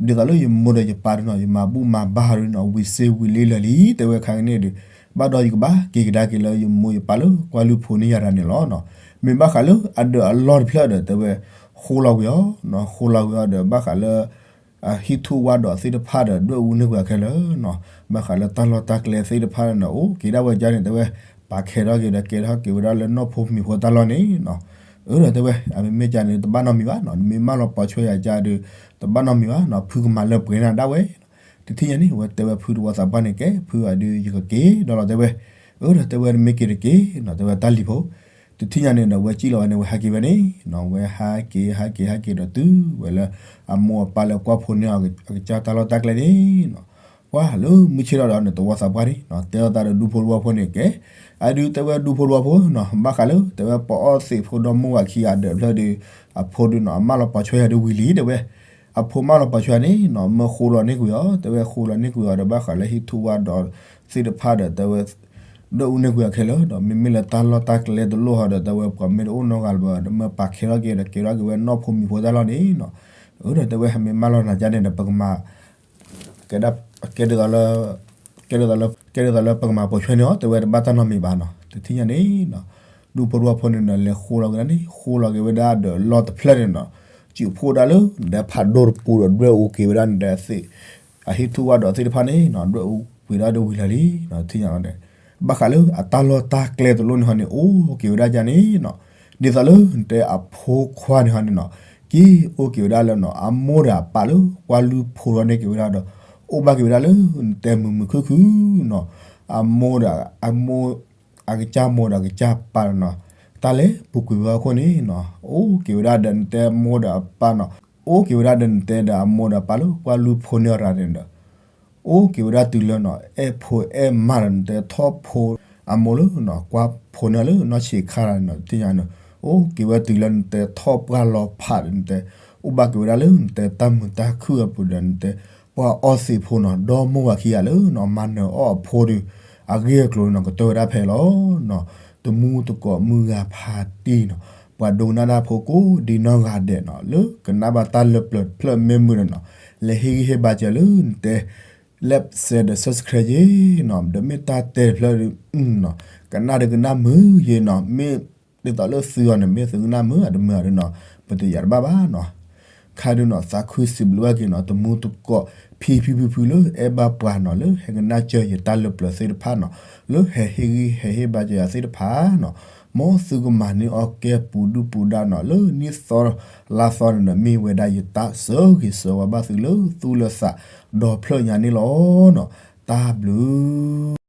သိးလၢယမိၢ်ဒီးယပၢ်ဒုးနီၤ ယမၤဘူၣ်မၤဘါဒုးနီၤ ဝံၤစ့ဝံၤလ့လၢာ်လံ တဲဝဲ ခါကန့ၣ်ဒုး ဘၣ်ဒီးယကဘၣ်က့ၤကဒါက့ၤလၢယမိၢ်ယပၢ်လၢကွၢ်လုၢ်ဖိန့ၣ်ယၤတဂၤန့ၣ်လီၤနီၤ, မ့ၢ်ဘၣ်ဃးလၢအဒၢးအလီၢ်တဖျၢၣ်ဒီး တဲဝဲ ဃိလီၤကွံာ်အီၤနီၤ ဃိလီၤကွံာ်အီၤဒီး ဘၣ်ဃးလၢ အဟံၣ်ထူၣ်ဝၣ်ဒီးသ့ၣ်တဖၣ်ဒီးဒွဲၣ်အူန့ၢ်ကွံာ်အခဲလၢာ်နီၤ, ဘၣ်ဃးလၢတၢ်လီၢ်တၢ်ကျဲသ့ၣ်တဖၣ်န့ၣ် အိၣ်က့ၤဒၣ်ဝဲဒ်န့ၣ် တဲဝဲ ပာ်ခဲထီၣ်က့ၤဒီးကဲထီၣ်က့ၤဝဲဒၣ်လၢနီၢ်ဖိမံၤဖိတၢ်လီၢ်န့ၣ်နီၤ, အၢဒီးတဲဝဲ အမ့မ့ၢ်ကန့ၣ် တဘၣ်နီတမံၤဘၣ်နီၤ နမ့ၢ်မၢလီၤပိာ်ဆွဲယၤကဒီး တဘၣ်နီတမံၤဘၣ်နီၤ ဖုကမၤလၢပှဲၤနၤဒၣ်ဝဲ, တထံၣ်ညါန့ၣ် အဝဲတဲဝဲဖုသဝီသးပှၢ်န့ၣ် ကဲ ဖုအဒုးယကက့ၤဒီးလီၤ တဲဝဲ, အၢဒီးတဲဝဲ နမ့ၢ်က့ၤတက့ၢ်နီၤ တဲဝဲတၢ်လံၤဖိ တထံၣ်ညါန့ၣ်ဒီး အဝဲစံၣ်လီၤဝဲန့ၣ် အဝဲဟဲက့ၤဝဲန့ၣ်နီၤ အဝဲဟဲက့ၤ ဟဲက့ၤ ဟဲက့ၤဒီးတုၤဝဲလၢ အမိၢ်အပၢ်လၢကွၢ်ဖိန့ၢ်အီၤအကစၢ်တၢ်လီၢ်တၢ်ကျဲန့ၣ်နီၤ, ပှၤလၢမုၢ်ဆ့ၣ်ထီၣ်ဒီးန့ၣ် သဝီသးပှၢ်န့ၣ်နီၤ တဲအီၤသးဒီးဒူဖိတဝီဖိန့ၣ် ကဲ အဒုးတဲဝဲဒူဖိတဝီဖိနီၤ ဘၣ်ဃးလၢ တဲဝဲပှၤအီသံးဖိဒီမိၢ်ဝၤခံဂၤဒၢးဖျၢၣ်ဒီး အဖိဒုးနီၤ အမၢလီၤပိာ်ဆွဲယၤဒီးဝံၤလံ တဲဝဲ အဖိမၢလီၤပိာ်ဆွဲယၤန့ၣ်နီၤ မၢဃိလီၤန့ၢ်ကွံာ်အီၤ တဲဝဲဃိလီၤန့ၢ်ကွံာ်အီၤဒီး ဘၣ်ဃးလၢဟံၣ်ထူၣ်ဝၣ်ဒီးသ့ၣ်တဖၣ်ဒီး တဲဝဲ ဒွဲၣ်အူန့ၢ်ကွံာ်အီၤခဲလၢာ်ဒီး မ့မ့ၢ်လၢတၢ်လီၢ်တၢ်ကျဲတလိၣ်ဟီဒီး တဲဝဲပှၤမ့ၢ်တအိၣ်နီတဂၤလၢၤဘၣ်ဒီး မၢပာ်ခဲထီၣ်က့ၤဒီးကဲထီၣ်က့ၤဝဲနီၢ်ဖိမံၤဖိတၢ်လီၢ်န့ၣ်နီၤ, အၢဒီးတဲဝဲ ဟဲမ့ၢ်မၢလီၤနၤကန့ၣ်ဒီး ပကမၤ ကဲဒ်သိးလၢ ကဲဒ်သိးလၢ ကဲဒ်သိးလၢပကမၤပိာ်ဆွဲန့ၢ်အီၤ တဲဝဲတဘၣ်တၢ်နီတမံၤဘၣ်နီၤ တထံၣ်ညါန့ၣ်နီၤ, ဒူဖိတဝီဖိန့ၣ်ဒီး လဲၤဃိလီၤက့ၤဒၣ်န့ၣ် ဃိလီၤက့ၤဝဲဒၣ်ဒီးလီၢ်တဖျၢၣ်န့ၣ်နီၤ, စုးဖှိၣ်ဒၣ်လၢ နတဲဖးဒိၣ်တပူၤဒီး ဒွဲၣ်အူက့ၤဝဲဒၣ်နတဲသ့ၣ် အဟံၣ်ထူၣ်ဝၣ်ဒီးသ့ၣ်တဖၣ်န့ၣ်နီၤ ဒွဲၣ်အူကွံာ်ဒၣ်ဒီးဝံၤလၢာ်လံနီၤ တထံၣ်ညါန့ၣ်, ဘၣ်ဃးလၢအတၢ်လီၢ်တၢ်ကျဲတလိၣ်န့ၣ်ဟီန့ၣ် အိၣ်က့ၤဝဲဒၣ်ကန့ၣ်နီၤ, ဒ်သိးလၢနတဲအဖိခွါန့ၣ်ဟီန့ၣ်နီၤ, က့ၤအိၣ်က့ၤဝဲဒၣ်လၢနီၤ အမိၢ်ဒီးအပၢ်လၢကွၢ်လုၢ်ဖိထီၣ်န့ၢ်က့ၤဝဲဒၣ်ဒီး အိၣ်ဘၣ်က့ၤဝဲဒၣ်လၢနတဲမုာ်မုာ်ခုၣ်ခုၣ်နီၤ, အမိၢ်ဒီး အမိၢ် အကစၢ်မိၢ်ဒီးကစၢ်ပၢ်နီၤ, တၢ်လဲၤပူၤကွံာ်ဝဲအဃိန့ၣ်နီၤ, အိၣ်က့ၤဝဲဒၣ်ဒီးနတဲမိၢ်ဒီးအပၢ်နီၤ, အိၣ်က့ၤဝဲဒၣ်ဒီးနတဲဒီးအမိၢ်ဒီးအပၢ်လၢကွၢ်လုၢ်ဖိန့ၢ်အီၤတဂၤန့ၣ်ဒီး အိၣ်က့ၤဝဲဒၣ်တုၤလၢနီၤ အဲၣ်ဖိအဲၣ်မါဒီးနတဲထီၣ်ဖိ အမိၢ်လၢနီၤ ကွၢ်ဖိန့ၢ်အီၤလၢနီၢ်ဆံးခါတဂၤန့ၣ်နီၤ, တထံၣ်ညါန့ၣ် အိၣ်က့ၤဝဲတုၤလၢနတဲထီၣ်ပှၢ်လီၤဖးဒီးနတဲ အိၣ်ဘၣ်က့ၤဝဲဒၣ်လၢနတဲတၢ်မုာ်တၢ်ခုၣ်အပူၤဒီးနတဲ ပှၤအီသံးဖိနီၤ ဒီမိၢ်ဝၤခံဂၤလၢနီၤ မၤနၢၤအီၣ်အဖိဒီး အဂ့ၢ်အကျိၤန့ၣ်နီၤ ကတၢၢ်ဝဲဒၣ်ဖဲလီၤနီၤ, တမူတကိးမုၢ်ဂၤဖးတံၢ်နီၤ, ပှၤဒိကနၣ်တၢ်ဖိကိးဒံနီၢ်ဂၤဒဲးနီၤ လၢကနၣ်ဘၣ်တၢ်လၢပျၢၤတဖျၢၣ်မ့ၢ်မုာ်ဒီးနီၤ လဲၤဟ့ၣ်ဂံၢ်ဟ့ၣ်ဘါစၢၤလၢနတဲ like share ဒီး subscribe ယ့ၤနီၤ, ဒီးမ့ၢ်တၢ်တဲတဖျၢၣ်ဒီး ကနၣ်ဒီးကနၣ်မုာ်ယ့ၤနီၤ, မ့ၢ်ဒ်သိးလၢသုဂီၢ်န့ၣ် မ့ၢ်သုကနၣ်မုာ်အတမုာ်အီၤဒီးနီၤ ပတယၤတဘၣ်ဘၣ်နီၤ, ခါဒုးနီၤ သးခုစံးဘျုးဘၣ်က့ၤနီၤ တမူတကိး ဖံဖံဖုဖုလၢအဲၣ်ဘၣ်ပှၤနီၤ လၢဟဲကနၣ်စၢၤယတၢ်လၢပျၢၤသ့ၣ်တဖၣ်နီၤ, လၢဟဲဟ့ၣ်ဂံၢ်ဟဲဟ့ၣ်ဘါစၢၤယၤသ့ၣ်တဖၣ်နီၤ, မ်သုကမၤန့ၢ်အီၣ်ကဲပူၤဒုၣ်ပူၤဒါနီၤ လၢနံၣ်သီလါသီန့ၣ်နီၤ မ့ၢ်ဝဲဒၣ်ယတၢ်ဆၢဂ့ၤဆၢဝါဘၣ်သုလၢသူၣ်လၢသးဒီဖျၢၣ်ညါန့ၣ်လီၤနီၤ, တၢ်ဘျုး